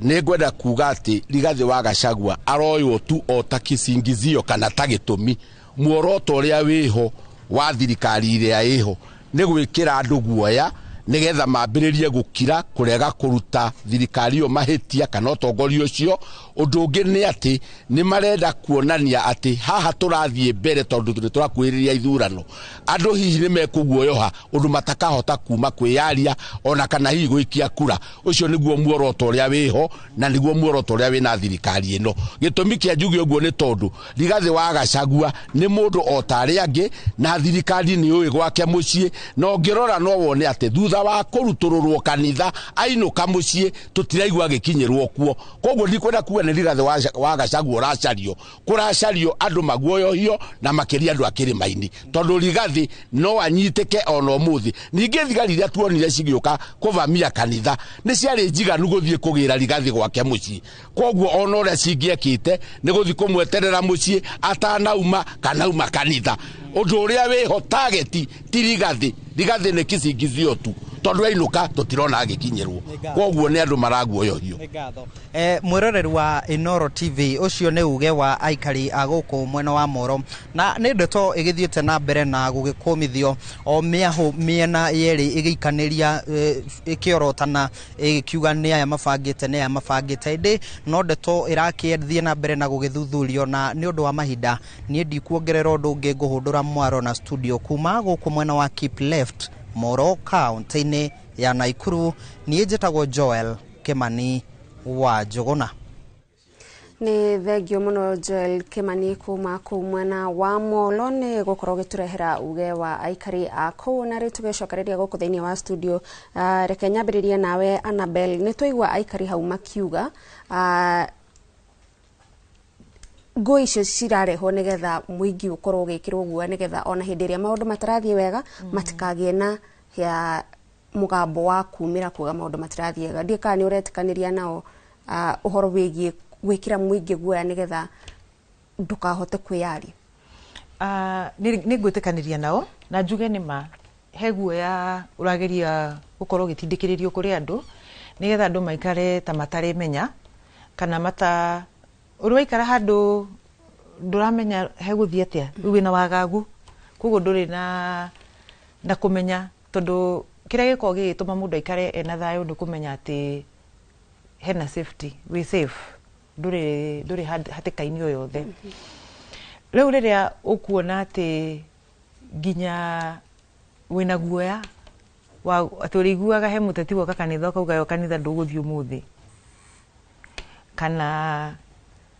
Nĩ ngwenda kuga atĩ Rigathĩ wa Gachagua aroywo tu o ta kĩcingizio kana ta gĩtũmi. Muoroto ũrĩa wĩho wa thirikari ĩrĩa ĩho nĩ gwĩkĩra andũ guoya nĩgetha mambĩrĩrie gũkira kũrega kũruta thirikari ĩyo mahĩtia kana ũtongoria ũcio. Ũndũ ũngĩ nĩ atĩ nĩ marenda kuonania atĩ haha tũrathiĩ mbere tondũ nĩ tũrakuhĩrĩria ithurano. Andũ hihi nĩ mekũguoyoha ũndũ matakahota kuma kwĩyaria ona kana hihi gũikia kura. Ũcio nĩguo muoroto ũrĩa wĩho na nĩguo muoroto ũrĩa wĩna thirikari ĩno. Gĩtũmi kĩa njuge ũguo nĩ tondũ Rigathĩ wa Gachagua nĩ mũndũ o ta arĩa angĩ na thirikari nĩ yũĩ gwake mũciĩ, na ũngĩrora no wone atĩ thutha wa kũrutũrũrwo kanitha ainũka mũciĩ tũtiraigua agĩkinyĩrwo kuo. Koguo ndikwenda kuga nĩ Rigathĩ wa Gachagua ũracario, kũracario andũ maguoyohio na makĩria andũ a kĩrĩma-inĩ, tondũ Rigathĩ no anyitĩke ona ũmũthĩ. Ningĩ thigari iria tuonire cigĩũka kũvamia kanitha nĩ ciarĩ njiganu gũthiĩ kũgĩra Rigathĩ gwake mũciĩ. Koguo ona ũrĩa cingĩekĩte nĩ gũthiĩ kũmweterera mũciĩ atanauma kana auma kanitha. Ũndũ ũrĩa wĩho target ti Rigathĩ, Rigathĩ nĩ kĩcingizio tu tondũ ainũka tũtirona agĩkinyĩrwo. Koguo nĩ andũ maraguoyohio. Mwĩroreri wa Inooro TV, ũcio nĩ uge wa aikari a gũkũ mwena wa Moro, na nĩ ndeto ĩgĩthiĩte na mbere na gũgĩkũmithio o mĩahũ mĩena yerĩ ĩgĩikanĩria, ĩkĩorotana ĩgĩkiuga nĩ aya mabangĩte nĩ aya mabangĩte, ĩndĩ no ndeto ĩrakĩthiĩ na mbere na gũgĩthuthurio, na nĩ ũndũ wa mahinda niĩ ndikuongerera ũndũ ũngĩ, ngũhũndũra mwaro na studio kuma gũkũ mwena wa Keep Left Moro kaunti-inĩ ya Naikuru. Niĩ njĩtagwo Joel Kimani wa Njũgũna. Nĩ thengio mũno Joel Kimani kuma kũu mwena wa Molo nĩ gũkorwo ũgĩtũrehera uge wa aikari a kũu. Na rĩu tũgĩcokereria gũkũ thĩinĩ wa studio, reke nyambĩrĩrie nawe Annabel. Nĩ twaigua aikari hau makiuga ngũĩ icio cirarehwo nĩgetha mũingĩ ũkorwo ũgĩkĩrwo guoya, nĩgetha ona hĩndĩ ĩrĩa maũndũ matarathiĩ wega matikagĩe na ya mũgambo wa kumĩra kuga maũndũ matirathiĩ wega. Ndiũĩ kana nĩ ũretĩkanĩria nao ũhoro wĩgiĩ gwĩkĩra mũingĩ guoya nĩgetha ndũkahote kwĩyaria? Nĩ ngwĩtĩkanĩria nao na njuge nĩ ma he guoya ũrageria gũkorwo ũgĩtindĩkĩrĩrio kũrĩ andũ nĩgetha andũ maikare ta matarĩmenya kana mata ũrĩ waikara handũ ndũramenya hegũthiĩ atĩa, rĩu wĩna wagagu, koguo ndũrĩ na kũmenya, tondũ kĩrĩa gĩkoragwo gĩgĩtũma mũndũ aikare ena thayũ nĩ kũmenya atĩ hena safety, wĩ safe, ndũrĩ hatĩka-inĩ o yothe. Rĩu rĩrĩa ũkuona atĩ nginya wĩna guoya Wa atĩ ũrĩiguaga he mũteti woka kanitha ũkauga yo kanitha ndũgũthiĩ ũmũthĩ, kana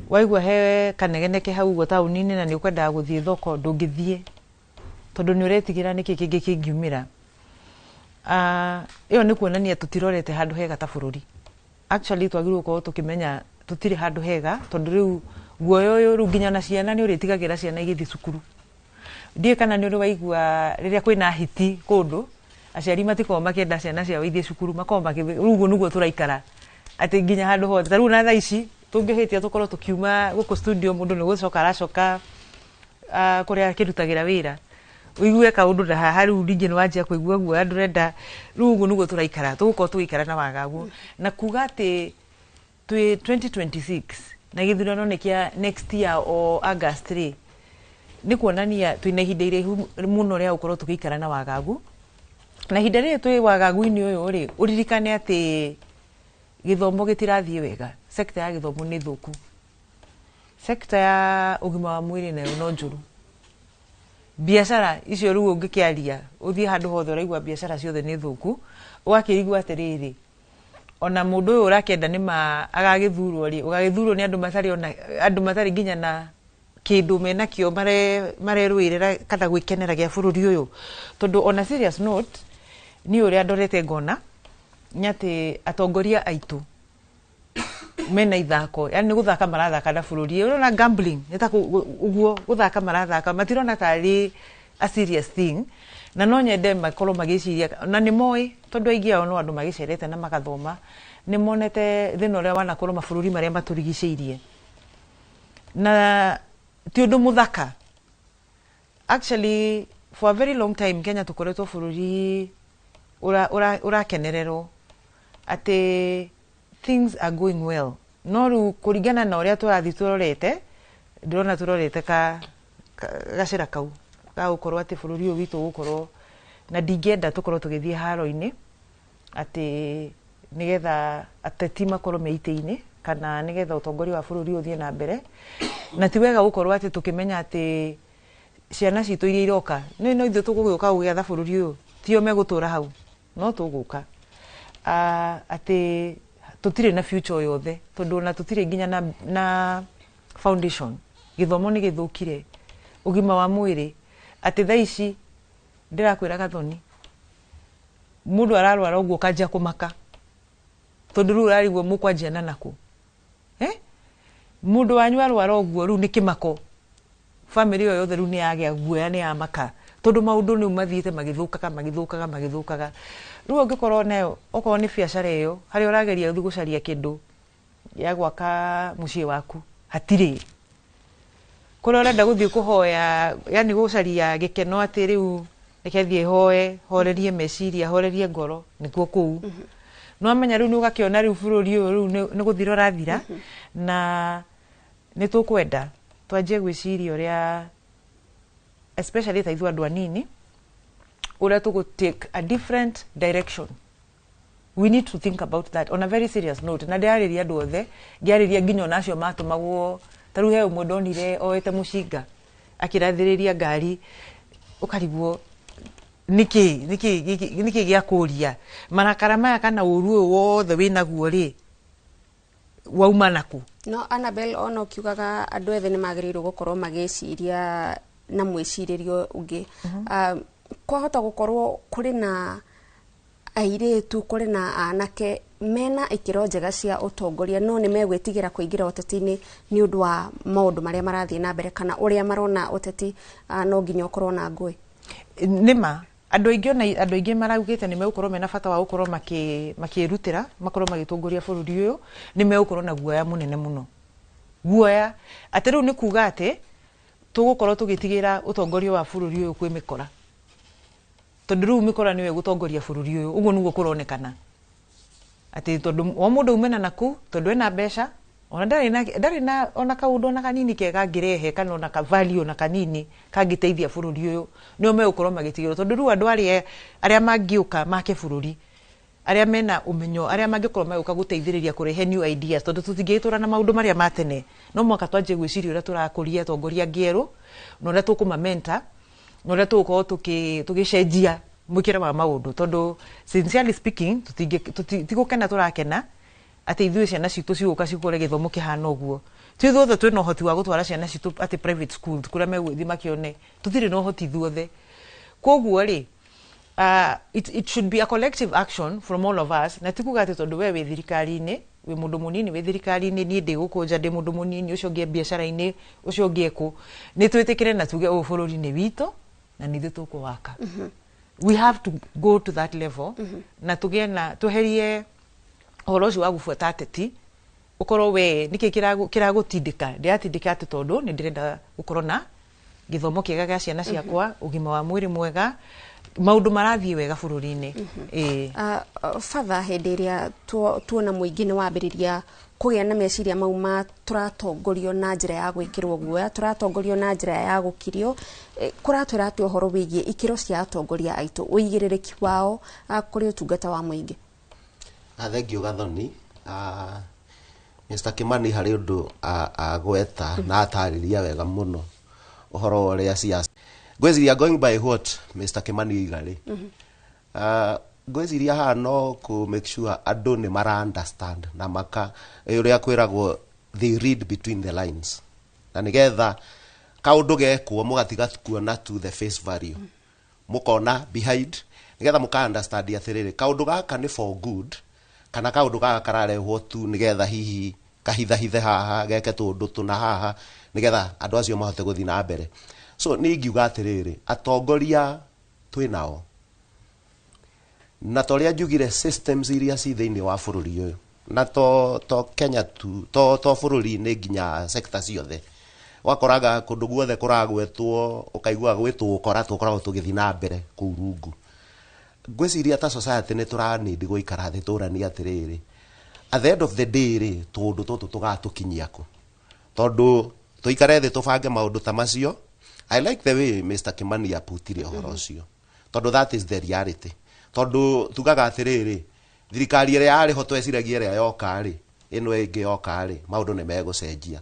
waigua he kanegeneke hau ũguo taũni-inĩ na nĩ ũkwendaga gũthiĩ thoko, ndũngĩthiĩ tondũ nĩ ũretigĩra nĩkĩ kĩngĩ kĩngiumĩra. Ĩyo nĩ kuonania tũtirorete handũ hega ta bũrũri. Actually, twagĩrĩirwo gũkorwo tũkĩmenya tũtirĩ handũ hega, tondũ rĩu guoya ũyũ rĩu nginya na ciana nĩ ũrĩtigagĩra ciana igĩthiĩ cukuru. Ndiũĩ kana nĩ ũrĩ waigua rĩrĩa kwĩna hiti kũndũ, aciari matikoragwo makĩenda ciana ciao ithiĩ cukuru, makoragwo makĩ rĩu ũguo nĩguo tũraikara, atĩ nginya handũ hothe. Ta rĩu na thaa ici tũngĩhĩtia tũkorwo tũkiuma gũkũ studio, mũndũ nĩ gũcoka aracoka kũrĩa akĩrutagĩra wĩra, ũigue kaũndũ na haha rĩu ningĩ nĩ wanjia kũigua guoya, ndũrenda. Rĩu ũguo nĩguo tũraikara, tũgũkorwo tũgĩikara na wagagu na kuga atĩ twĩ 2026 na gĩthurano nĩ kĩa next year o August rĩ, nĩ kuonania twĩna ihinda iraihu mũno rĩa gũkorwo tũgĩikara na wagagu. Na ihinda rĩrĩ twĩ wagagu-inĩ ũyũ rĩ, ũririkane atĩ gĩthomo gĩtirathiĩ wega, sector ya gĩthomo nĩ thũku, sector ya ũgima wa mwĩrĩ nayo no njũru, biacara icio rĩu ũngĩkĩaria ũthiĩ handũ hothe ũraigua biacara ciothe nĩ thũku. Ũgakĩrigwo atĩrĩrĩ, ona mũndũ ũyũ ũrakĩenda nĩ ma agagĩthurwo rĩ, ũgagĩthurwo nĩ andũ matarĩ ona andũ matarĩ nginya na kĩndũ menakĩo marerũĩrĩra kana gwĩkenera gĩa bũrũri ũyũ. Tondũ on a serious note, niĩ ũrĩa ndorete ngona nĩ atĩ atongoria aitũ mena ithako, yani nĩ gũthaka marathaka na bũrũri. Ũrona gambling nĩ ta ũguo gũthaka marathaka, matirona tarĩ a serious thing. Na no nyende makorwo magĩciria, na nĩ moĩ, tondũ aingĩ ao no andũ magĩcerete na magathoma, nĩ monete thĩna ũrĩa wanakorwo mabũrũri marĩa matũrigicĩirie, na ti ũndũ mũthaka. Actually, for a very long time Kenya tũkoretwo bũrũri ũrakenererwo atĩ things are going well, no rĩu kũringana na ũrĩa tũrathiĩ tũrorete, ndĩrona tũrorete ka gacĩra kau ga gũkorwo atĩ bũrũri ũyũ witũ gũkorwo na ndingĩenda tũkorwo tũgĩthiĩ haro-inĩ atĩ nĩgetha ateti makorwo me itĩ-inĩ kana nĩgetha ũtongoria wa bũrũri ũthiĩ na mbere. Na ti wega gũkorwo atĩ tũkĩmenya atĩ ciana citũ iria iroka nĩ no ithuĩ tũgũgĩũka gũgĩatha bũrũri ũyũ, tio megũtũra hau, no tũgũka atĩ tũtirĩ na future yothe, tondũ ona tũtirĩ nginya na foundation. Gĩthomo nĩ gĩthũkire, ũgima wa mwĩrĩ, atĩ thaa ici ndĩrakwĩra Gathoni, mũndũ ararwara ũguo ũkanjia kũmaka, tondũ rĩu ũrarigwo mũkwanjia na nakũ, eh? Mũndũ wanyu arwara ũguo rĩu nĩ kĩmako, family ĩyo yothe rĩu nĩ yagĩa guoya, nĩ yamaka, tondũ maũndũ rĩu mathiĩte magĩthũkaga, magĩthũkaga, magĩthũkaga. Rĩu ũngĩkorwo nayo okorwo nĩ biacara ĩyo harĩa ũrageria gũthiĩ gũcaria kĩndũ ya gwaka mũciĩ waku, hatirĩ kũrĩa ũrenda gũthiĩ kũhoya, yani gũcaria gĩkeno atĩ rĩu reke thiĩ hoe, horerie meciria, horerie ngoro, nĩkuo kũu no amenya. Rĩu nĩ ũgakĩona rĩu bũrũri ũyũ rĩu nĩ gũthira ũrathira, na nĩ tũkwenda twanjie gwĩciria ũrĩa, especially ta ithuĩ andũ anini, ũrĩa tũgũ take a different direction. We need to think about that on a very serious note. Na ndĩrarĩria andũ othe, ngĩarĩria nginya ona acio matũmagwo. Ta rĩu he ũmwe ndonire oete mũcinga akĩrathĩrĩria ngari, ũkarigwo nĩkĩ nĩkĩ nĩkĩ gĩa kũria marakara maya kana ũru ũyũ wothe wĩnaguo rĩ, wauma nakũ? No Annabel, ona ũkiugaga andũ ethĩ nĩ magĩrĩirwo gũkorwo magĩciria na mwĩcirĩrio ũngĩ, kwahota gũkorwo kũrĩ na airĩtu, kũrĩ na anake mena ikĩro njega cia ũtongoria, no nĩ megwĩtigĩra kũingĩra ũteti-inĩ nĩ ũndũ wa maũndũ marĩa marathiĩ na mbere kana ũrĩa marona ũteti no nginya ũkorwo na ngũĩ. Nĩma andũ aingĩ, ona andũ aingĩ maraugĩte nĩ megũkorwo mena bata wa gũkorwo makĩrutĩra makorwo magĩtongoria bũrũri ũyũ, nĩ megũkorwo na guoya mũnene mũno, guoya atĩ rĩu nĩ kuga atĩ tũgũkorwo tũgĩtigĩra ũtongoria wa bũrũri ũyũ kwĩ mĩkora, tondũ rĩu mĩkora nĩyo ĩgũtongoria bũrũri ũyũ. Ũguo nĩguo kũronekana, atĩ tondũ o mũndũ umena naku, tondũ ena mbeca, ona ndarĩ na ona kaũndũ ona kanini kega angĩrehe kana ona ka value ona kanini kangĩteithia bũrũri ũyũ, nĩo megũkorwo magĩtigĩrwo, tondũ rĩu andũ arĩa mangĩũka make bũrũri, arĩa mena ũmenyo, arĩa mangĩkorwo magĩũka gũteithĩrĩria kũrehe new ideas, tondũ tũtingĩgĩtũra na maũndũ marĩa ma tene, no mũhaka twanjie gwĩciria ũrĩa tũrakũria atongoria angĩ erũ, na ũrĩa tũkũmamenta, na ũrĩa tũgũkorwo tũgĩcenjia. Mwĩkĩre wa maũndũ, tondũ sincerely speaking, tigũkena tũrakena atĩ ithuĩ ciana citũ cigũka cikore gĩthomo kĩhana ũguo. Ti ithuothe twĩna ũhoti wa gũtwara ciana citũ atĩ private schools kũrĩa megũthiĩ makĩone. Tũtirĩ na ũhoti ithuothe. Koguo rĩ, it should be a collective action from all of us, na ti kuga atĩ tondũ we wĩ thirikari-inĩ, wĩ mũndũ mũnini wĩ thirikari-inĩ, niĩ ndĩ gũkũ nja ndĩ mũndũ mũnini, ũcio ũngĩ e biacara-inĩ, ũcio ũngĩ ekũ, nĩ twĩtĩkĩre na tuge ũyũ bũrũri nĩ witũ na nĩ ithuĩ tũkũwaka. We have to go to that level na tũgĩe na tweherie ũhoro ũcio wa gũbuata ateti. Ũkorwo we nĩkĩ kĩragũtindĩka? Ndĩratindĩka atĩ tondũ nĩ ndĩrenda gũkorwo na gĩthomo kĩega gĩa ciana ciakwa, ũgima wa mwĩrĩ mwega, maũndũ marathiĩ wega bũrũri-inĩ. Ĩĩ. Father, hĩndĩ ĩrĩa tuona mũingĩ nĩ wambĩrĩria kũgĩa na meciria mau ma tũratongorio na njĩra ya gwĩkĩrwo guoya, tũratongorio na njĩra ya gũkirio, kũratwĩra atĩ ũhoro wĩgiĩ ikĩro cia atongoria aitũ, ũigĩrĩrĩki wao kũrĩ ũtungata wa mũingĩ? Thengiũ Gathoni. Mr. Kimani harĩ ũndũ agweta na atarĩria wega mũno ũhoro wa ũrĩa siasa. Ngwĩciria going by what Mr. Kimani oiga rĩ, ngwĩciria haha no kũ make sure andũ nĩ mara understand na maka ũrĩa kwĩragwo they read between the lines, na nĩgetha kaũndũ gekwo mũgatiga kuona to the face value, mũkona behind, nĩgetha mũka understand atĩrĩrĩ, kaũndũ gaka nĩ for good kana kaũndũ gaka kararehwo tu nĩgetha hihi kahithahithe haha, geke tũũndũ tũna haha nĩgetha andũ acio mahote gũthiĩ na mbere. So niĩ ingiuga atĩrĩrĩ, atongoria twĩ nao, na ta ũrĩa njugire, systems iria ci thĩinĩ wa bũrũri ũyũ, na to Kenya tu, to bũrũri, nĩ nginya sector ciothe, wakoraga kũndũ guothe kũragwetwo ũkaigua gwĩ tũũkora tũkoragwo tũgĩthiĩ na mbere kũu rungu. Ngwĩciria ta society nĩ tũranindi gũikara thĩ tũranie atĩrĩrĩ, at the end of the day rĩ, tũũndũ tũtũ tũgatũkinyia kũ? Tondũ tũikare thĩ tũbange maũndũ ta macio. I like the way Mr. Kimani aputire ũhoro ũcio, tondũ that is the reality. Tondũ tugaga atĩrĩrĩ, thirikari ĩrĩa yarĩ ho tweciragia ĩrĩa yoka rĩ, ĩno ĩngĩ yoka rĩ, maũndũ nĩ megũcenjia,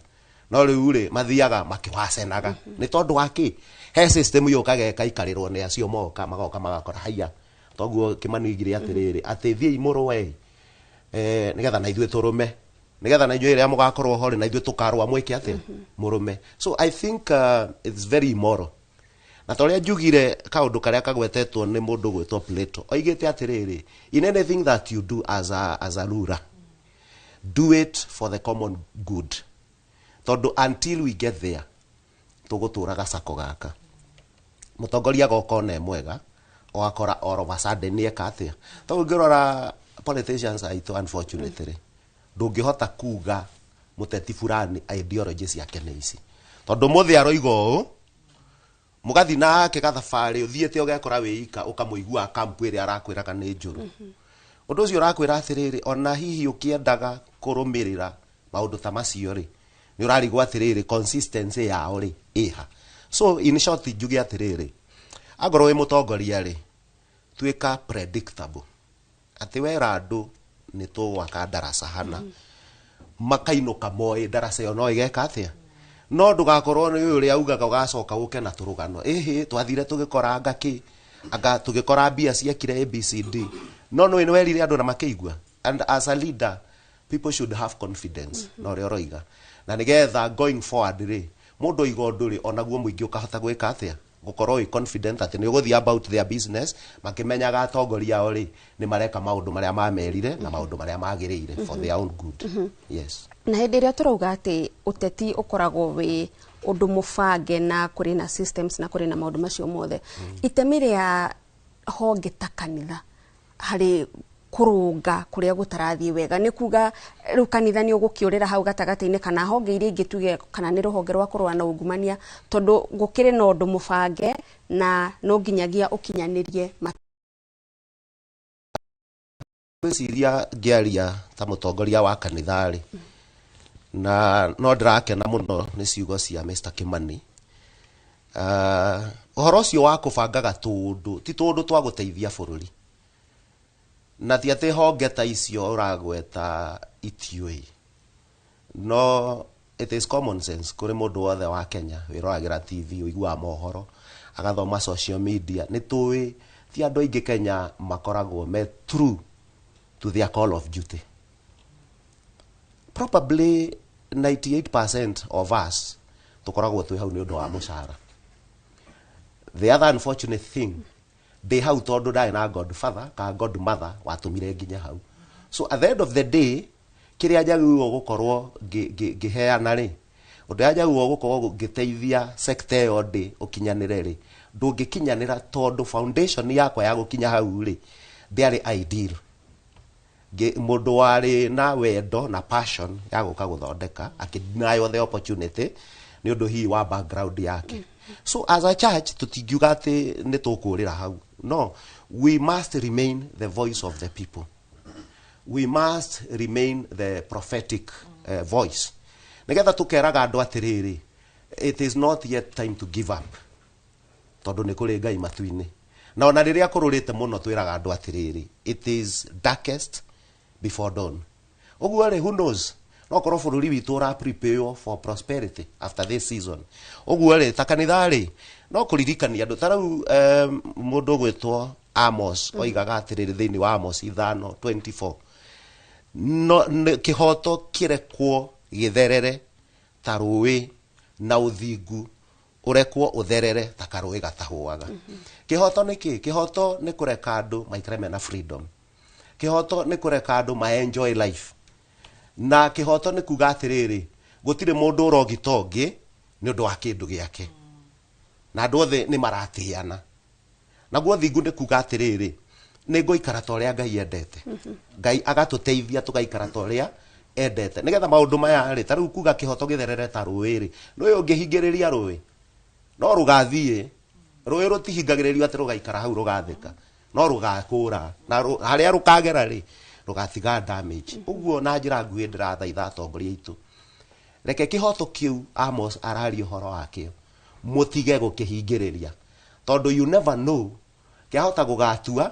no rĩu rĩ, mathiaga makĩwacenaga. Nĩ tondũ wa kĩ? He system yũkaga ĩkaikarĩrwo nĩ acio moka, magoka magakora haiya. Toguo Kimani oigire atĩrĩrĩ, atĩ thiĩi mũrũe, nĩgetha na ithuĩ tũrũme, nĩgetha na inyuĩ rĩrĩa mũgakorwo ho rĩ, na ithuĩ tũkarũa mwĩke atĩa? Mũrũme. So I think it's very immoral. Na ta ũrĩa njugire, kaũndũ karĩa kagwetetwo nĩ mũndũ gwĩtwo Plato, oigĩte atĩrĩrĩ, in anything that you do as a ruler, do it for the common good. Tondũ until we get there, tũgũtũra gacako gaka. Mũtongoria agoka ona e mwega, ũgakora all of a sudden nĩ eka atĩa. Tondũ ũngĩrora politicians aitũ, unfortunately, ndũngĩhota kuga mũteti fulani ideology ciake nĩ ici, tondũ mũthĩ aroiga ũũ, mũgathi nake gathabarĩ ũthiĩte ũgekora wĩika ũkamũigua kampu ĩrĩa arakwĩraga nĩ njũru. Ũndũ ũcio ũrakwĩra atĩrĩrĩ, ona hihi ũkĩendaga kũrũmĩrĩra maũndũ ta macio rĩ, nĩ ũrarigwo atĩrĩrĩ, consistency yao rĩ ĩha? So in short, njuge atĩrĩrĩ, angorwo wĩ mũtongoria rĩ, tuĩka predictable, atĩ wera andũ nĩ tũgwaka ndaraca hana, makainũka moĩ ndaraca ĩyo no ĩgeka atĩa. No ndũgakorwo nĩ ũyũ ũrĩa ugaga ũgacoka ũke na tũrũgano, ĩhĩ, twathire tũgĩkora anga kĩ, anga tũgĩkora mbia ciekire ABCD, no nĩ werire andũ na makĩigua. And as a leader, people should have confidence na ũrĩa ũroiga, na nĩgetha going forward rĩ, mũndũ oiga ũndũ rĩ, onaguo mũingĩ ũkahota gwĩka atĩa? Gũkorwo wĩ confident atĩ nĩ ũgũthiĩ about their business makĩmenyaga atongoria ao rĩ, nĩ mareka maũndũ marĩa mamerire na maũndũ marĩa magĩrĩire for their own good. Yes. Na hĩndĩ ĩrĩa tũrauga atĩ ũteti ũkoragwo wĩ ũndũ mũbange na kũrĩ na systems na kũrĩ na maũndũ macio mothe, itemi rĩa honge ta kanitha harĩ kũrũnga kũrĩa gũtarathiĩ wega, nĩ kuga rĩu kanitha nĩ ũgũkĩũrĩra hau gatagatĩ-inĩ, kana honge iria ingĩ, tuge kana nĩ rũhonge rwa kũrũa na ungumania, tondũ gũkĩrĩ na ũndũ mũbange na no nginyagia ũkinyanĩrie? Ngwĩciria ngĩaria ta mũtongoria wa kanitha rĩ, na no ndĩrakena mũno nĩ ciugo cia Mr. Kimani. Ũhoro ũcio wa kũbangaga tũũndũ ti tũũndũ twa gũteithia bũrũri, na ti atĩ honge ta icio ũragweta itiũĩ, no it is common sense kũrĩ mũndũ wothe wa Kenya wĩroragĩra TV, ũiguaga mohoro, agathoma social media, nĩ tũĩ Ti andũ aingĩ Kenya makoragwo me true to their call of duty. Probably 98% of us tũkoragwo twĩ hau nĩ ũndũ wa mũcara. The other unfortunate thing, ndĩ hau tondũ ndarĩ na godfather ka godmother watũmire nginya hau. So at the end of the day, kĩrĩa njagĩrĩirwo gũkorwo ngĩheana rĩ, ũndũ ũrĩa njagĩrĩirwo gũkorwo ngĩteithia sector ĩyo ndĩ ũkinyanĩre rĩ, ndũngĩkinyanĩra tondũ foundation yakwa ya gũkinya hau rĩ ndĩarĩ ideal. Mũndũ warĩ na wendo na passion ya gũka gũthondeka akĩdeny the opportunity nĩ ũndũ hihi wa background yake. So as a church tũtingiuga atĩ nĩ tũkũrĩra hau. No, we must remain the voice of the people. We must remain the prophetic voice. Nĩgetha tũkeraga andũ atĩrĩrĩ, it is not yet time to give up, tondũ nĩ kũrĩ Ngai matu-inĩ. Na ona rĩrĩa kũrũrĩte mũno twĩraga andũ atĩrĩrĩ, it is darkest before dawn. Ũguo rĩ, who knows, no korwo bũrũri witũ ũra prepare for prosperity after this season. Ũguo rĩ, ta kanitha rĩ, no kũririkania andũ ta rĩu mũndũ ũgwĩtwo Amos oigaga atĩrĩrĩ thĩinĩ wa Amos 5:24, no kĩhoto kĩrekwo gĩtherere ta rũĩ na ũthingu ũrekwo ũtherere ta karũĩ gatahũaga. Kĩhoto nĩ kĩ? Kĩhoto nĩ kũreka andũ maikare mena freedom. Kĩhoto nĩ kũreka andũ ma enjoy life. Na kĩhoto nĩ kuga atĩrĩrĩ, gũtirĩ mũndũ ũrogita ũngĩ nĩ ũndũ wa kĩndũ gĩake, na andũ othe nĩ maratĩana. Naguo thingu nĩ kuga atĩrĩrĩ, nĩ ngũikara ta ũrĩa Ngai endete. Ngai agatũteithia tũgaikara ta ũrĩa endete, nĩgetha maũndũ maya rĩ, ta rĩu kuga kĩhoto gĩtherere ta rũĩ rĩ, nĩũĩ ũngĩhingĩrĩria rũĩ no rũgathiĩ. Rũĩ rũtihingagĩrĩrio atĩ rũgaikara hau rũgathĩka, no rũgakũra na harĩa rũkagera rĩ, rũgatiga damage. Ũguo na njĩra nguhĩ ndĩrathaitha atongoria aitũ, reke kĩhoto kĩu Amos araria ũhoro wakĩo mũtige gũkĩhingĩrĩria, tondũ you never know, kĩahota gũgatua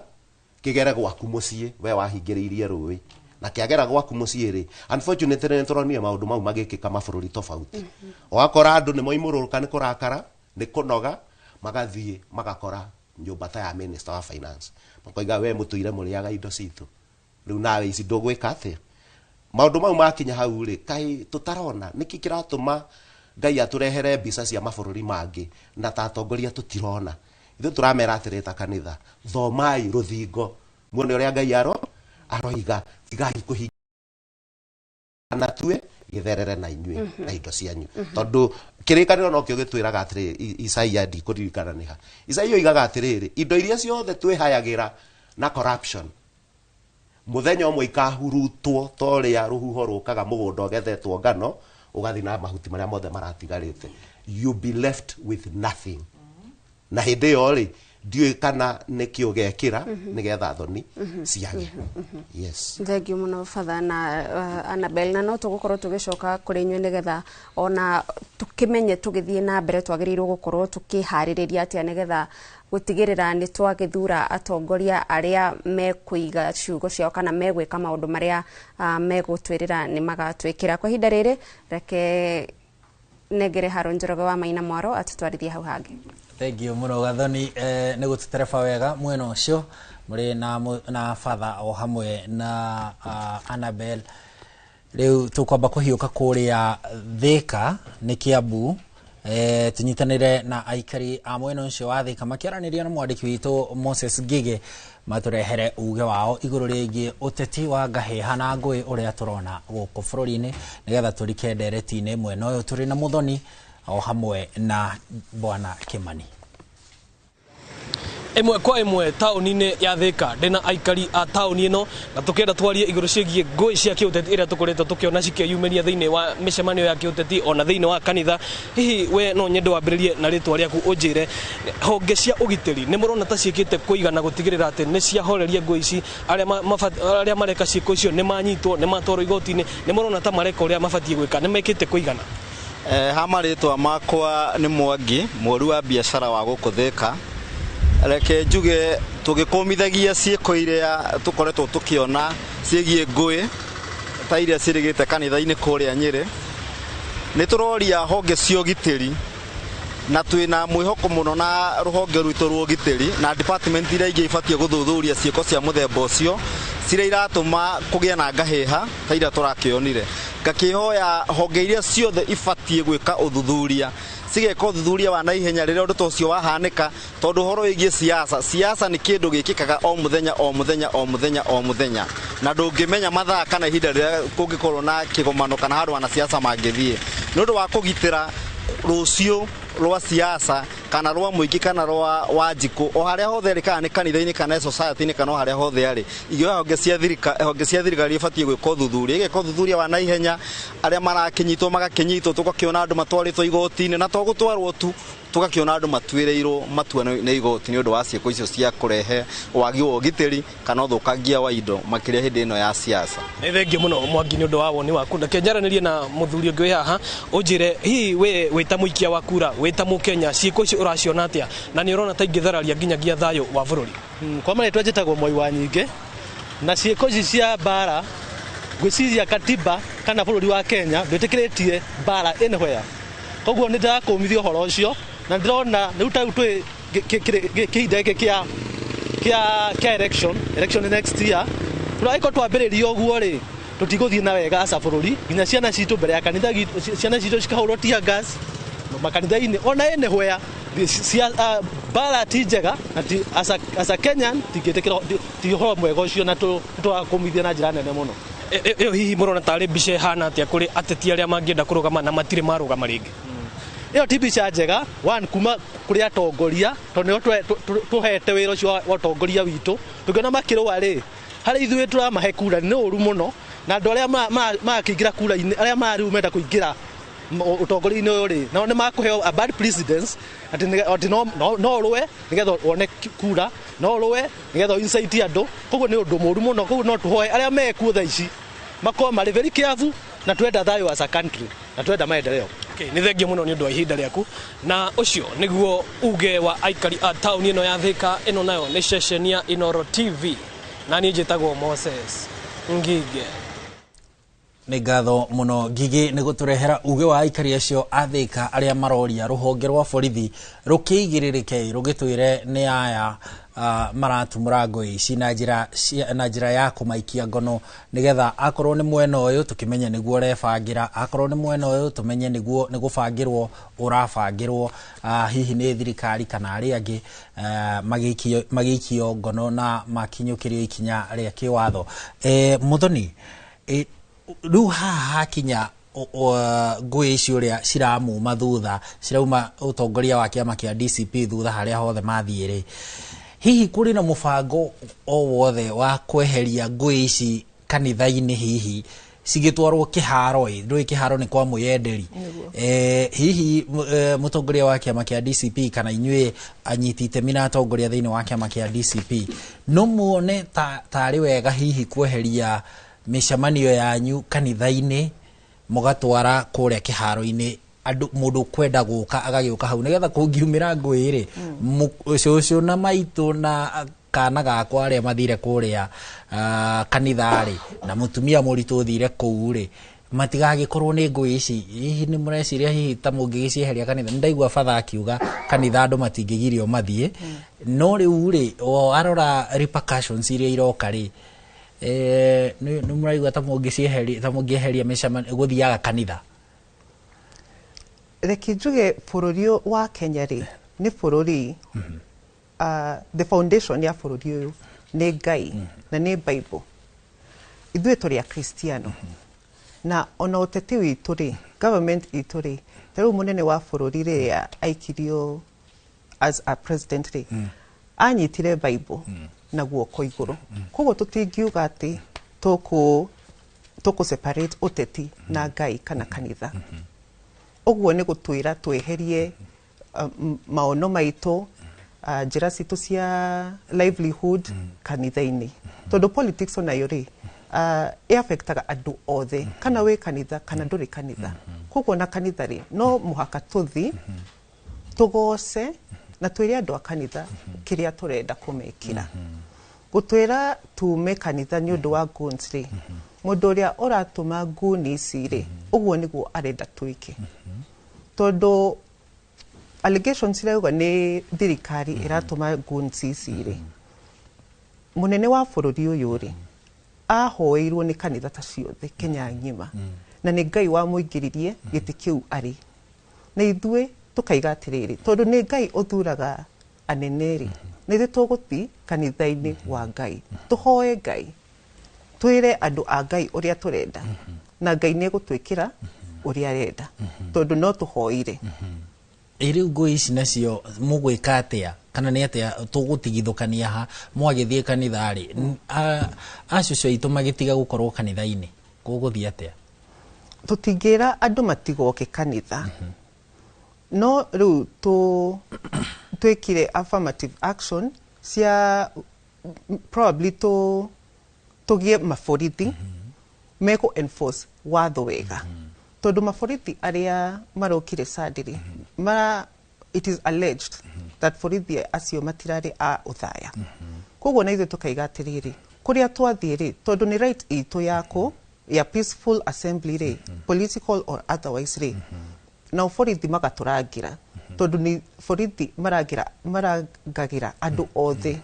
kĩgere gwaku mũciĩ we wahingĩrĩirie rũĩ, na kĩagera gwaku mũciĩ rĩ, unfortunately nĩ tũronire maũndũ mau magĩkĩka mabũrũri tofauti. Ũgakora andũ nĩ moimũrũrũka nĩ kũrakara, nĩ kũnoga, magathiĩ magakora nyũmba ta ya minister wa finance, makoiga we mũtũire mũrĩaga indo citũ, rĩu nawe ici ndũgwĩka atĩa? Maũndũ mau makinya hau rĩ, kaĩ tũtarona nĩkĩ kĩratũma Ngai atũrehere mbica cia mabũrũri mangĩ na ta atongoria tũtirona? Ithuĩ tũramera atĩrĩ ta kanitha, thomai rũthingo muone ũrĩa Ngai aroiga, tigai kũhinga na tue gĩtherere na inyuĩ na indo cianyu. Tondũ kĩrĩkanĩro nokĩo gĩtwĩraga atĩrĩ, Isaia ndikũririkana nĩ ha, Isaia oigaga atĩrĩrĩ, indo iria ciothe twĩhayagĩra na corruption, mũthenya ũmwe ikahurutwo ta ũrĩa rũhuho rũkaga mũgũnda ũgethetwo ngano ũgathiĩ na mahuti marĩa mothe maratigarĩte. You be left with nothing. Na hĩndĩ ĩyo rĩ, ndiũĩ kana nĩkĩ ũgekĩra nĩgetha thoni ciage. Yes. Thank you mũno Father na Annabel, na no tũgũkorwo tũgĩcoka kũrĩ inyuĩ nĩgetha ona tũkĩmenye tũgĩthiĩ na mbere twagĩrĩirwo gũkorwo tũkĩharĩrĩria atĩa nĩgetha gũtigĩrĩra nĩ twagĩthura atongoria arĩa mekũiga ciugo ciao kana megwĩka maũndũ marĩa megũtwĩrĩra nĩ magatwĩkĩra. Kwa ihinda rĩrĩ reke nengere Haro Njoroge wa Maina Mwaro atũtwarithie hau hangĩ. Thank you mũno Gathoni, nĩ gũtũtereba wega mwena ũcio mũrĩ na Father o hamwe na Annabel. Rĩu tũkwamba kũhiũka kũrĩa Thika nĩ Kiambu, tũnyitanĩre na aikari a mwena ũcio wa Thika makĩaranĩria na mwandĩki witũ Moses Ngige matũrehere uge wao igũrũ rĩgiĩ ũteti wa ngahĩha na ngũĩ ũrĩa tũrona gũkũ bũrũri-inĩ, nĩgetha tũrike ndereti-inĩ mwena ũyũ tũrĩ na Mũthoni o hamwe na Bwana Kimani. Ĩmwe kwa ĩmwe taũni-inĩ ya Thika ndĩna aikari a taũni ĩno na tũkĩenda twarie igũrũ ciĩgiĩ ngũĩ cia kĩũteti ĩrĩa tũkoretwo tũkĩona cikĩyumĩria thĩinĩ wa mĩcemanio ya kĩũteti ona thĩinĩ wa kanitha. Hihi we no nyende wambĩrĩrie na rĩtwa rĩaku ũnjĩre honge cia ũgitĩri nĩ mũrona ta ciĩkĩte kũigana gũtigĩrĩra atĩ nĩ ciahoreria ngũĩ ici, arĩa mareka ciĩko icio nĩ manyitwo, nĩ matwarwo igoti-inĩ, nĩ mũrona ta mareka ũrĩa mabatiĩ gwĩka, nĩ mekĩte kũigana? Ha marĩtwa makwa nĩ Mwangi, mũru wa biacara wa gũkũ Thika. Reke njuge tũgĩkũmithagia ciĩko iria tũkoretwo tũkĩona ciĩgiĩ ngũĩ ta iria cirĩgĩte kanitha-inĩ kũrĩa Nyĩrĩ, nĩ tũroria honge cia ũgitĩri Na twina mwihoko muno na ruhonge rwitu rwa ugitiri na department iria ingĩ ibatiĩ gũthuthuria ciĩko cia mũthemba ũcio ciria iratũma kũgĩe na ngahĩha ta iria tũrakĩonire. Ngakĩhoya honge iria ciothe ibatiĩ gwĩka ũthuthuria cigeka ũthuthuria wa naihenya rĩrĩa ũndũ ta ũcio wahanĩka, tondũ ũhoro wĩgiĩ siasa, siasa nĩ kĩndũ gĩkĩkaga o mũthenya o mũthenya o mũthenya o mũthenya, na ndũngĩmenya mathaa kana ihinda rĩrĩa kũngĩkorwo na kĩgomano kana handũ wanasiasa mangĩthiĩ. Nĩ ũndũ wa kũgitĩra rũciũ rwa siasa kana rwa mũingĩ kana rwa Wanjikũ o harĩa hothe arĩ, kana nĩ kanitha-inĩ kana society-inĩ kana o harĩa hothe arĩ, ingĩoya honge cia thirikari ibatiĩ gwĩka ũthuthuria, igeka ũthuthuria wa naihenya, arĩa marakĩnyitwo magakĩnyitwo, tũgakĩona andũ matwarĩtwo igoti-inĩ, na to gũtwarwo tu, tũgakĩona andũ matuĩrĩirwo matua nĩ igoti nĩ ũndũ wa ciĩko icio cia kũrehe wagi wa ũgitĩri kana ũthũkangia wa indo makĩria hĩndĩ ĩno ya siasa. Nĩ thengiũ mũno Mwangi nĩ ũndũ wa woni waku. Reke njaranĩrie na mũthuri ũngĩ wĩ haha, ũnjĩre hihi we wĩ ta mũikia wa kura, wĩ ta Mũkenya, ciĩko icio ũraciona atĩa na nĩ ũrona ta ingĩthararia nginyagia thayũ wa bũrũri? Kwa marĩtwa njĩtagwo Moi wa Nyingĩ, na ciĩko ici cia mbara ngwĩciria katiba kana bũrũri wa Kenya ndwĩtĩkĩrĩtie mbara anywhere. Koguo nĩ ndĩrakũmithia ũhoro ũcio na ndĩrona rĩu ta rĩu twĩ kĩhinda gĩkĩ kĩa election next year, tũragĩkorwo twambĩrĩria ũguo rĩ, tũtigũthiĩ na wega aca bũrũri, nginya ciana citũ mbere ya kanitha, ciana citũ cikahũrwo tear gas makanitha-inĩ ona anywhere. Mbara ti njega na as a Kenyan tingĩtĩkĩra, ti ũhoro mwega ũcio, na tũrakũmithia na njĩra nene mũno. Ĩyo hihi mũrona tarĩ mbica ĩhana atĩa kũrĩ ateti arĩa mangĩenda kũrũgama na matirĩ marũgama rĩngĩ? Ĩyo ti mbica njega, one kuma kũrĩ atongoria, tondũ nĩo tũhete wĩra ũcio wa ũtongoria witũ. Tũngĩona makĩrũa rĩ, harĩ ithuĩ tũramahe kura nĩ ũru mũno, na andũ arĩa makĩingĩra kura-inĩ, arĩa marĩu menda kũingĩra ũtongoria-inĩ ũyũ rĩ, nao nĩ makũheo a bad precedence atĩ no ũrũe nĩgetha wone kura, no ũrũe nĩgetha incite andũ. Koguo nĩ ũndũ mũru mũno. Koguo no tũhoe arĩa mekuo thaa ici makorwo marĩ very careful, na twenda thayũ as a country na twenda maendeleo. Okay, nĩ thengiũ mũno nĩ ũndũ wa ihinda rĩaku, na ũcio nĩguo uge wa aikari a taũni ĩno ya Thika. Ĩno nayo nĩ ceceni ya Inooro TV na niĩ njĩtagwo Moses Ngige. Nĩ ngatho mũno Ngigi nĩ gũtũrehera uge wa aikari acio a Thika arĩa maroria rũhonge rwa borithi rũkĩigĩrĩrĩke rũgĩtwĩre nĩ aya maratumũra ngũĩ ici na njĩra ya kũmaikia ngono, nĩgetha akorwo nĩ mwena ũyũ tũkĩmenye nĩguo ũrebangĩra, akorwo nĩ mwena ũyũ tũmenye nĩguo nĩ gũbangĩrwo ũrabangĩrwo, hihi nĩ thirikari kana arĩa angĩ magĩikio ngono na makinyũkĩrio ikinya rĩa kĩwatho. Muthoni, rĩu haha hakinya ngũĩ ici ũrĩa ciramuma thutha, cirauma ũtongoria wa kĩama kĩa DCP thutha harĩa hothe mathiĩ rĩ, hihi kũrĩ na mũbango o wothe wa kweheria ngũĩ ici kanitha-inĩ, hihi cigĩtwarwo kĩharo ĩ, ndũĩ kĩharo nĩ kwa mwĩyenderi, hihi mũtongoria wa kĩama kĩa DCP kana inyuĩ anyiti itemi na atongoria thĩinĩ wa kĩama kĩa DCP no muone tarĩ wega hihi kweheria mĩcemanio yanyu kanitha-inĩ mũgatwara kũrĩa kĩharo-inĩ, andũ mũndũ kwenda gũka agagĩũka hau nĩgetha kũngiumĩra ngũĩ rĩ, cũcũ na maitũ na kana gakwa arĩa mathire kũrĩa kanitha rĩ, na mũtumia mũritũ ũthire kũu rĩ, matigagĩkorwo nĩ ngũĩ ici. Hihi nĩ mũreciria hihi ta mũngĩgĩcieheria kanitha? Nĩ ndaigua batha akiuga kanitha andũ matingĩgirio mathiĩ, no rĩu rĩ, warora repercussions iria iroka rĩ, nĩ mũraigua ta mũngĩcieheria, ta mũngĩeheria mĩcemanio gũthiaga kanitha? Reke njuge bũrũri wa Kenya rĩ, nĩ bũrũri, the foundation ya bũrũri ũyũ nĩ Ngai na nĩ Bible. Ithuĩ tũrĩ Akristiano, na ona ũteti witũ rĩ, government itũ rĩ, ta rĩu mũnene wa bũrũri rĩrĩa aikirio as a president rĩ, anyitire Bible na guoko igũrũ. Koguo tũtingiuga atĩ tũkũ separate ũteti na Ngai kana kanitha. Ũguo nĩ gũtwĩra tweherie maono maitũ, njĩra citũ cia livelihood kanitha-inĩ. Tondũ politics onayo rĩ, ĩ-affectaga andũ othe, kana wĩ kanitha kana ndũrĩ kanitha. Koguo na kanitha rĩ, no mũhaka tũthi tũgoce na twĩre andũ a kanitha kĩrĩa tũrenda kũmekĩra. Gũtwĩra tume kanitha nĩ ũndũ wa goons rĩ, mũndũ ũrĩa ũratũma nguni ici rĩ, ũguo nĩguo arenda twĩke. Tondũ Allegations irauga nĩ thirikari ĩratũma goons ici rĩ, mũnene wa bũrũri ũyũ rĩ, ahoeirwo nĩ kanitha ta ciothe Kenya ng'ima, na nĩ Ngai wamũingĩririe gĩtĩ kĩu arĩ. Na ithuĩ tũkaiga atĩrĩrĩ, tondũ nĩ Ngai ũthuraga anene rĩ, nĩ ithuĩ tũgũthiĩ kanitha-inĩ wa Ngai, tũhoe Ngai, twĩre andũ a Ngai ũrĩa tũrenda, na Ngai nĩ egũtwĩkĩra ũrĩa arenda, tondũ no tũhoire. Ĩ rĩu ngũĩ ici nacio mũgwĩka atĩa, kana nĩ atĩa tũgũtigithũkania ha mwagĩthiĩ kanitha rĩ, acũcũ aitũ magĩtiga gũkorwo kanitha-inĩ, gũgũthiĩ atĩa? Tũtingĩra andũ matigoke kanitha, no rĩu twĩkire affirmative action cia probably tũgĩe maborithi mekũ enforce watho wega, tondũ maborithi arĩa marokire Sunday mara, it is alleged that borithi acio matirarĩ a ũthaya. Koguo na ithuĩ tũkaiga atĩrĩrĩ, kũrĩa twathiĩ rĩ, tondũ nĩ right itũ yako ya peaceful assembly rĩ, political or otherwise rĩ, nao borithi magatũrangĩra, tondũ nĩ borithi marangĩra, marangagĩra andũ othe,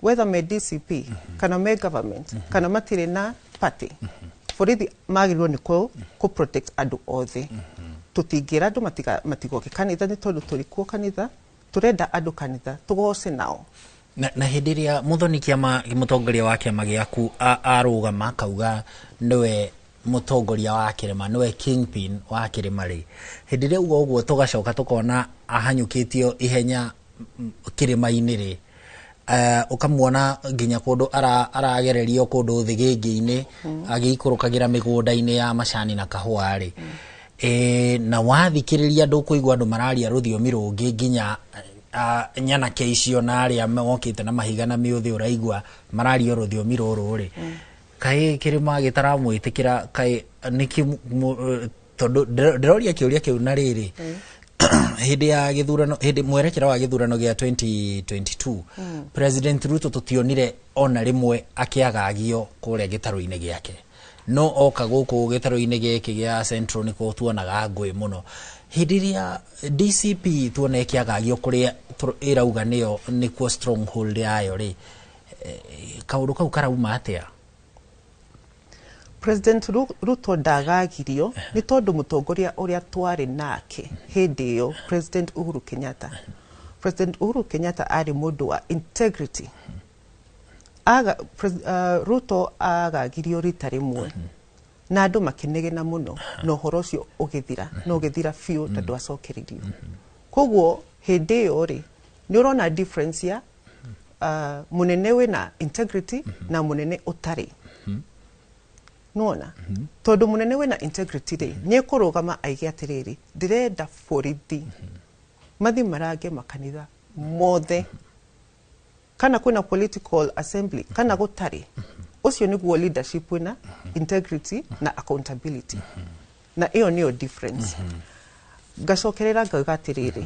whether me DCP kana me government kana matirĩ na party. Borithi magĩrĩirwo nĩ kũ protect andũ othe. Tũtingĩra andũ matigoke kanitha nĩ tondũ tũrĩ kuo kanitha, tũrenda andũ kanitha tũgoce nao. Na hĩndĩ ĩrĩa Mũthoni kĩama, mũtongoria wa kĩama gĩaku arũgama akauga nĩwe mũtongoria wa kĩrĩma, nĩwe kingpin wa kĩrĩma rĩ, hĩndĩ ĩrĩa auga ũguo tũgacoka tũkona ahanyũkĩtio ihenya kĩrĩma-inĩ rĩ, ũkamuona nginya kũndũ aragererio kũndũ thĩgĩngĩ-inĩ, agĩikũrũkagĩra mĩgũnda-inĩ ya macani na kahũa rĩ, na wathikĩrĩria ndũkũigua andũ mararia rũthiomi rũngĩ, nginya nyanake icio na arĩa mokĩte na mahiga na mĩũthĩ ũraigua mararia rũthiomi rũrũ rĩ, kaĩ kĩrĩma gĩtaramwĩtĩkĩra, kaĩ nĩkĩ? Tondũ ndĩroria kĩũria kĩu na rĩrĩ, hĩndĩ ya gĩthurano, hĩndĩ mwerekera wa gĩthurano gĩa 2022, President Ruto tũtionire ona rĩmwe akĩagagio kũrĩa gĩtarũ-inĩ gĩake, no oka gũkũ gĩtarũ-inĩ gĩkĩ gĩa Central nĩkuo tuonaga ngũĩ mũno. Hĩndĩ ĩrĩa DCP tuona ĩkĩagagio kũrĩa ĩrauga nĩyo nĩkuo stronghold yayo rĩ, kaũndũ kau karauma atĩa? President Ruto ndagagirio nĩ tondũ mũtongoria ũrĩa twarĩ nake hĩndĩ ĩyo, President Uhuru Kenyatta, President Uhuru Kenyatta arĩ mũndũ wa integrity. Ruto agagirio rita rĩmwe na andũ makĩnegena mũno, na ũhoro ũcio ũgĩthira, na ũgĩthira biũ na ndwacokereirio. Koguo hĩndĩ ĩyo rĩ, nĩ ũrona difference ya mũnene wĩna integrity na mũnene ũtarĩ. Nona tondũ mũnene wĩna integrity rĩ, nĩ ekũrũgama aige atĩrĩrĩ, ndĩrenda borithi mathi marange makanitha mothe, kana kwĩna political assembly kana gũtarĩ. Ũcio nĩguo leadership wĩna integrity na accountability, na ĩyo nĩyo difference. Ngacokerera ngauga atĩrĩrĩ,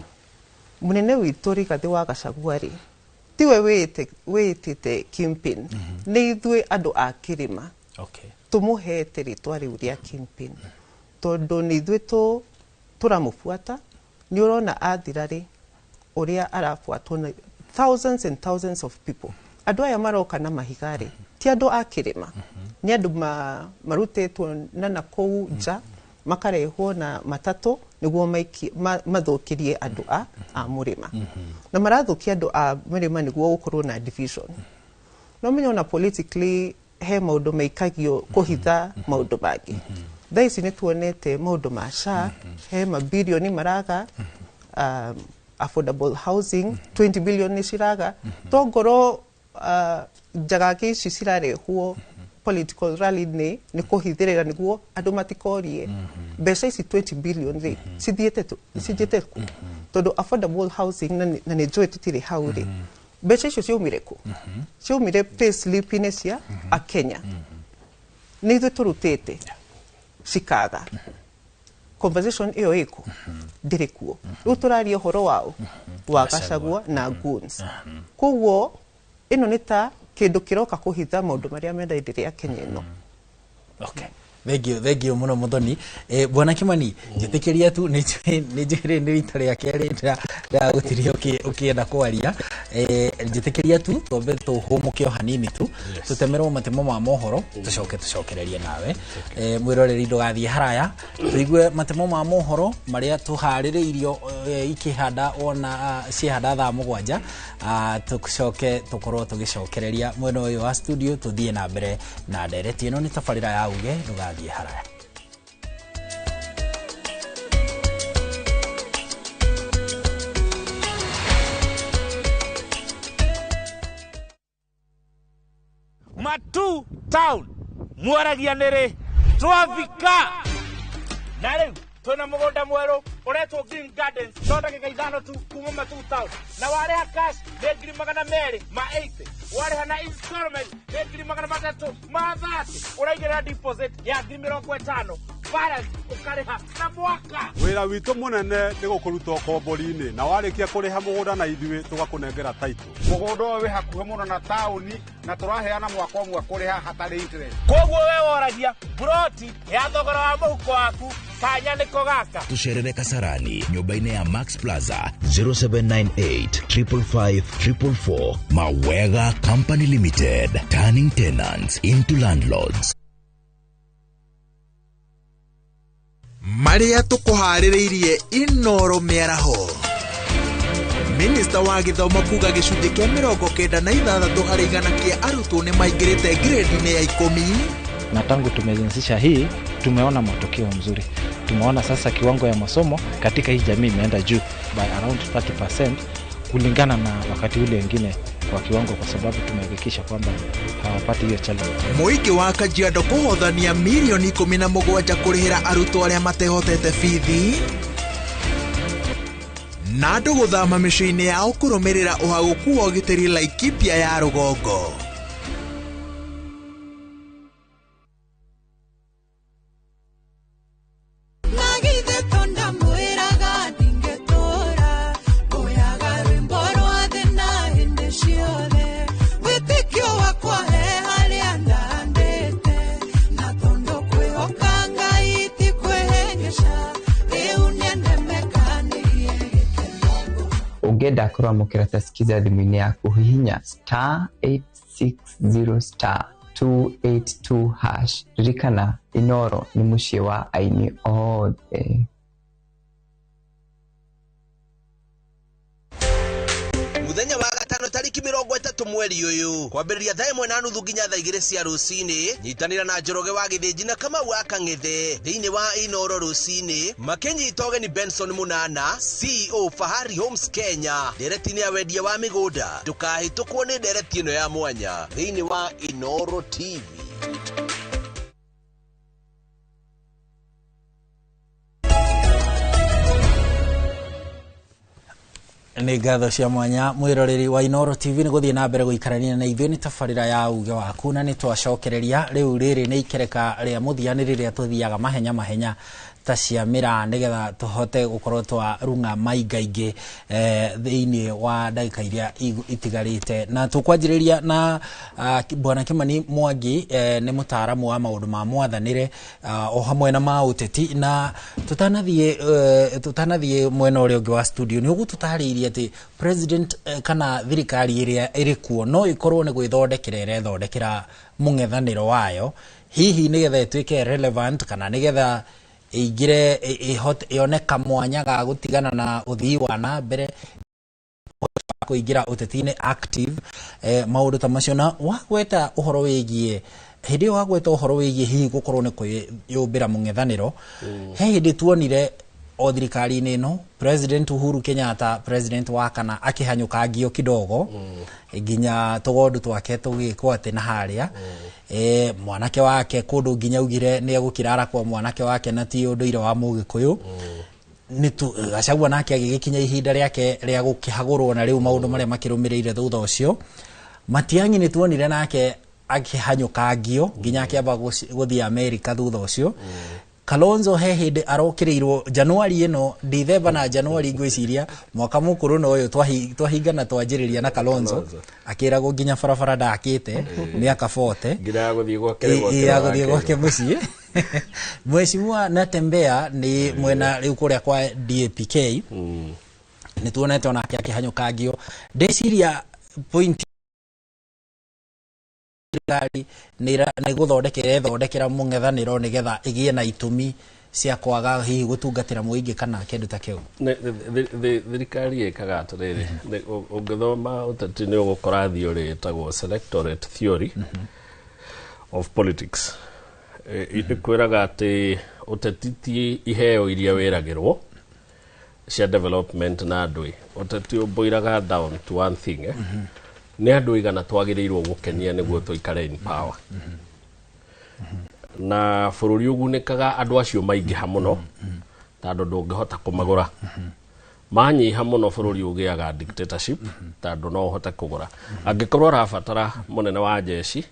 mũnene witũ Rigathĩ wa Gachagua rĩ, tiwe wĩĩtĩte kingpin, nĩ ithuĩ andũ a kĩrĩma tũmũhete rĩtwa rĩu rĩa kingpin, tondũ nĩ ithuĩ tũramũbuata. Nĩ ũrona athira rĩ, ũrĩa arabuatwo na thousands and thousands of people. Andũ aya maroka na mahiga rĩ, ti andũ a kĩrĩma, nĩ andũ marutĩtwo na nakũu nja, makarehwo na matatũ nĩguo mathũkĩrie andũ a mũrĩma, na marathũkia andũ a mũrĩma nĩguo gũkorwo na division. No menye ona politically he maũndũ maikagio kũhitha maũndũ mangĩ. Thaa ici nĩ tuonete maũndũ ma SHA, he mabirioni maraga, affordable housing 20 billion nĩ ciraga. Tongorwo njagake ici cirarehwo political rally nĩ kũhithĩrĩra nĩguo andũ matikorie mbeca ici 20 billion rĩ, cithiĩte cithiĩte kũ? Tondũ affordable housing na nĩ njũĩ tũtirĩ hau rĩ, mbeca icio ciaumire kũ? Ciaumire pay slip-inĩ cia akenya, nĩ ithuĩ tũrutĩte cikaga. Conversation ĩyo ĩkũ? Ndĩrĩ kuo. Rĩu tũraria ũhoro wao wa Gachagua na goons. Koguo ĩno nĩ ta kĩndũ kĩroka kũhitha maũndũ marĩa menda rĩa Kenya ĩno. Okay. Thank you muno Muthoni. Bwana Kimani, njĩtĩkĩria tu nĩ njũĩ nĩ rita rĩa kerĩ ndagũtiria ũkĩenda kwaria. Njĩtĩkĩria tu twambe tũhũmũke o hanini tu, tũtemerwo matemo ma mohoro, tũcoke tũcokererie nawe. Mwĩroreri ndũgathiĩ haraya, tũigue matemo ma mohoro marĩa tũharĩrĩirio ikĩhanda ona ciahanda thaa 7, tũcoke tũkorwo tũgĩcokereria mwena ũyũ wa studio tũthiĩ na mbere na ndereti ĩno. Nĩ tabarĩra ya Uge, ndũgathiĩ haraya. Matu town mwaragia nĩrĩ twafika na rĩu twĩna mũgũnda mwerũ ũretwo Green Gardens, no ndagĩka 5 tu kuma Matu town, na warĩha cash nĩ 280,000, warĩha na installment nĩ 330,000, ũraigĩrĩra deposit ya 50,000, balance ũkarĩha na mwaka. Wĩra witũ mũnene nĩ gũkũruta ũkombori-inĩ, na warĩkia kũrĩha mũgũnda na ithuĩ tũgakũnengera title. Mũgũnda ũyũ wĩ hakuhĩ mũno na taũni na tũraheana mwaka ũmwe kũrĩha hatarĩ interest. Koguo we woragia broti ya thogora wa mũhuko waku kanya nĩko gaka. Tucerere Kasarani nyũmba-inĩ ya Max Plaza 0798 555 444. Mawega Company Limited, turning tenants into landlords. Marĩa tũkũharĩrĩirie Inoro mĩaraho. Minista wa gĩthomo kuga gĩcunjĩ kĩa 96 harĩ igana kĩa arutwo nĩ maingĩrĩte grade-inĩ ya 10. Na tangu tumeanzisha hii tumeona matokeo mzuri. Tumeona sasa kiwango ya masomo katika hii jamii imeenda juu by around 30% kulingana na wakati ule wengine kwa kiwango, kwa sababu tumehakikisha kwamba hawapati hiyo challenge. Mũingĩ wa Kajiado kũhothania milioni 17 kũrĩhĩra arutwo arĩa matehotete bithi, na andũ gũthama mĩciĩ-inĩ yao kũrũmĩrĩra ũhagũku wa ũgitĩri Laikipia ya rũgongo. Ũngĩenda kũramũkĩra Skiza thimũ-inĩ yaku, hihinya *860 *282#. Ririkana, Inoro nĩ mũciĩ wa aini othe. Muthenya wa gatano tariki 30 mweri uyu kwambĩrĩria thaa 1:30 nginya thaa 2 cia rũcinĩ, nyitanĩra na Njoroge wa Gĩthĩnji na Kamau wa Kang'ethe thĩinĩ wa Inoro rũcinĩ makĩnyita ũgeni Benson Munana, CEO Fahari Homes Kenya, ndereti-inĩ ya wendia wa mĩgũnda. Ndũkahĩtũkwo nĩ ndereti ĩno ya mwanya thĩinĩ wa Inoro TV. Nĩ ngatho cia mwanya mwĩroreri wa Inoro TV nĩ gũthiĩ na mbere gũikarania na ithuĩ. Nĩ tabarĩra ya Uge Waku na nĩ twacokereria rĩu. Rĩrĩ nĩ ikereka rĩa mũthia, nĩ rĩrĩa tũthiaga mahenya mahenya ta cia mĩraa nĩgetha tũhote gũkorwo twarung'a maingaingĩ thĩinĩ wa ndagĩka iria itigarĩte. Na tũkwanjĩrĩria na Bwana Kimani Mwangi, nĩ mũtaaramu wa maũndũ ma mwathanĩre o hamwe na ma ũteti. Na tũtanathiĩ mwena ũrĩa ũngĩ wa studio, nĩ ũgũtũtarĩirie atĩ president kana thirikari ĩrĩa ĩrĩ kuo no ĩkorwo nĩ gwĩthondekera ĩrethondekera mũng'ethanĩro wayo, hihi nĩgetha ĩtuĩke relevant kana nĩgetha ĩingĩre yone kamwanya ga gũtigana na ũthii wa na mbere kũingĩra ũteti-inĩ active, maũndũ ta macio. Na wagweta ũhoro wĩgiĩ hĩndĩ ĩyo, wagweta ũhoro wĩgiĩ hihi gũkorwo nĩ kwĩyũmbĩra mũng'ethanĩro, he hĩndĩ tuonire o thirikari-inĩ ĩno President Uhuru Kenyatta, president wa kana, akĩhanyũkangio kidogo nginya tũgondu twake tũgĩkwo atĩ na harĩa mwanake wake kũndũ nginya augire nĩ egũkĩrara kwa mwanake wake na ti ũndũire wa Mũgĩkũyũ. Gachagua nake agĩgĩkinya ihinda rĩake rĩa gũkĩhagũrwo, na rĩu maũndũ marĩa makĩrũmĩrĩire thutha ũcio. Matiang'i nĩ tuonire nake akĩhanyũkangio nginya akĩamba gũthiĩ Amerika thutha ũcio. Kalonzo he hĩndĩ arokĩrĩirwo Januari ĩno, Dithemba na Januari, ngwĩciria mwaka mũkũrũ na ũyũ twahingana twanjĩrĩria na Kalonzo akĩragwo nginya barabara ndakĩte mĩaka 40 nginya ya gũthiĩ gwake gwake ya gũthiĩ wake. Gwake mũciĩ. Mheshimiwa Natembeya nĩ mwena rĩu kũrĩa kwa DAPK, nĩ tuonete onake akĩhanyũkangio. Ndĩciria point thirikari nĩ gũthondekera ĩthondekera mũng'ethanĩro nĩgetha ĩgĩe na itũmi cia kwaga hihi gũtungatĩra mũingĩ kana kĩndũ ta kĩu. Thirikari ĩkaga atĩrĩrĩ, ũngĩthoma ũteti nĩ ũgũkora theory ĩtagwo selectorate theory of politics. Ĩkwĩraga atĩ ũteti ti iheo iria wĩragĩrwo cia development na andũ ĩ. Ũteti ũboiraga down to one thing, eh? Nĩ andũ igana twagĩrĩirwo gũkenia nĩguo tũikare in power, na bũrũri ũgunĩkaga andũ acio maingĩha mũno, tondũ ndũngĩhota kũmagũra. Manyiha mũno, bũrũri ũgĩaga dictatorship, tondũ no ũhote kũgũra. Angĩkorwo ũrabatara mũnene wa jeshi,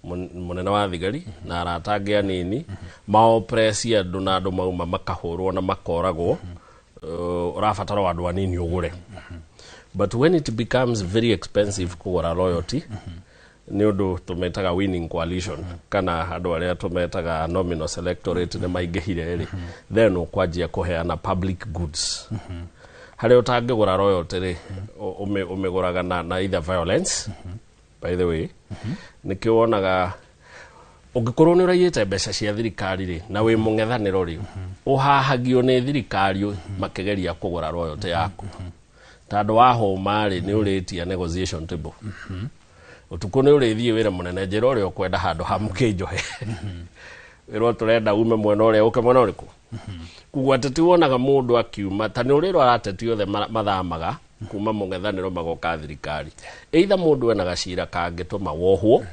mũnene wa thigari na arata angĩ anini maopresi andũ, na andũ mauma makahũrwo na makoragwo, ũrabatara o andũ anini ũgũre. But when it becomes very expensive kũgũra loyalty, nĩ ũndũ tũmetaga winning coalition, kana andũ arĩa tũmetaga nominal selectorate nĩ maingĩhire rĩ, then ũkwanjia kũheana public goods. Harĩa ũtangĩgũra loyalty rĩ, ũmĩgũraga na either violence. By the way, nĩkĩo wonaga ũngĩkorwo nĩ ũraiyĩte mbeca cia thirikari rĩ, na wĩ mũng'ethanĩro rĩ, ũhahagio nĩ thirikari makĩgeria kũgũra royalty yaku, tondũ wahũma rĩ, nĩ ũrĩtia negotiation table. Ũtukũ nĩ ũrĩthiĩ wĩra mũnene, njĩra ũrĩa ũkwenda handũ ha mũkĩnjohe, wĩrwo tũrenda ume mwena ũrĩa ũke mwena ũrĩkũ. Koguo ateti wonaga mũndũ akiuma ta nĩ ũrĩrwo arateti othe mathamaga kuma mũng'ethanĩro magoka thirikari, either mũndũ ena gacira kangĩtũma wohwo,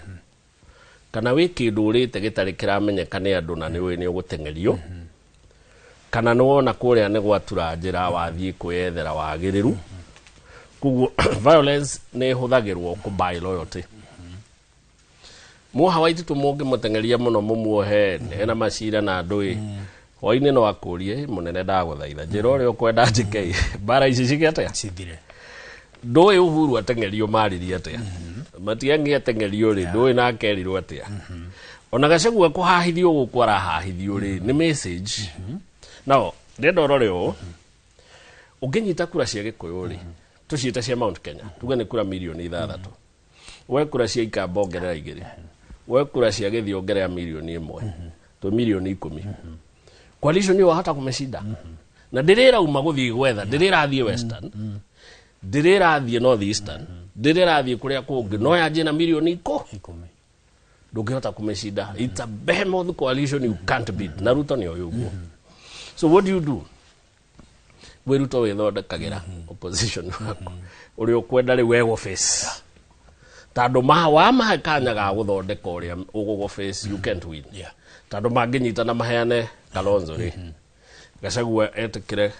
kana wĩ kĩndũ ũrĩte gĩtarĩ kĩramenyeka nĩ andũ na nĩ ũĩ nĩ ũgũteng'erio, kana nĩ wona kũrĩa nĩ gwatura njĩra wathiĩ kwĩyethera wagĩrĩru. Koguo violence nĩ ĩhũthagĩrwo kũ buy loyalty. Muoha wa ititũ mũngĩmũteng'eria mũno, mũmuohe ena macira na andũ ĩ, hwainĩ no akũrie, "Ĩ, mũnene, ndagũthaitha njĩra ũrĩa ũkwenda njĩke ĩ, mbara ici cige atĩa?" Cithire. Ndũĩ Uhuru ateng'erio maririe atĩa, Matiang'i ateng'erio rĩ, ndũĩ nake erirwo atĩa. Ona Gachagua kũhahithio gũkũ arahahithio rĩ, nĩ message. Now ndĩrenda ũrore ũũ, ũngĩnyita kura cia Gĩkũyũ rĩ, tũciĩte cia Mount Kenya, tuge nĩ kura mirioni 6, we kura cia Ikamba ongerera 2, we kura cia Gĩthiĩ ongerera mirioni 1, twĩ mirioni 10. Coalition ĩyo wahota kũmĩcinda, na ndĩrĩrauma gũthiĩ gwetha, ndĩrĩrathiĩ Western, ndĩrĩrathiĩ North Eastern, ndĩrĩrathiĩ kũrĩa kũngĩ, no yanjie na mirioni 10, ndũngĩhota kũmĩcinda. It's a behemoth coalition you can't beat, na Ruto nĩ oĩ ũguo. So what do you do? Wĩ Ruto wĩthondekagĩra opposition waku ũrĩa ũkwenda rĩu egũ face, tondũ wamahe kanya ga gũthondeka ũrĩa ũgũgũ face, you can't win, tondũ mangĩnyitana maheane Kalonzo rĩ, Gachagua etĩkĩre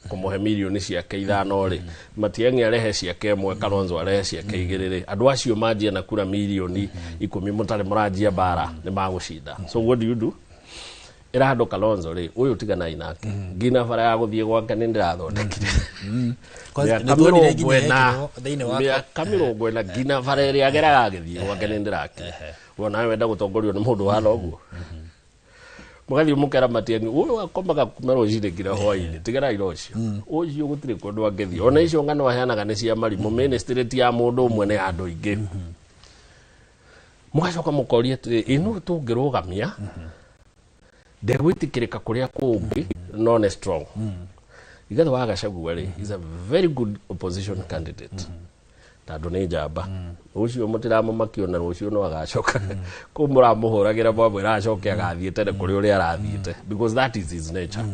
kũmũhe mirioni ciake 5 rĩ, Matiang'i arehe ciake 1, Kalonzo arehe ciake 2 rĩ, andũ acio manjia na kura mirioni 10, mũtarĩ mũranjia mbara, nĩ magũcinda. So what do you do? Ĩra andũ Kalonzo rĩ, ũyũ tiganai nake, nginya bara ya gũthiĩ gwake nĩ ndĩrathondekire. Kwanza Mĩaka nĩ tuonire mĩrongo nginya ĩna yekĩrwo thĩinĩ wa mĩaka 40 nginya bara ĩrĩa ageraga agĩthiĩ gwake nĩ ndĩrakire. Wona wenda gũtongorio nĩ mũndũ hana ũguo, mũgathiĩ mũkera Matiang'i, ũyũ akomaga kuma rũcinĩ nginya hwainĩ, tiganai na ũcio, ũcio gũtirĩ kũndũ angĩthiĩ. Ona icio ng'ano aheanaga nĩ cia marimũ. Ministry ti ya mũndũ ũmwe, nĩ ya andũ aingĩ. Mũgacoka mũkoria atĩrĩ, ĩ nũ tũngĩrũgamia ndegwĩtĩkĩrĩka kũrĩa kũngĩ no nĩ strong? Rigathĩ wa Gachagua rĩ, is a very good opposition candidate, tondũ nĩ njamba. Rũciũ mũtiramũmakio na rũciũ no agacoka kũu mũramũhũragĩra, mwamwĩra acoke, agathiĩ tene kũrĩ ũrĩa arathiĩte, because that is his nature.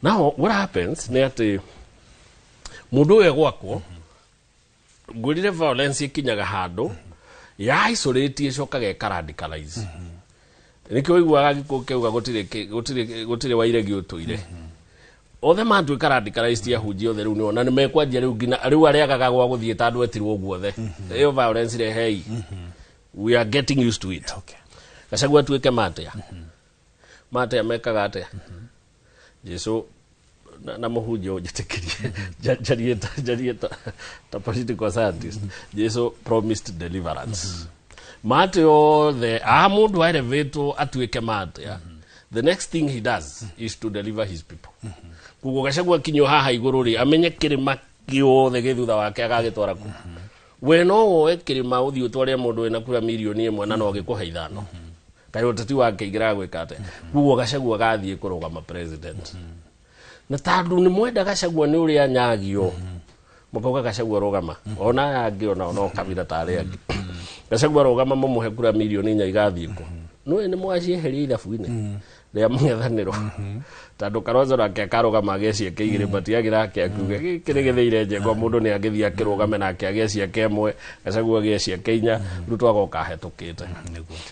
Now what happens nĩ atĩ mũndũ ũyũ egwakwo ngwĩrire violence ĩkinyaga handũ ya isolate, ĩcokaga ĩka radicalize. Nĩkĩo ũiguaga gĩkũ kĩauga gũtirĩ wairegi ũtũire othe matuĩka radicalized, ahunjia othe rĩu nĩwona nĩ mekwanjia rĩu nginya rĩu arĩagaga gwa gũthiĩ tondũ etirwo guothe. Ĩyo violence rehei, we are getting used to it. Gachagua atuĩke matĩa? Matea mekaga atia? Jesu na mũhunjia ũnjĩtĩkĩrie njarie ta political scientist. Jesu promised deliverance. Mate othe a mũndũ aelevatwo atuĩke matea, the next thing he does is to deliver his people. Koguo Gachagua akinywo haha igũrũ rĩ, amenye kĩrĩma gĩothe gĩ thutha wake agagĩtwara kũ. We no woe kĩrĩma ũthiĩ ũtware mũndũ wĩna kura 1 million na no agĩkũhe 5. Kaĩ ũteti wake ingĩraga gwĩka atĩa? Koguo Gachagua agathiĩ kũrũgama president, na tondũ nĩ mwenda Gachagua nĩ ũrĩa anyagio, mũkauga Gachagua rũgama, ona aya angĩ onao no kabira ta arĩa angĩ. Gachagua rũgama, mũmũhe kura 4 million igathiĩ kũ? Nĩũĩ nĩ mwacieheria ithabu-inĩ rĩa mũng'ethanĩro, tondũ Kalonzo nake akarũgama agĩe ciake 2, but agĩra ake akiuge gĩkĩ nĩ gĩthĩire njengwa. Mũndũ nĩ agĩthiĩ akĩrũgame nake agĩe ciake 1, Gachagua agĩe ciake 4, Ruto agoka ahetũkĩte.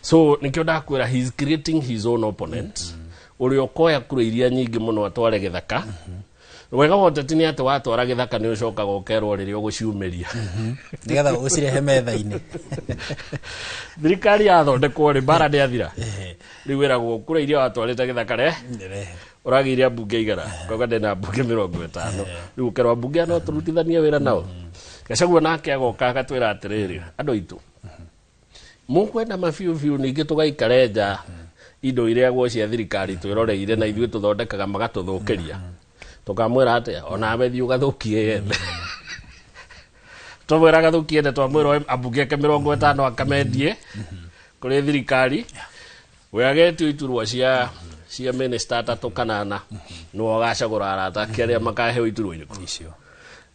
So nĩkĩo ndakwĩra he is creating his own opponent ũrĩa ũkoya kura iria nyingĩ mũno atware gĩthaka. Wega wa ũteti nĩ atĩ watwara gĩthaka nĩ ũcokaga ũkerwo rĩrĩa ũgũciumĩria nĩgetha ũcirehe metha-inĩ. Thirikari yathondekwo rĩ, mbara nĩ athira. Rĩu wĩragwo kura iria watwarĩte gĩthaka re ũragĩire ambunge igana, kauga ndĩna ambunge 50. Rĩu ũkerwo ambunge aya no tũrutithanie wĩra nao. Gachagua nake agoka agatwĩra atĩrĩrĩ, andũ aitũ mũkwenda mabiũ biũ, ningĩ tũgaikare nja indo iria cia thirikari twĩroreire na ithuĩ tũthondekaga magatũthũkĩria. Tũkamwĩra atĩa? Onawe thiĩ ũgathũkie yene. Twamwĩra agathũkie ene, twamwĩra oe ambunge ake 50 akamendie kũrĩ thirikari, we agetio iturwa cia minista 3 kana 4, nĩwe ũgacagũra arata ake arĩa makaheo iturwa irĩkũ icio.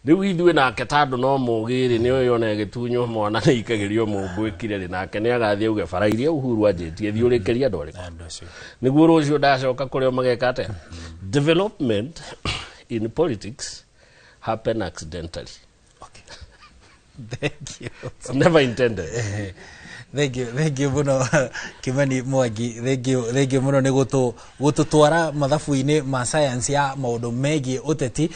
Rĩu ithuĩ nake tondũ no mũgĩrĩ nĩ ũyũ ona ĩgĩtunywo mwana nĩ ikagĩrio mũngũ ĩkire rĩ, nake nĩ agathiĩ auge bara iria Uhuru anjĩtie thiĩ ũrĩkĩrie andũ arĩkũ nĩguo rũciũ ndacoka kũrĩa mageka atĩa. Development in politics happen accidentally. Thank you. It's never intended. Thank you, thank you muno Kimani Mwangi, thank you, thank you muno nĩ gũtũtwara mathabu-inĩ ma science ya maũndũ megiĩ ũteti.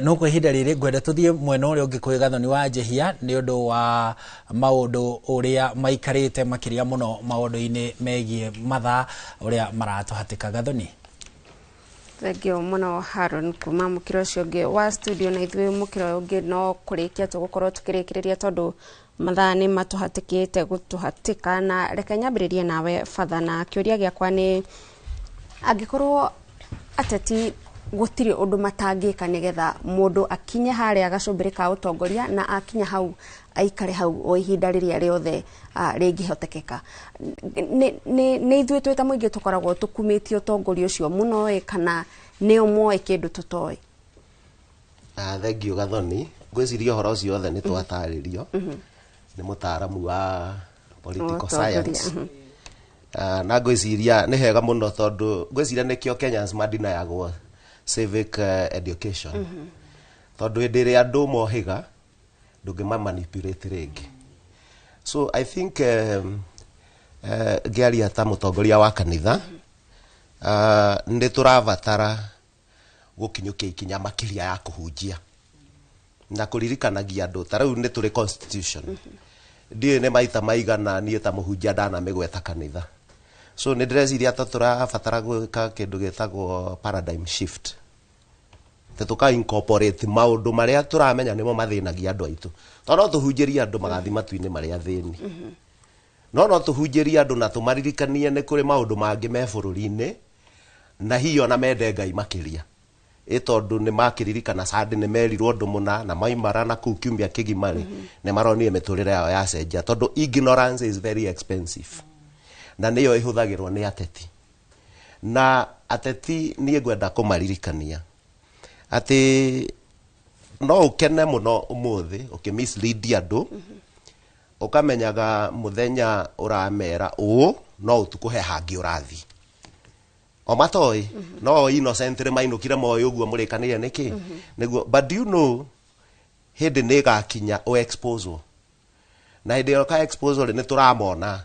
No kwa ihinda rĩrĩ ngwenda tũthiĩ mwena ũrĩa ũngĩ kwĩ Gathoni wa Njehia nĩ ũndũ wa maũndũ ũrĩa maikarĩte makĩria mũno maũndũ-inĩ megiĩ mathaa ũrĩa maratũhatĩka. Gathoni. Thengio mũno Haron kuma mũkĩra ũcio ũngĩ wa studio. Na ithuĩ mũkĩra ũyũ ũngĩ no kũrĩkia tũgũkorwo tũkĩrĩkĩrĩria tondũ mathaa nĩ matũhatĩkĩte gũtũhatĩka. Na reke nyambĩrĩrie nawe batha, na kĩũria gĩakwa nĩ angĩkorwo ateti gũtirĩ ũndũ matangĩka nĩgetha mũndũ akinye harĩa gacũmbĩrĩ ka ũtongoria, na akinya hau aikare hau o ihinda rĩrĩa rĩothe rĩngĩhotekeka, nĩ ithuĩ twĩ ta mũingĩ tũkoragwo tũkumĩtie ũtongoria ũcio mũno ĩ, kana nĩo moĩ kĩndũ tũtoĩ? Thank you Gathoni. Ngwĩciria ũhoro ũcio wothe nĩ twatarĩrio nĩ mũtaaramu wa political Ũtongoria, science. Na ngwĩciria nĩ hega mũno tondũ ngwĩciria nĩkĩo Kenyans madinayagwo civic education, tondũ hĩndĩ ĩrĩa andũ mohĩga ndũngĩma manipulate rĩngĩ. So I think ngĩaria ta mũtongoria wa kanitha, nĩ tũrabatara gũkinyũkia ikinya makĩria ya kũhunjia na kũririkanagia andũ. Ta rĩu nĩ tũrĩ constitution, ndiũĩ nĩ maita maigana niĩ ta mũhunjia ndanamĩgweta kanitha. So nĩ ndĩreciria ta tũrabatara gwĩka kĩndũ gĩtagwo paradigm shift, atĩ tũka incorporate maũndũ marĩa tũramenya nĩmo mathĩnagia andũ aitũ, tondũ no tũhunjĩrie andũ magathi matu-inĩ marĩa athĩni, no tũhunjĩrie andũ na tũmaririkanie nĩ kũrĩ maũndũ mangĩ me bũrũri-inĩ, na hihi ona mende Ngai makĩria, ĩ tondũ nĩ makĩririkana Sunday nĩ merirwo ũndũ mũna na maimara na kũu kiumia kĩgima rĩ, nĩ maronire mĩtũrĩre yao yacenjia, tondũ ignorance is very expensive na nĩyo ĩhũthagĩrwo nĩ ateti. Na ateti niĩ ngwenda kũmaririkania atĩ no ũkene mũno ũmũthĩ ũkĩ mislead andũ, ũkamenyaga mũthenya ũramera ũũ no ũtukũ he hangĩ ũrathiĩ o matoĩ, no innocently mainũkire moĩ ũguo mũrĩkanĩire nĩkĩ nĩguo. But do you know hĩndĩ nĩ ĩgakinya ũ expose, na hĩndĩ ĩyo ka expose rĩ, nĩ tũramona,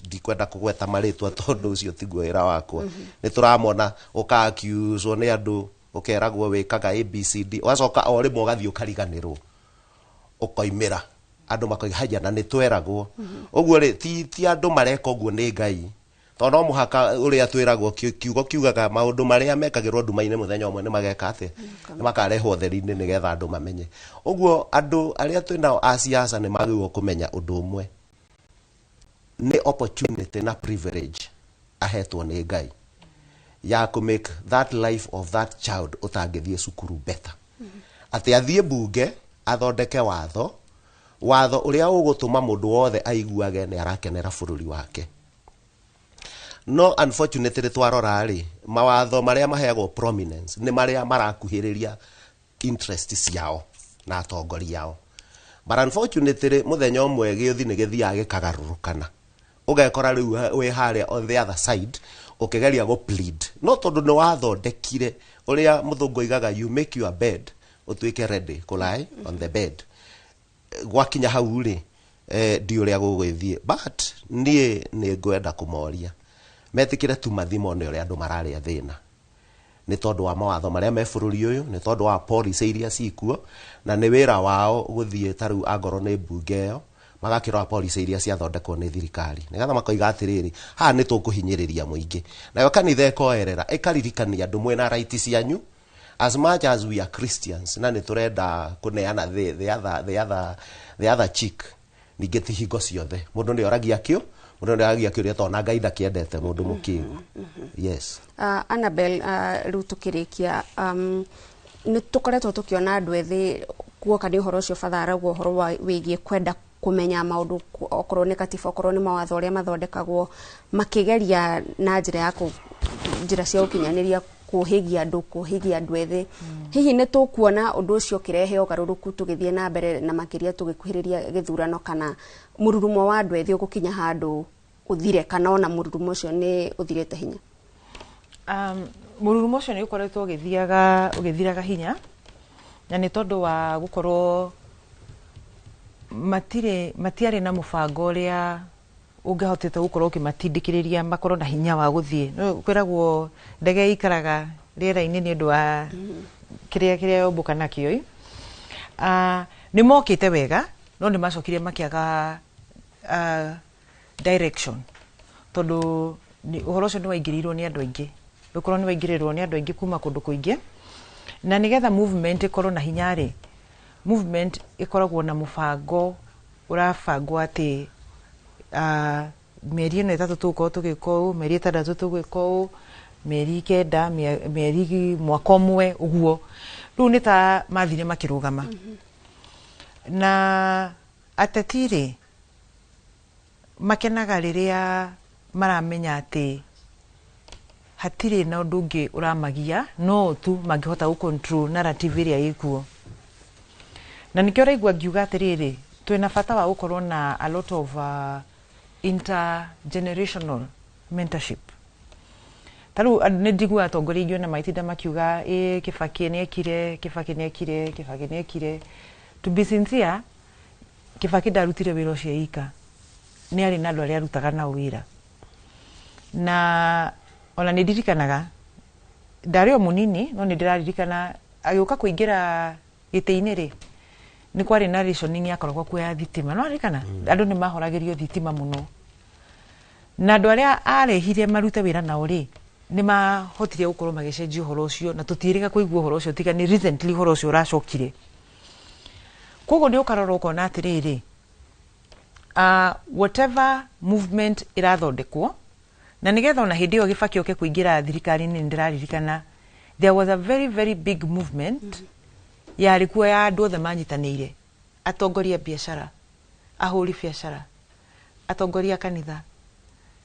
ndikwenda kũgweta marĩtwa tondũ ũcio tiguo wĩra wakwa, nĩ tũramona ũka accuse nĩ andũ, ũkeragwo wĩkaga ABCD, ũgacoka o rĩmwe ũgathiĩ ũkariganĩrwo, ũkoimĩra andũ makoiga haya na nĩ tweragwo ũguo rĩ. Ti andũ mareka ũguo, nĩ Ngai, Tondũ no mũhaka ũrĩa twĩragwo kiugo kiugaga maũndũ marĩa mekagĩrwo nduma-inĩ mũthenya ũmwe nĩ mageka atĩa? Nĩ makarehwo ũtheri-inĩ nĩgetha andũ mamenye. Ũguo andũ arĩa twĩnao a siasa nĩ magĩrĩirwo kũmenya ũndũ ũmwe, nĩ opportunity na privilege ahetwo nĩ Ngai ya kũ make that life of that child ũtangĩthiĩ cukuru better, atĩ athiĩ mbunge athondeke watho, watho ũrĩa ũgũtũma mũndũ wothe aiguage nĩ arakenera bũrũri wake. No unfortunately twarora rĩ, mawatho marĩa maheagwo prominence nĩ marĩa marakuhĩrĩria interest ciao na atongoria ao. But unfortunately mũthenya ũmwe gĩũthi nĩ gĩthiaga gĩkagarũrũkana, ũgekora rĩu wĩ harĩa on the other side ũkĩgeria gũ plead, no tondũ nĩ wathondekire ũrĩa mũthũngũ oigaga, "You make your bed, ũtuĩke ready kũ lie on the bed." Gwakinya hau rĩ, ndi ũrĩa gũgũgĩthiĩ, but niĩ nĩ ngwenda kũmoria metĩkĩre tu mathi mone ũrĩa andũ mararĩa thĩna nĩ tondũ wa mawatho marĩa me bũrũri ũyũ, nĩ tondũ wa policy iria cikuo, na nĩ wĩra wao gũthiĩ ta rĩu angorwo nĩ mbunge ĩyo magakĩrora policy iria ciathondekwo nĩ thirikari nĩgetha makoiga atĩrĩrĩ, haha nĩ tũkũhinyĩrĩria mũingĩ. Nayo kanitha ĩkoerera ĩkaririkania andũ mwĩna right cianyu. As much as we are Christians na nĩ tũrenda kũneana the other cheek, ningĩ ti hingo ciothe mũndũ nĩ oragia kĩo, mũndũ nĩ oragia kĩũria tondũ na Ngai ndakĩendete mũndũ mũkĩgu, yes. Annabel, rĩu tũkĩrĩkia, nĩ tũkoretwo tũkĩona andũ ethĩ kuoka nĩ ũhoro ũcio batha arauga ũhoro wa wĩgiĩ kwenda kũmenya maũndũ, okorwo nĩ katiba, okorwo nĩ mawatho ũrĩa mathondekagwo, makĩgeria na njĩra ya njĩra cia ũkinyanĩria kũhĩgia andũ ethĩ. Hihi nĩ tũkuona ũndũ ũcio ũkĩrehe ũgarũrũku tũgĩthiĩ na mbere na makĩria tũgĩkuhĩrĩria gĩthurano, kana mũrurumo wa andũ ethĩ ũgũkinya handũ ũthire, kana ona mũrurumo ũcio nĩ ũthirĩte hinya? Mũrurumo ũcio nĩ ũkoretwo ũgĩthiaga ũgĩthiraga hinya, na nĩ tondũ wa gũkorwo matirĩ matiarĩ na mũbango ũrĩa ũngĩhotete gũkorwo ũkĩmatindĩkĩrĩria makorwo na hinya wa gũthiĩ. No kwĩragwo ndege ĩikaraga rĩera-inĩ nĩ ũndũ wa kĩrĩa yombũka nakĩo ĩ. Nĩ mokĩte wega, no nĩ macokire makĩaga direction, tondũ ũhoro ũcio nĩ waingĩrĩirwo nĩ andũ aingĩ, ũkorwo nĩ waingĩrĩrwo nĩ andũ aingĩ kuma kũndũ kũingĩ. Na nĩgetha movement ĩkorwo na hinya rĩ, movement ĩkoragwo na mũbango ũrabangwo atĩ mĩeri ĩno 3 tũgũkorwo tũgĩka ũũ, mĩeri 6 tũgwĩka ũũ, mĩeri 9, mĩeri mwaka ũmwe ũguo. Rĩu nĩ ta mathire makĩrũgama. Na ateti rĩ, makenaga rĩrĩa maramenya atĩ hatirĩ na ũndũ ũngĩ ũramagia, no tu mangĩhota gũ control narrative ĩrĩa ĩkuo. Na nĩkĩo ũraigua ngiuga atĩrĩrĩ, twĩna bata wa gũkorwo na a lot of intergenerational mentorship. Ta rĩu nĩ njiguaga atongoria aingĩ ona magĩtinda makiuga ĩ Kĩbakĩ nĩekire, Kĩbakĩ nĩekire, Kĩbakĩ nĩekire. To be sincere, Kĩbakĩ ndarutire wĩra ũcio ika, nĩ arĩ na andũ arĩa arutaga nao wĩra. Na ona nĩ ndirikanaga ndarĩ o mũnini, no nĩ ndĩraririkana agĩũka kũingĩra gĩtĩ-inĩ rĩ, nĩ kwarĩ na rationing yakoragwo kuo ya thitima. No ririkana andũ nĩ mahoragĩrio thitima mũno, na andũ arĩa arehire marute wĩra nao rĩ, nĩ mahotire gũkorwo magĩcenjia ũhoro ũcio, na tũtiĩrĩga kũigua ũhoro ũcio tiga nĩ recently ũhoro ũcio ũracokire. Koguo nĩ ũkarora ũkona atĩrĩrĩ, whatever movement ĩrathondekwo na nĩgetha ona hĩndĩ ĩyo Gĩbakĩ oke kũingĩra thirikari-inĩ, nĩ ndĩraririkana there was a very very big movement yarĩ kuo ya andũ othe manyitanĩire, atongoria a biacara, ahũri biacara, atongoria a kanitha,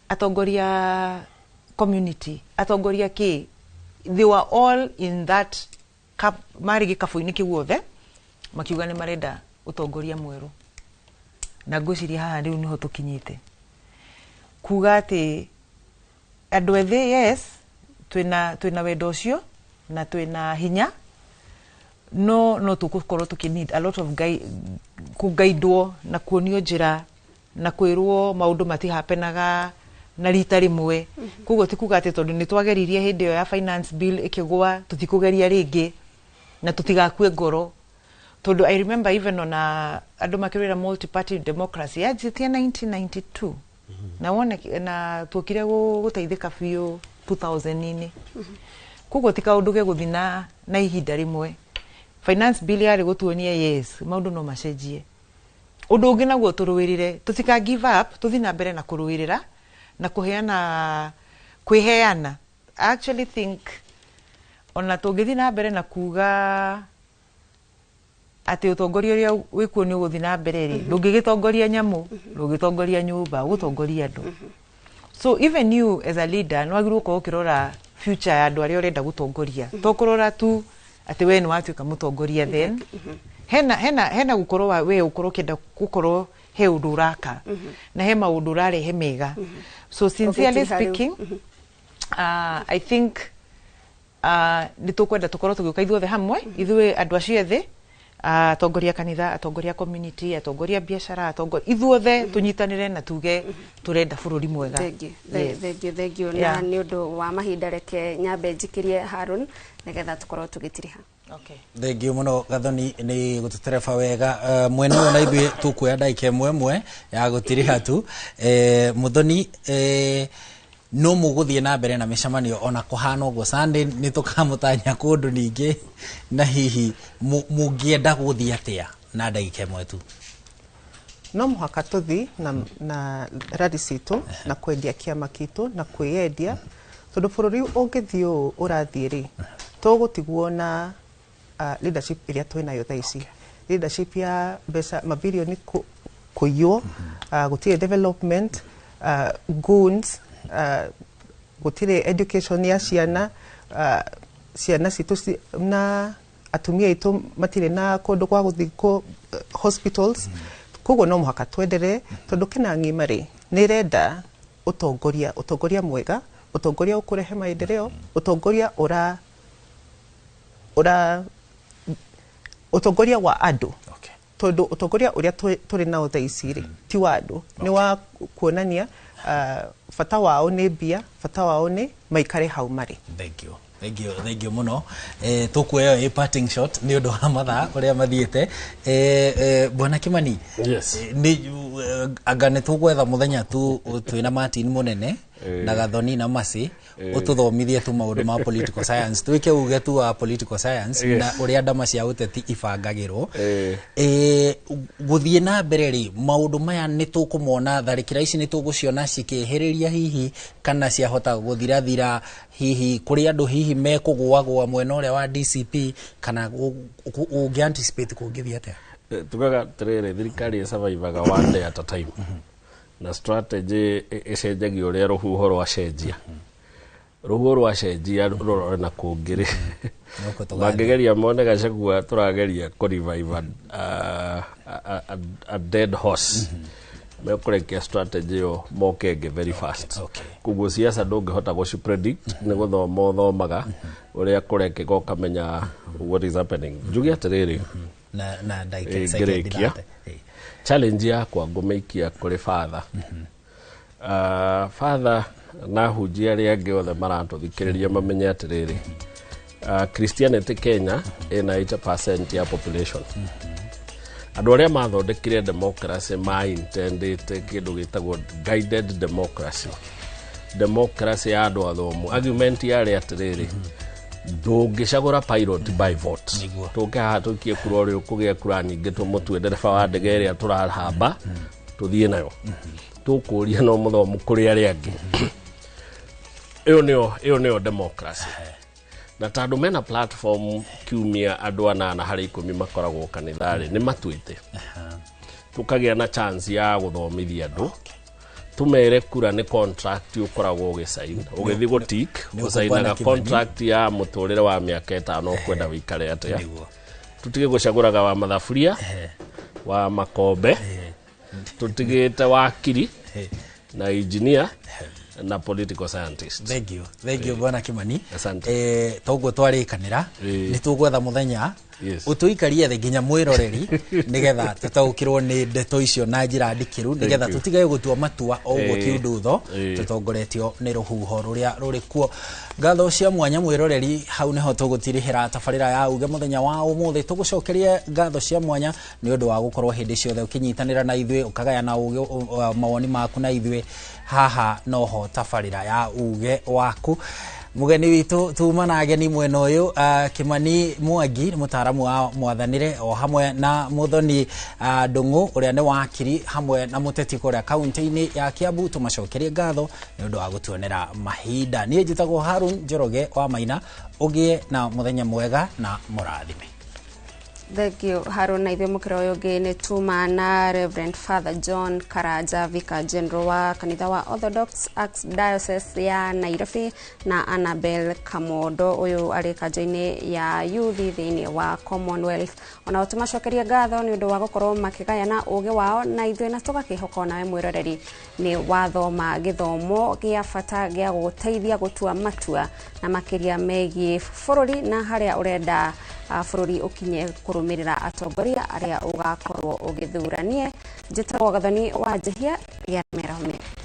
atongoria a community, atongoria kĩ, they were all in that cup, marĩ gĩkabũ-inĩ kĩu othe makiuga nĩ marenda ũtongoria mwerũ. Na ngwĩciria haha rĩu nĩho tũkinyĩte kuga atĩ andũ ethĩ, yes, twĩna wendo ũcio na twĩna hinya, no tũgũkorwo tũkĩ need a lot of kũgaidwo na kuonio njĩra na kwĩrwo maũndũ matihapenaga na rita rĩmwe. Koguo ti kuga atĩ tondũ nĩ twageririe hĩndĩ ĩyo ya finance bill ĩkĩgwa tũtikũgeria rĩngĩ, na tũtigakue ngoro, tondũ I remember even ona andũ makĩrwĩra multi party democracy yanjĩtie 1992. Na wone na tuokire guteithika biũ 2000-inĩ. Koguo ti kaũndũ gegũthiĩ na ihinda rĩmwe. Finance bill yarĩ gũtuonia yes, maũndũ no macenjie. Ũndũ ũngĩ naguo tũrũĩrĩre, tũtika give up, tũthiĩ na mbere na kũrũĩrĩra na kũheana, kwĩheana. I actually think ona tũngĩthiĩ na mbere na kuga atĩ ũtongoria ũrĩa wĩkuo nĩ ũgũthiĩ na mbere rĩ, ndũngĩgĩtongoria nyamũ, ndũngĩtongoria nyũmba, ũgũtongoria andũ. So even you as a leader nĩ wagĩrĩirwo gũkorwo ũkĩrora future ya andũ arĩa ũrenda gũtongoria, to kũrora tu atĩ we nĩ watuĩka mũtongoria. Then hena gũkorwo we ũkorwo ũkĩenda gũkorwo he ũndũ ũraka na he maũndũ ũrarehe mega. So sincerely Ũgĩtiriha rĩu. speaking, I think nĩ tũkwenda tũkorwo tũgĩũka ithuothe hamwe, ithuĩ andũ acio ethĩ, atongoria kanitha, atongoria community, atongoria biacara, atongoria ithuothe, tũnyitanĩre na tuge tũrenda bũrũri mwega. Thengiũ. Yes. Thengiũ, thengiũ. Na nĩ ũndũ wa mahinda, reke nyambe njikirie Harun nĩgetha tũkorwo tũgĩtiriha. Okay. Thengiũ mũno, Gathoni, nĩ gũtũtereba wega. Mwena ũyũ na ithuĩ tũkuoya ndagĩka ĩmwe ĩmwe ya gũtiriha tu. Muthoni, no mũgũthiĩ na mbere na mĩcemanio ona kũhana ũguo? Sunday nĩ tũkamũtanya kũndũ ningĩ, na hihi mũngĩenda gũthiĩ atĩa na ndagĩka ĩmwe tu? No mũhaka tũthi na rari citũ na kwendia kĩama kitũ na kwĩyendia, tondũ bũrũri ũngĩthiĩ ũũ ũrathiĩ rĩ, tũgũtigwo na leadership ĩrĩa twĩnayo thaa ici, leadership ya mbeca mabilioni kũiywo, gũtirĩ development, goons, gũtirĩ education ya ciana, ciana citũ na atumia aitũ matirĩ na kũndũ kwa gũthiĩ hospitals. Koguo no mũhaka twenderee, tondũ kĩna ng'ima rĩ, nĩ ĩrenda ũtongoria, ũtongoria mwega, ũtongoria ũkũrehe maendeleo, ũtongoria ũra ũra ũtongoria wa andũ, tondũ ũtongoria ũrĩa tũrĩ nao thaa ici rĩ, ti wa andũ, nĩ wa kuonania bata wao nĩ mbia, bata wao nĩ maikare hau marĩ. Thank you. Thank you, thank you mũno. Tũkuoya ĩ parting shot nĩ ũndũ wa mathaa ũrĩa mathiĩte. Bwana Kimani. Yes. Nĩ anga nĩ tũgwetha mũthenya tu twĩna Martin mũnene na Gathoni na Masi, ũtũthomithie tu maũndũ ma political science, twĩke uge tu wa political science na ũrĩa ndama cia ũteti ibangagĩrwo. Gũthiĩ na mbere rĩ, maũndũ maya nĩ tũkũmona, tharĩkĩra ici nĩ tũgũciona cikĩhĩrĩria hihi, kana ciahota gũthirathira hihi kũrĩ andũ hihi mekũgũagũa mwena ũrĩa wa DCP, kana ũngĩ anticipate kũngĩthiĩ atĩa? Tugaga atĩrĩrĩ, thirikari ĩsurvivaga one day at a time, na strategy ĩcenjagia ũrĩa rũhuho rwacenjia. Rũhuho rwacenjia rũrore na kũngĩ rĩ, Nĩũkũ tũgathiĩ. Mangĩgeria mone Gachagua tũrageria kũ revive a dead horse, mekũrekia strategy ĩyo moke ĩngĩ very fast. Koguo siasa ndũngĩhota gũci predict, nĩ gũthoma ũthomaga ũrĩa kũrekĩka ũkamenya what is happening. Njuge atĩrĩrĩ, na ndagĩka second ngĩrĩkia, 30. Challenge yakwa ngũmĩikia kũrĩ father, father na hunjia arĩa angĩ othe maratũthikĩrĩria, mamenye atĩrĩrĩ, Christianity Kenya ĩna 80% ya population. Andũ arĩa mathondekire democracy ma intendĩte kĩndũ gĩtagwo guided democracy, democracy ya andũ athomu. Argument yarĩ atĩrĩrĩ, ndũngĩcagũra pilot by vote. Tũke haha tũikie kura, ũrĩa ũkũgĩa kura nyingĩ tũmũtue ndereba wa ndege ĩrĩa tũrahamba tũthiĩ nayo. Tũkũria no mũthomu kũrĩ arĩa angĩ. Ĩyo nĩyo democracy. Na tondũ mena platform kiumia andũ 8 harĩ 10 makoragwo kanitha-rĩ, nĩ matuĩte tũkagĩa na chance ya gũthomithia andũ, tumere kura nĩ contract ũkoragwo ũgĩcaina ũgĩthiĩ gũtik Nĩ ũcainaga ũkũbwana Kimani. Contract ya mũtũrĩre wa mĩaka 5 ũkwenda wĩikare atĩa. Tũtige gũcagũraga wa mathaburia, wa makombe, tũtigĩte wakiri na engineer na political scientist. Thank you, thank you, bwana Kimani. Asante. Toguo twarĩkanĩra, nĩ tũgwetha mũthenya. Yes. Ũtũikarie thĩ nginya mwĩroreri nĩgetha tũtaũkĩrwo nĩ ndeto icio na njĩra ndikĩru, nĩgetha Thank you. tũtige gũtua matua o ũguo kiundutho tũtongoretio nĩ rũhuho rũrĩa rũrĩ kuo. Ngatho cia mwanya mwĩroreri, hau nĩho tũgũtirihĩra tabarĩra ya uge mũthenya wa ũmũthĩ. Tũgũcokerie ngatho cia mwanya nĩ ũndũ wa gũkorwo hĩndĩ ciothe ũkĩnyitanĩra na ithuĩ, ũkagayana ũgĩ mawoni maku na ithuĩ haha noho tabarĩra ya uge waku. Mũgeni witũ tuma na ageni mwena ũyũ, Kimani Mwangi nĩ mũtaaramu wa mwathanĩre, o hamwe na Muthoni Ndung'u ũrĩa nĩ wakiri hamwe na mũteti kũrĩa kaunti-inĩ ya Kiambu. Tũmacokerie ngatho nĩ ũndũ wa gũtuonera mahinda. Niĩ njĩtagwo Harun Njoroge wa Maina. Ũgĩe na mũthenya mwega na mũrathime. Thank you, Harun. Na ithuĩ mũkĩra ũyũ ũngĩ nĩ tuma na Reverend Father John Karanja, Vicar General wa kanitha wa Orthodox Archdiocese ya Nairobi, na Annabel Kamondo, ũyũ arĩ kanjo-inĩ ya youth thĩinĩ wa Commonwealth. Ona tũmacokerie ngatho nĩ ũndũ wa gũkorwo makĩgayana ũgĩ wao na ithuĩ, na tũgakĩhoka onawe mwĩroreri nĩ wathoma gĩthomo gĩa bata gĩa gũgũteithia gũtua matua na makĩria megiĩ bũrũri na harĩa ũrenda bũrũri ũkinye kũrũmĩrĩra atongoria arĩa ũgakorwo ũgĩthuranie. Njĩtagwo Gathoni wa Njehia. Gĩa mĩaraho mĩega.